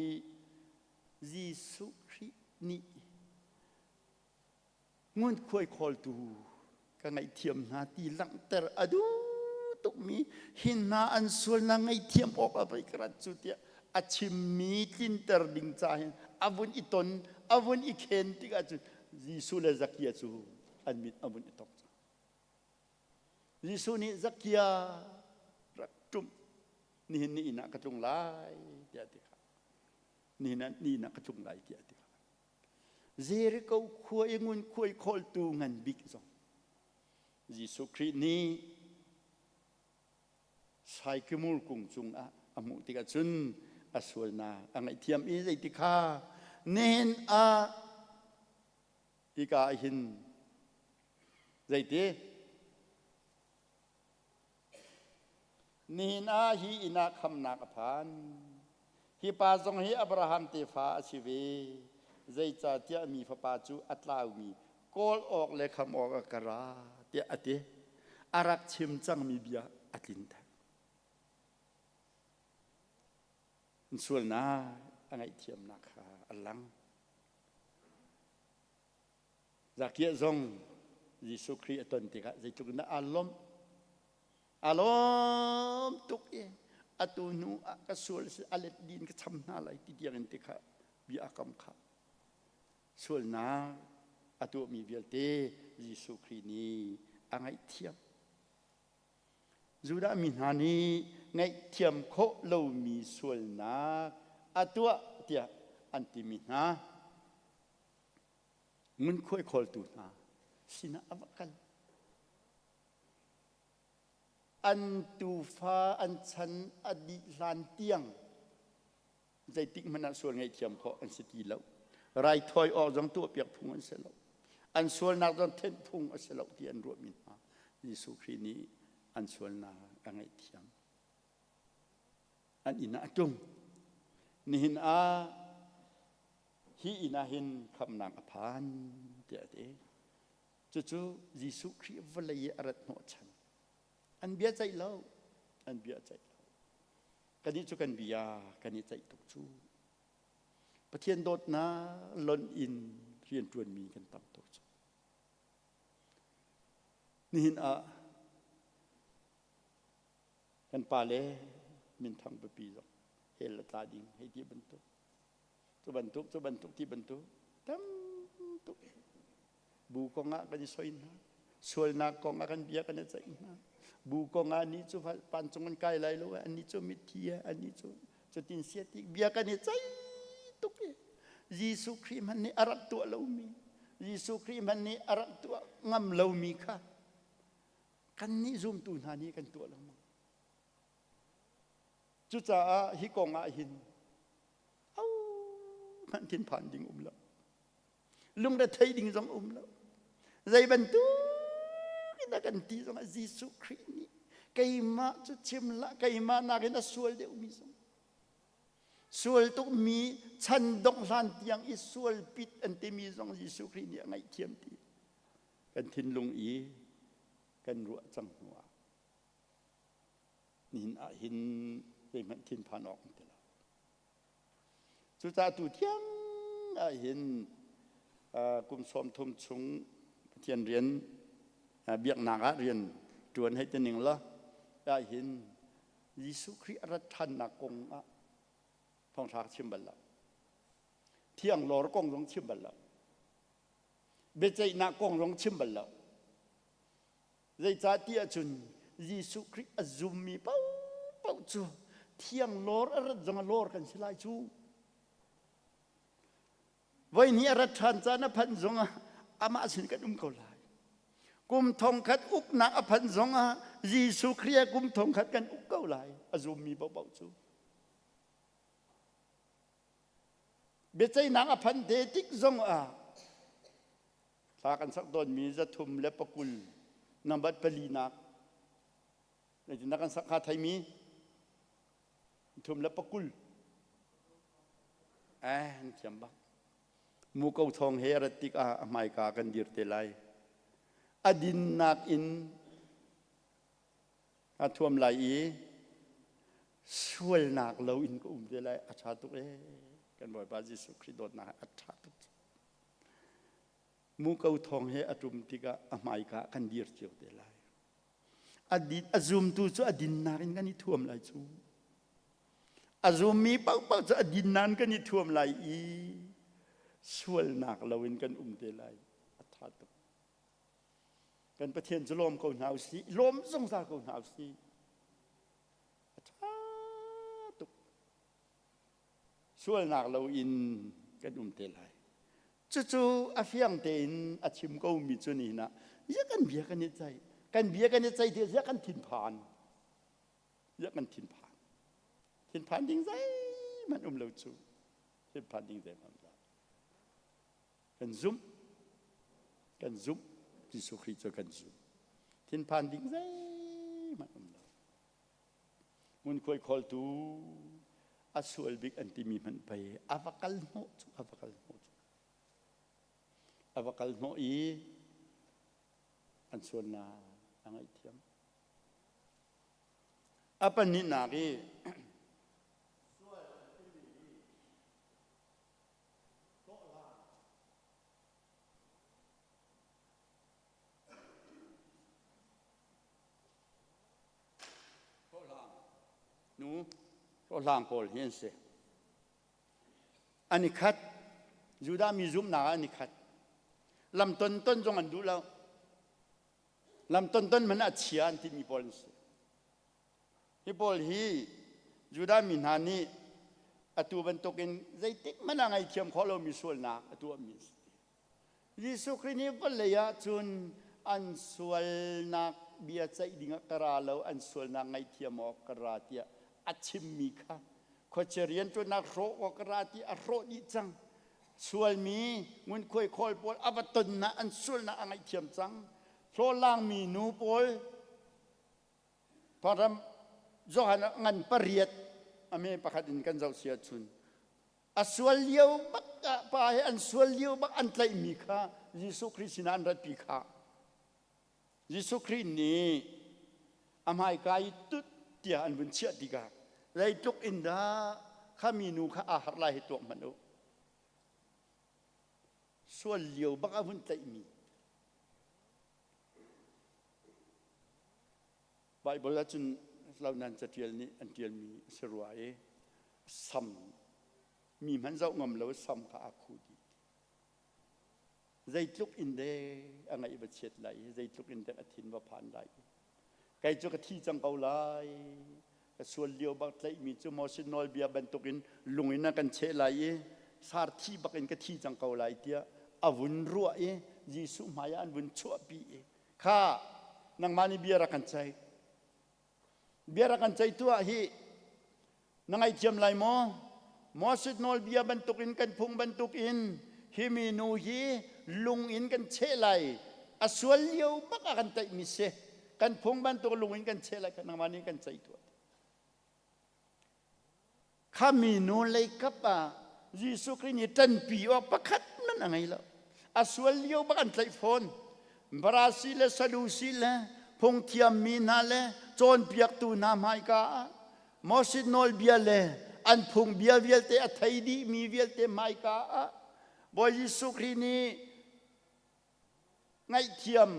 Jesuh Khrih nih ngunkhuai khawltu ka ngaihthiam hna ti langhter a duh tukmi hi hna an sualnak ngaihthiam awk ah pei ka rat cu tiah a chimmi tlinter ding ca hin a vun i ton a vun i khen tikah cun Jesuh le Zakia cu an mit a vun i tok cang. Jesuh nih Zakia rak ṭumh nihin ni inn ah ka tlung lai tiah a ti kha. Nihin ah ni inn ah ka tlung lai tiah a ti kha. Jericho khua i ngunkhuai khawltu ngan bik zong Jesuh Khrih nih saikimur kung cungah a hmuh tikah cun a sualnak a ngaihthiam i zeiti kha nihin ah hika ah hin Zeiti? Nihin ah hi inn ah khamnak a phan. Hi pa zong hi Abraham tefa a si ve. Zeicahtiah mi fapa cu a tlaumi kawl awk le kham awk ah ka ra tiah a ti. A rak chim cangmi bia a tlin theng. Sualnak a ngaihthiamnak kha a lang. Zakiah zong Jesuh Khrih a ton tikah zeitluk in dah aa lawmh. Aa lawm tuk i atu hnu ah ka sual si a let din ka cham hna lai ti tiang in ti kha bia a kam kha. Sualnak a tuahmi vialte Jesuh Khrih nih a ngaihthiam. Judah mi hna nih ngaihthiam khawh lomi sualnak a tuah tiah an timi hna ngunkhuai khawltu hna sinah a va kal. An tufa an chan a dih hlan tiang zeitik hmanh ah sual ngaihthiam khawh an si ti lo. Raithawi awk zong tuahpiak phung an si lo. An sualnak zong thenh phung a si lo ti an ruahmi hna Jesuh Khrih nih an sualnak a ngaihthiam. An inn ah a tlung. Nihin ah hi inn ah hin khamhnak a phan tiah a ti. Cucu Jesuh Khrih vawlei i a rat hnawhchan. An bia ceih lo, an bia ceih lo. Kannih cu kan bia kan i ceih tuk cu. Pathian dawtnak lonh in rianṭuanmi kan tam tuk cu. Nihin ah kan pale minthang pipi zong hell a tla ding hei ti bantuk cu bantuk cu bantuk ti bantuk tam tuk bu kong ah kan i soi hna sualnak kong ah kan bia kan i ceih hna bu kong ah ni cu pancung an kai lai lo an ni cu mithi an ni cu cutin sia ti bia kan i ceih tuk i. Jesuh Khrih hmanh nih a rak tuah lomi, Jesuh Khrih hmanh nih a rak tuah ngam lomi kha kannih zumtu hna nih kan tuah lengmang. Cucaah hi kong ah hin au hmanh thinphan ding um lo. Lungrethei ding zong um lo. Zei bantuk in a kan ti zongah Jesuh Khrih nih keimah cu chim hlah keimah nakin a sual deuhmi zong sual tukmi chan dongh hlan tiang i sual pit an timi zong Jesuh Khrih nih a ngaihthiam ti kan thinlung i kan ruah cang hnuah nihin ah hin zeihmanh thinphan awk um ti lo. Cucaah tu thiang ah hin kum 30 chung Pathian rian biaknak ah rian ṭuan hei ti ning law ah hin Jesuh Khrih a rat ṭhannak kong ah thawngṭha ka chim bal lo. Thiang lawr kong zong chim bal lo. Biaceihnak kong zong chim bal lo. Zeicah ti ahcun Jesuh Khrih a zummi paohpaoh cu thiang lawr a rat zong a lawr kan si lai cu. Voihnih a rat ṭhan caan a phanh zongah amah sin kan um ko lai. Kum thongkhat uknak a phanh zongah Jesuh Khrih he kum thongkhat kan uk ko lai a zummi paohpaoh cu. Biaceihnak a phanh te tik zongah thla kan sak tawnmi 320 nambat palinak zeitindah kan sak hnga theimi 320 eh an thiam bak muko thawng he rat tikah a hmaika kan dir te lai a dinnak in a thuam lai i sualnak lo in ka um te lai a ṭha tuk ee kan Bawipa Jesuh Khrih dawtnak a ṭha tuk Muko thawng he a ṭum tikah a hmaika ah kan dir cio te lai. A, din, a zumtu cu a dinnak in kan i thuam lai cu. A zummi paohpaoh cu a dinnak in kan i thuam lai i sualnak loin kan um te lai. A ṭha tuk. Kan Pathian cu lawm ko hna usih. Lawm zungzal ko hna usih. A ṭha tuk. Sualnak loin kan um te lai. Cucu a fiang tein a chim ko mi cu nihin ah ziah kan bia kan i ceih kan bia kan i ceih ti ziah kan thinphan ziah kan thinphan thinphan ding zeihmanh um lo cu thinphan ding zeihmanh um lo kan zumh kan zumh Jesuh Khrih cu kan zumh thinphan ding zeihmanh um lo Ngunkhuai khawltu a sual bik an timi hmanh pei a va kal hnawh cu a va kal hnawh cu a va kal hnawh i an sualnak a ngaihthiam. A pahnihnak i sual an timi hi hlawhhlang Nu hlawhhlang pawl hi an si. An i khat. Judah mi zumhnak ah an i khat. Lam ton ton zong an duh lo. Lam ton ton hmanh ah chia an timi pawl an si. Hi pawl hi Judah mi hna nih atu bantukin zeitik hmanh ah ngaihthiam khawh lomi sualnak a tuahmi an si. Jesuh Khrih nih vawlei ah cun an sualnak bia ceih dingah ka ra lo, an sualnak ngaihthiam awk ka ra tiah a chimmi kha khuachia rianṭuannak hrawh awk ka ra ti a hrawh dih cang. Sualmi ngunkhuai khawl pawl a va tonnak an sualnak a ngaihthiam cang. Hlawhlangmi nu pawl Thawngṭha Johan ah ngan pariat a me pakhat in kan zoh si ahcun A sual lio bak ah pa he an sual lio bak an tlaihmi kha Jesuh Khrih sinah an ratpi kha. Jesuh Khrih nih a hmaika i tut tiah an vun chiah tikah zeitluk in dah kha minu kha aa harh lai hi tuak hmanh u. Sual lio bak a vun tlaihmi. Baibal ahcun launan catial nih an tialmi a si rua i sam mi hmanh zoh ngam lo sam kha aa khuh dih. Zeitluk in dek a ngaih va chiat lai i zeitluk in dek a thin va phan lai i kei cu ka thi cang ko lai ka sual lio bak tlaihmi cu Moses nawlbia bantukin lung in a kan cheh lai i sar thi bak in ka thi cang ko lai tiah a vun ruah i Jesuh hmai ah an vun chuahpi i kha nangmah nih bia rak kan ceih bia rak kan ceih tuah hi na ngaithiam lai maw? Moses nawlbia bantukin kan phung bantukin hi minu hi lung in kan cheh lai. A sual lio bak ah kan taihmi si. Kan phung bantuk lung in kan cheh lai nangmah nih kan ceih tuah. Kha minu leikap ah Jesuh Khrih nih ṭanpi awk pakhat man a ngei lo. A sual lio bak an tlaih fawn. Farasi le Sadusi le phungthiammi hna le cawnpiaktu hna hmaika ah Moses nawlbia le an phungbia vialte a thei dihmi vialte hmaika ah Bawi Jesuh Khrih nih ngaihthiam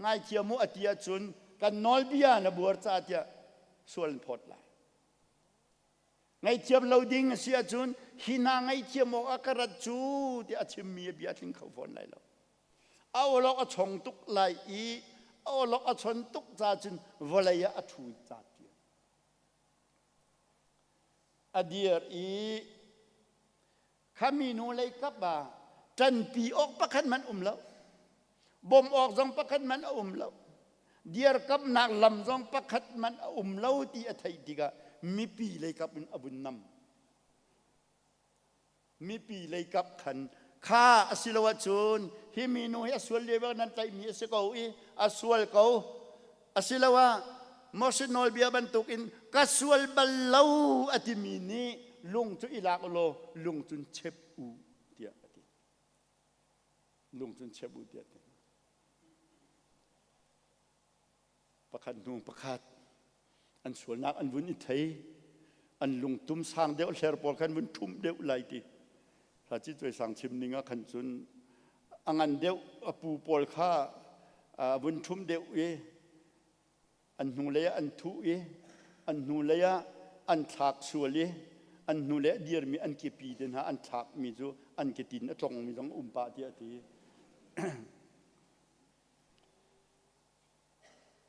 ngaithiam u a ti ahcun kan nawlbia na buar caah tiah sual an phawt lai. Ngaihthiam lo ding a si ahcun hi hna ngaihthiam awk ah ka rat cu tiah a chimmi a bia a tling kho fawn lai lo. A awlok a chong tuk lai i a awlok a chon tuk ca cun vawlei ah a ṭhu ca ṭial. A dir i kha minu lei kap ah ṭanpi awk pakhat hmanh um lo. Bawmh awk zong pakhat hmanh a um lo. Dirkamnak lam zong pakhat hmanh a um lo ti a theih tikah mipi lei kap in a vun nam. Mipi leikap khan kha a si lo ahcun hi minu hi a sual lio nan tlaihmi a si ko i a sual ko. Asiloah Moses nawlbia bantukin ka sual bal lo a timi nih lung cu i lak u law lung cun chep u tiah a ti. Lung cun chep u tiah a ti. Pakhat hnu pakhat an sualnak an vun i thei an lungtum sang deuh hler pawl khan vun ṭhumh deuh lai ti Hla ci cuai sang chim ning ah khan cun a ngan deuh a pu pawl kha a vun ṭhumh deuh i an hnulei ah an thuh i an hnulei ah an thlak sual i an hnulei a dirmi an kepi te hna an thlakmi cu an ketin a tlongmi zong um pah tiah a ti.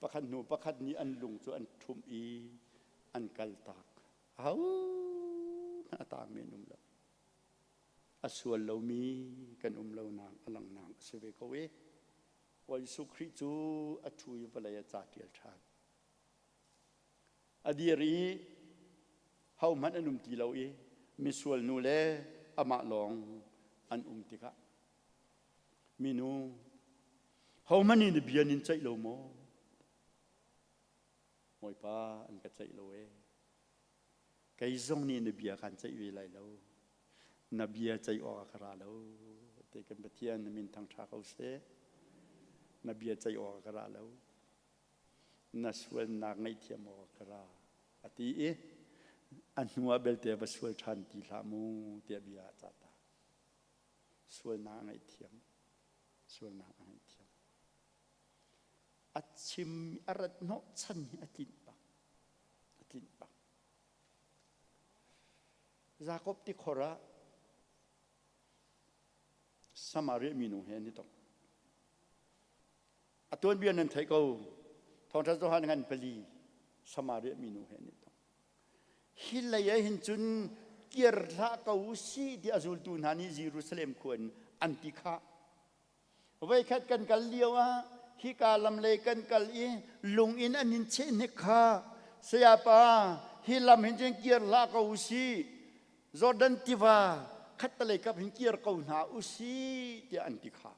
Pakhat hnu pakhat nih an lung cu an ṭhumh i an kaltak. Ahohmanh a tangmi an um lo. A sual lomi kan um lonak a langhnak a si ve ko i Bawi Jesuh Khrih cu a ṭhu i vawlei ah ca ṭial ṭhan. A dir i hohmanh an um ti lo i misual nu le amah lawng an um tikah minu hohmanh nih na bia nin ceih lo maw? Bawipa an ka ceih lo ee. Kei zong nih na bia kaan ceih ve lai lo. Na bia ceih awk ah ka ra lo. Te kan Pathian na min thangṭha ko seh. Na bia ceih awk ah ka ra lo. Na sualnak ngaihthiam awk ah ka ra. A ti i a hnu ah belte va sual ṭhan ti hlah mu tiah bia a cah ta. Sualnak a ngaihthiam. Sualnak a ngaihthiam. A chim a rat hnawh chan hi a tlinh bak. A tlinh bak. Jakob tikhor ah Samaria minu he an i tong. A tuanbia nan theih ko. Thawngṭha Johan ngan pali Samaria minu he an i tong. Hi lei ah hin cun kir hlah ko u sih ti a zultu hna nih Jerusalem khua in an ti khah. Voikhat kan kal lio ah hika lam lei kan kal i lung in an in cheh hnik kha sayapa hi lam hin cun kir hlah ko u sih Jordan tiva khattalei kap hin kir ko hna u sih tiah an ti kha.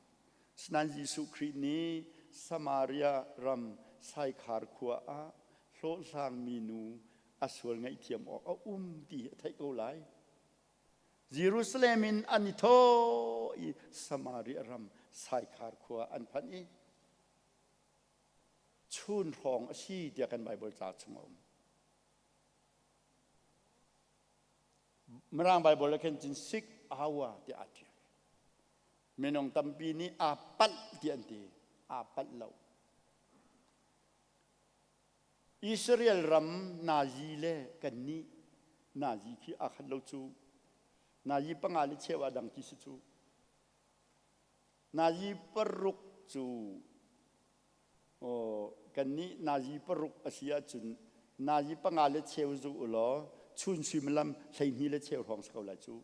Asinain Jesuh Khrih nih Samaria ram Saikhar khua ah hlawhhlangmi nu a sual ngaihthiam awk a um ti a theih ko lai. Jerusalem in an i thawh i Samaria ram Saikhar khua an phanh i chun hrawng a si tiah kan Baibal ca chung a um. Mirang Baibal ah khin cun sik hour tiah aa ṭial. Minung tampi nih aa palh tiah an ti. Aa palh lo. Israel ram nazi le kannih nazi khi aa khat lo cu. Nazi panga le cheu ah dang ti si cu. Nazi paruk cu kannih nazi paruk a si ahcun nazi panga le cheu zu u law chun suimilam 12 le cheu hrawng si ko lai cu.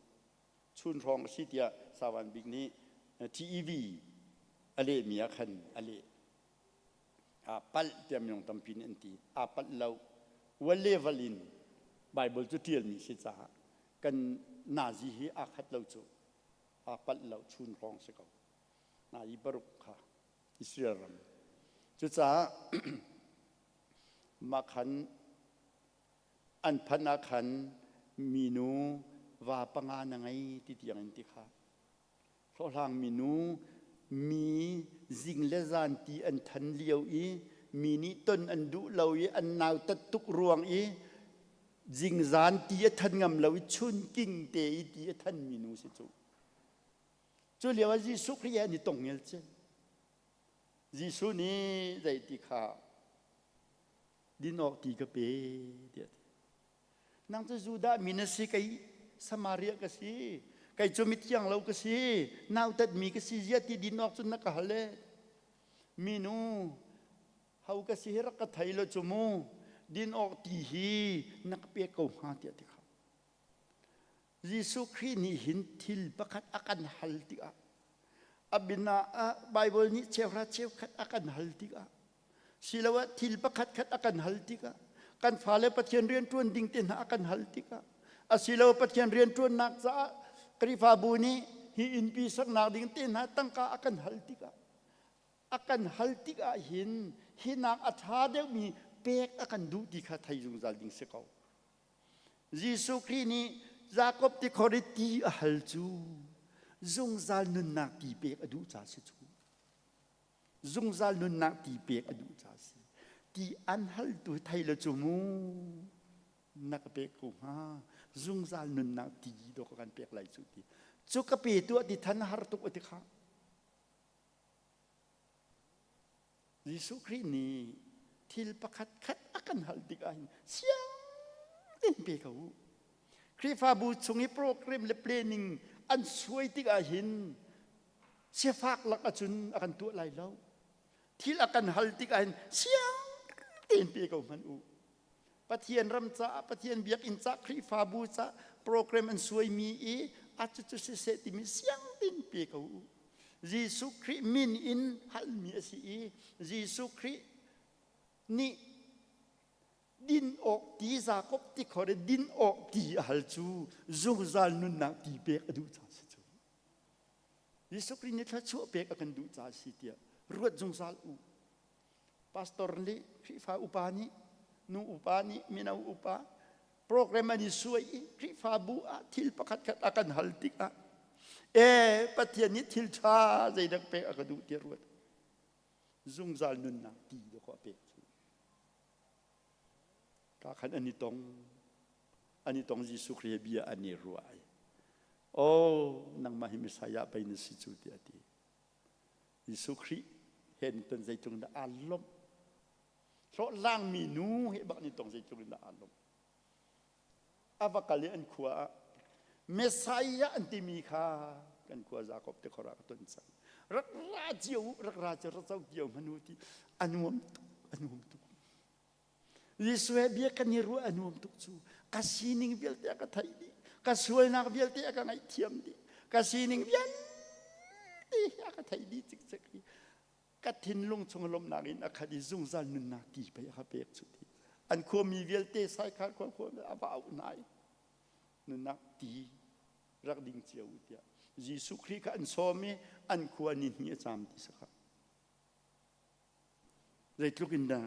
Chun hrawng a si tiah Savan Bik nih TEV a lehmi ah khan a leh. Aa palh tiah minung tampi nih an ti. Aa palh lo. Wal level in Bible cu ṭialmi si caah kan nazi hi aa khat lo cu. Aa palh lo chun hrawng si ko. Nazi paruk kha Israel ram. Cucaah mah khan an phanh ah khan minu va panga na ngei ti tiang in ti kha hlawhhlang minu mi zing le zan ti an than lio i mi nih ton an duh lo i an nautat tuk ruang i zingzan ti a than ngam lo i chun king te i ti a than mi nu si cu. Cu lio ah Jesuh Khrih he an i tong ngelcel. Jesuh nih zei ti kha din awk ti ka pe tiah a ti. Nang cu Judah mi na si, kei Samaria ka si. Kei cu mithiang lo ka si, nautat mi ka si, zia ti din awk cun na ka hal e. Minu, ho ka si hi rak ka thei lo cu mu, din awk ti hi na ka pek ko hnga tiah ti kha. Jesuh Khrih nih hin thil pakhat a kan hal tikah a bina ah Bible nih cheuhra cheukhat a kan hal tikah siloah thil pakhat khat a kan hal tikah kan fale Pathian rianṭuan ding te hna a kan hal tikah asiloah Pathian rianṭuannak caah Khrihfabu nih hi innpi saknak ding te hna tangka a kan hal tikah a kan hal tikah hin hinak a ṭha deuhmi pek a kan duh ti kha thei zungzal ding si ko. Jesuh Khrih nih Jakob tikhor i ti a hal cu zungzal nunnak ti pek a duh ca si cu. Zungzal nunnak ti pek a duh ca si. Ti an haltu thei lo cu mu na ka pek ko hnga. Zungzal nunnak ti dawh ka kan pek lai cu ti. Cu ka pe tuah ti than har tuk a ti kha. Jesuh Khrih nih thil pakhat khat a kan hal tikah hin siang tein pe ko u. Khrihfabu chung i program le planning an suai tikah hin sifak lak ahcun a kan tuah lai lo. Thil a kan hal tikah hin siang tein pe ko hmanh u. Pathian ram caah, Pathian biakinn caah, Khrihfabu caah program an suaimi i a cucu siseh timi siang tein pe ko u. Jesuh Khrih min in halmi a si i Jesuh Khrih nih din awk ti Jakob tikhor i din awk ti a hal cu zungzal nunnak ti pek a duh caah si cu. Jesuh Khrih nih thluachuah pek a kan duh caah si tiah ruat zungzal u. Pastor nih Khrihfa upa nih nu upa nih mino upa program an i suai i Khrihfabu ah thil pakhat khat a kan hal tikah e Pathian nih thil ṭha zeidak pek a ka duh tiah ruat zungzal nunnak ti dawh a pek cu ka khan an i tong an i tong Jesuh Khrih he bia an i ruah ai oh nangmah hi Messiah pei na si cu tiah a ti Jesuh Khrih he ni ton zeitluk in dah aa lawmh. Hlawhhlangmi nu he bak ni tong zeitluk in dah aa lawmh. A va kal i an khua ah Messiah an timi kha kan khua Jakob te khor ah ka ton cang. Rak ra cio u, rak ra cio, rak co cio hmanh u ti a nuam tuk, a nuam tuk. Jesuh he bia kan i ruah a nuam tuk cu. Ka sining vialte a ka theih dih. Ka sualnak vialte a ka ngaihthiam dih. Ka sining vialte a ka theih dih cikcek i ka thinlung chung lawmhnak in a khat i zungzal nunnak ti pei a ka pek cu ti. An khuami vialte Saikhar khua khua a va auh hna i nunnak ti rak ding cio u tiah Jesuh Khrih kha an sawm i an khua ni hnih a caam ti sakha. Zeitluk in dah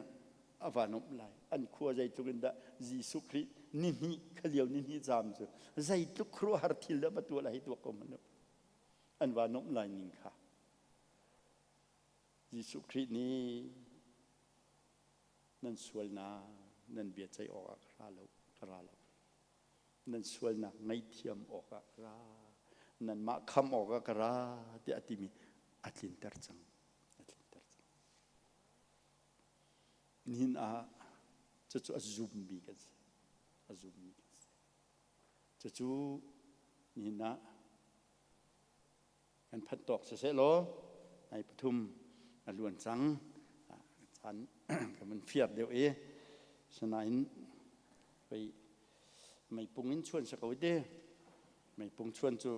a van um lai? An khua zeitluk in dah Jesuh Khrih ni hnih kha lio ni hnih caam cu zeitluk khuaruahhar thil dah va tuah lai hi tuak ko hmanh u. An van um lai ning kha. Jesuh Khrih nih nan sualnak nan bia ceih awkah ka ra lo, ka ra lo. Nan sualnak ngaihthiam awkah ka ra. Nanmah kham awkah ka ra tiah a timi a tlinter cang. A tlinter cang. Nihin ah cucu a zummi kan si. A zummi kan si. Cucu nihin ah kan phanh tawk siseh law nai pathum a luan cang. Caan kan van fiar deuh i sinain pei meipung in chuan si ko te. Meipung chuan cu.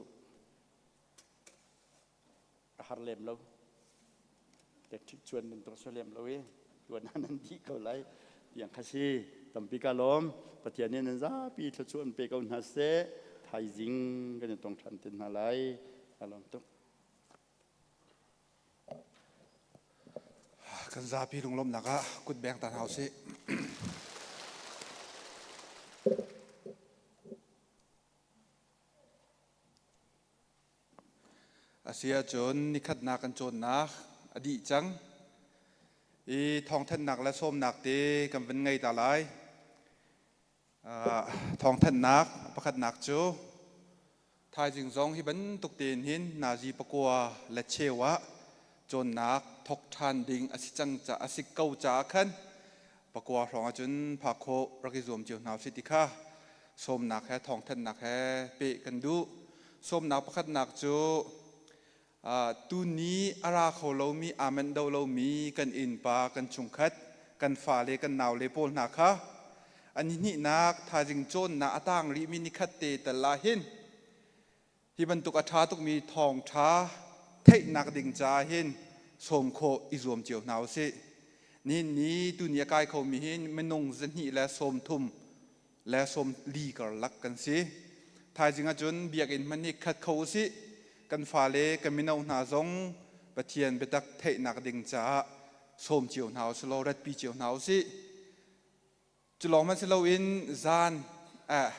har lem lo. Electric chuan bantuk a si lem lo i tuan ah nan dih ko lai tiang kha si. Tampi ka lawm. Pathian nih nan zapi thluachuah an pe ko hna seh. Thaizing kan i tong ṭhan te hna lai. Ka lawm tuk. Kan zapi lunglawmhnak ah kutbeng ta hna usih. A si ahcun nikhatnak kan cawnnak a dih cang i thawngthanhnak le sawmnak te kan van ngei ta lai. Thawngthanhnak pakhatnak cu thaizing zong hi bantuk tein hin nazi pakua le cheu ah cawnnak thok ṭhan ding a si cang ca a si ko caah khan pakua hrawng ahcun phak khawh rak i zuam cio hna usih ti kha sawmnak he thawngthanhnak he peh kan duh. Sawmnak pakhatnak cu tuni a ra kho lomi aa manh do lomi kan innpa kan chungkhat kan fale kan naule pawl hna kha a nihnihnak thaizing cawnnak a tang rihmi nikhat te tal ah hin hi bantuk a ṭha tukmi thawngṭha theihnak ding caah hin sawm khawh i zuam cio hna usih. Nihin ni tuni a kai khomi hi minung zahnih le 30 le 40 karlak kan si. Thaizing ahcun biakinn hmanh hi khat kho usih. Kan fale kan mino hna zong Pathian biatak theihnak ding caah sawm cio hna usih law ratpi cio hna usih. Cu lawng hmanh si loin zan eh,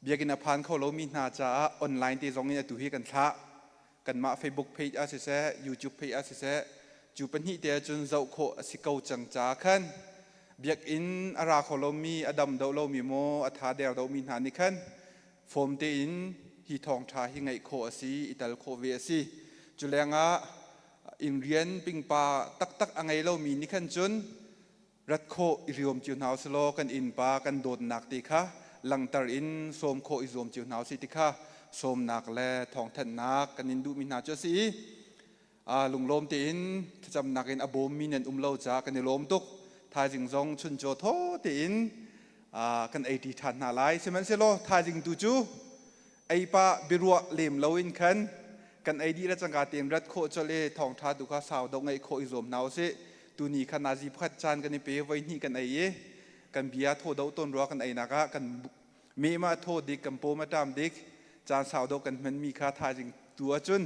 biakinn a phan kho lomi hna caah online te zong in atu hi kan thlah. Kanmah Facebook page ah siseh, YouTube page ah siseh, cu pahnih te ahcun zoh khawh a si ko cang caah khan biakinn a ra kho lomi, a dam deuh lomi maw, a tha der deuhmi hna nih khan fawm tein hi thawngṭha hi ngaih khawh a si, i tel khawh ve a si. Cu lengah inn rian pingpa taktak a ngei lomi nih khan cun rat khawh i riam cio hna usih law kan innpa kan dawtnak ti kha langter in sawm khawh i zuam cio hna usih ti kha sawmnak le thawngthanhnak kan in duhmi hna cu a si i lunglawm tein thlacamnak in a bawmmi nan um lo caah kan i lawm tuk. Thaizing zong chuncaw thaw tein kan ei ṭi ṭhan hna lai. Sihmanhsehlaw thaizing tu cu ei pah biaruah lem loin khan kan ei dih le cangka tein rat khawh colh i thawngṭha tu kha sau deuh ngaih khawh i zuam hna usih. Tuni kha nazi pakhat caan kan i pe voi hnih kan ei i kan bia thaw deuh tawn rua kan einak ah kan meh ma thaw dik kan paw ma ṭam dik caan sau deuh kan hmanmi kha thaizing tu ahcun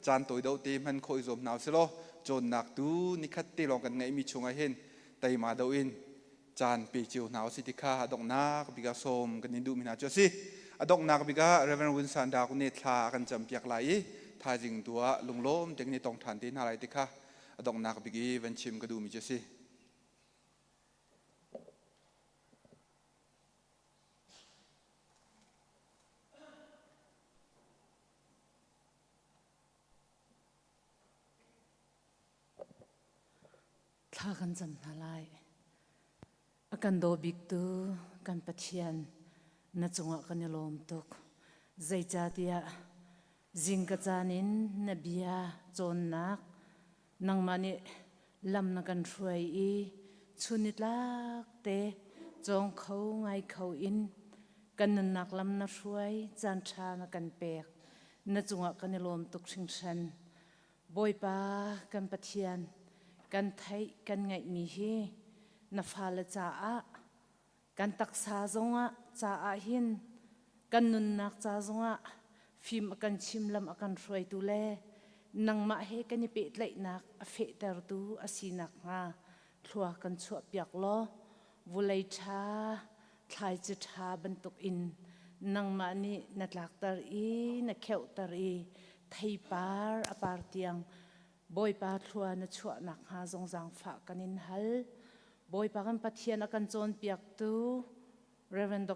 caan tawi deuh te hman khawh i zuam hna usih law cawnnak tu nikhat te lawng kan ngeihmi chungah hin teima deuh in caan pe cio hna usih ti kha a donghnak bik ah sawm kan in duhmi hna cu a si. A donghnak bik ah Reverend Winsan Dak nih thla a kan campiak lai i thaizing tu ah lunglawm tein kan i tong ṭhan te hna lai ti kha a donghnak bik i van chim ka duhmi cu a si. Thla kan cam hna lai. A kan daw biktu kan Pathian na cungah kan i lawm tuk. Zeicahtiah zingka caan in na bia cawnnak nangmah nih lam na kan hruai i chun nitlak te cawng kho ngai kho in kan nunnak lam na hruai caan ṭha na kan pek. Na cungah kan i lawm tuk hringhran. Bawipa kan Pathian, kan theih kan ngaihmi hi na fale caah kan taksa zongah caah hin kan nunnak ca zongah fim a kan chim lam a kan hruaitu le nangmah he kan i pehtlaihnak a fehtertu a si nakhnga thlua kan chuahpiak law vulei ṭha thlaici ṭha bantukin nangmah nih na tlakter i na kheuhter i theipar a par tiang Bawipa thlua na chuah nakhnga zong zaangfah kan in hal. Bawipa kan Pathian a kan cawnpiaktu Reverend Dr.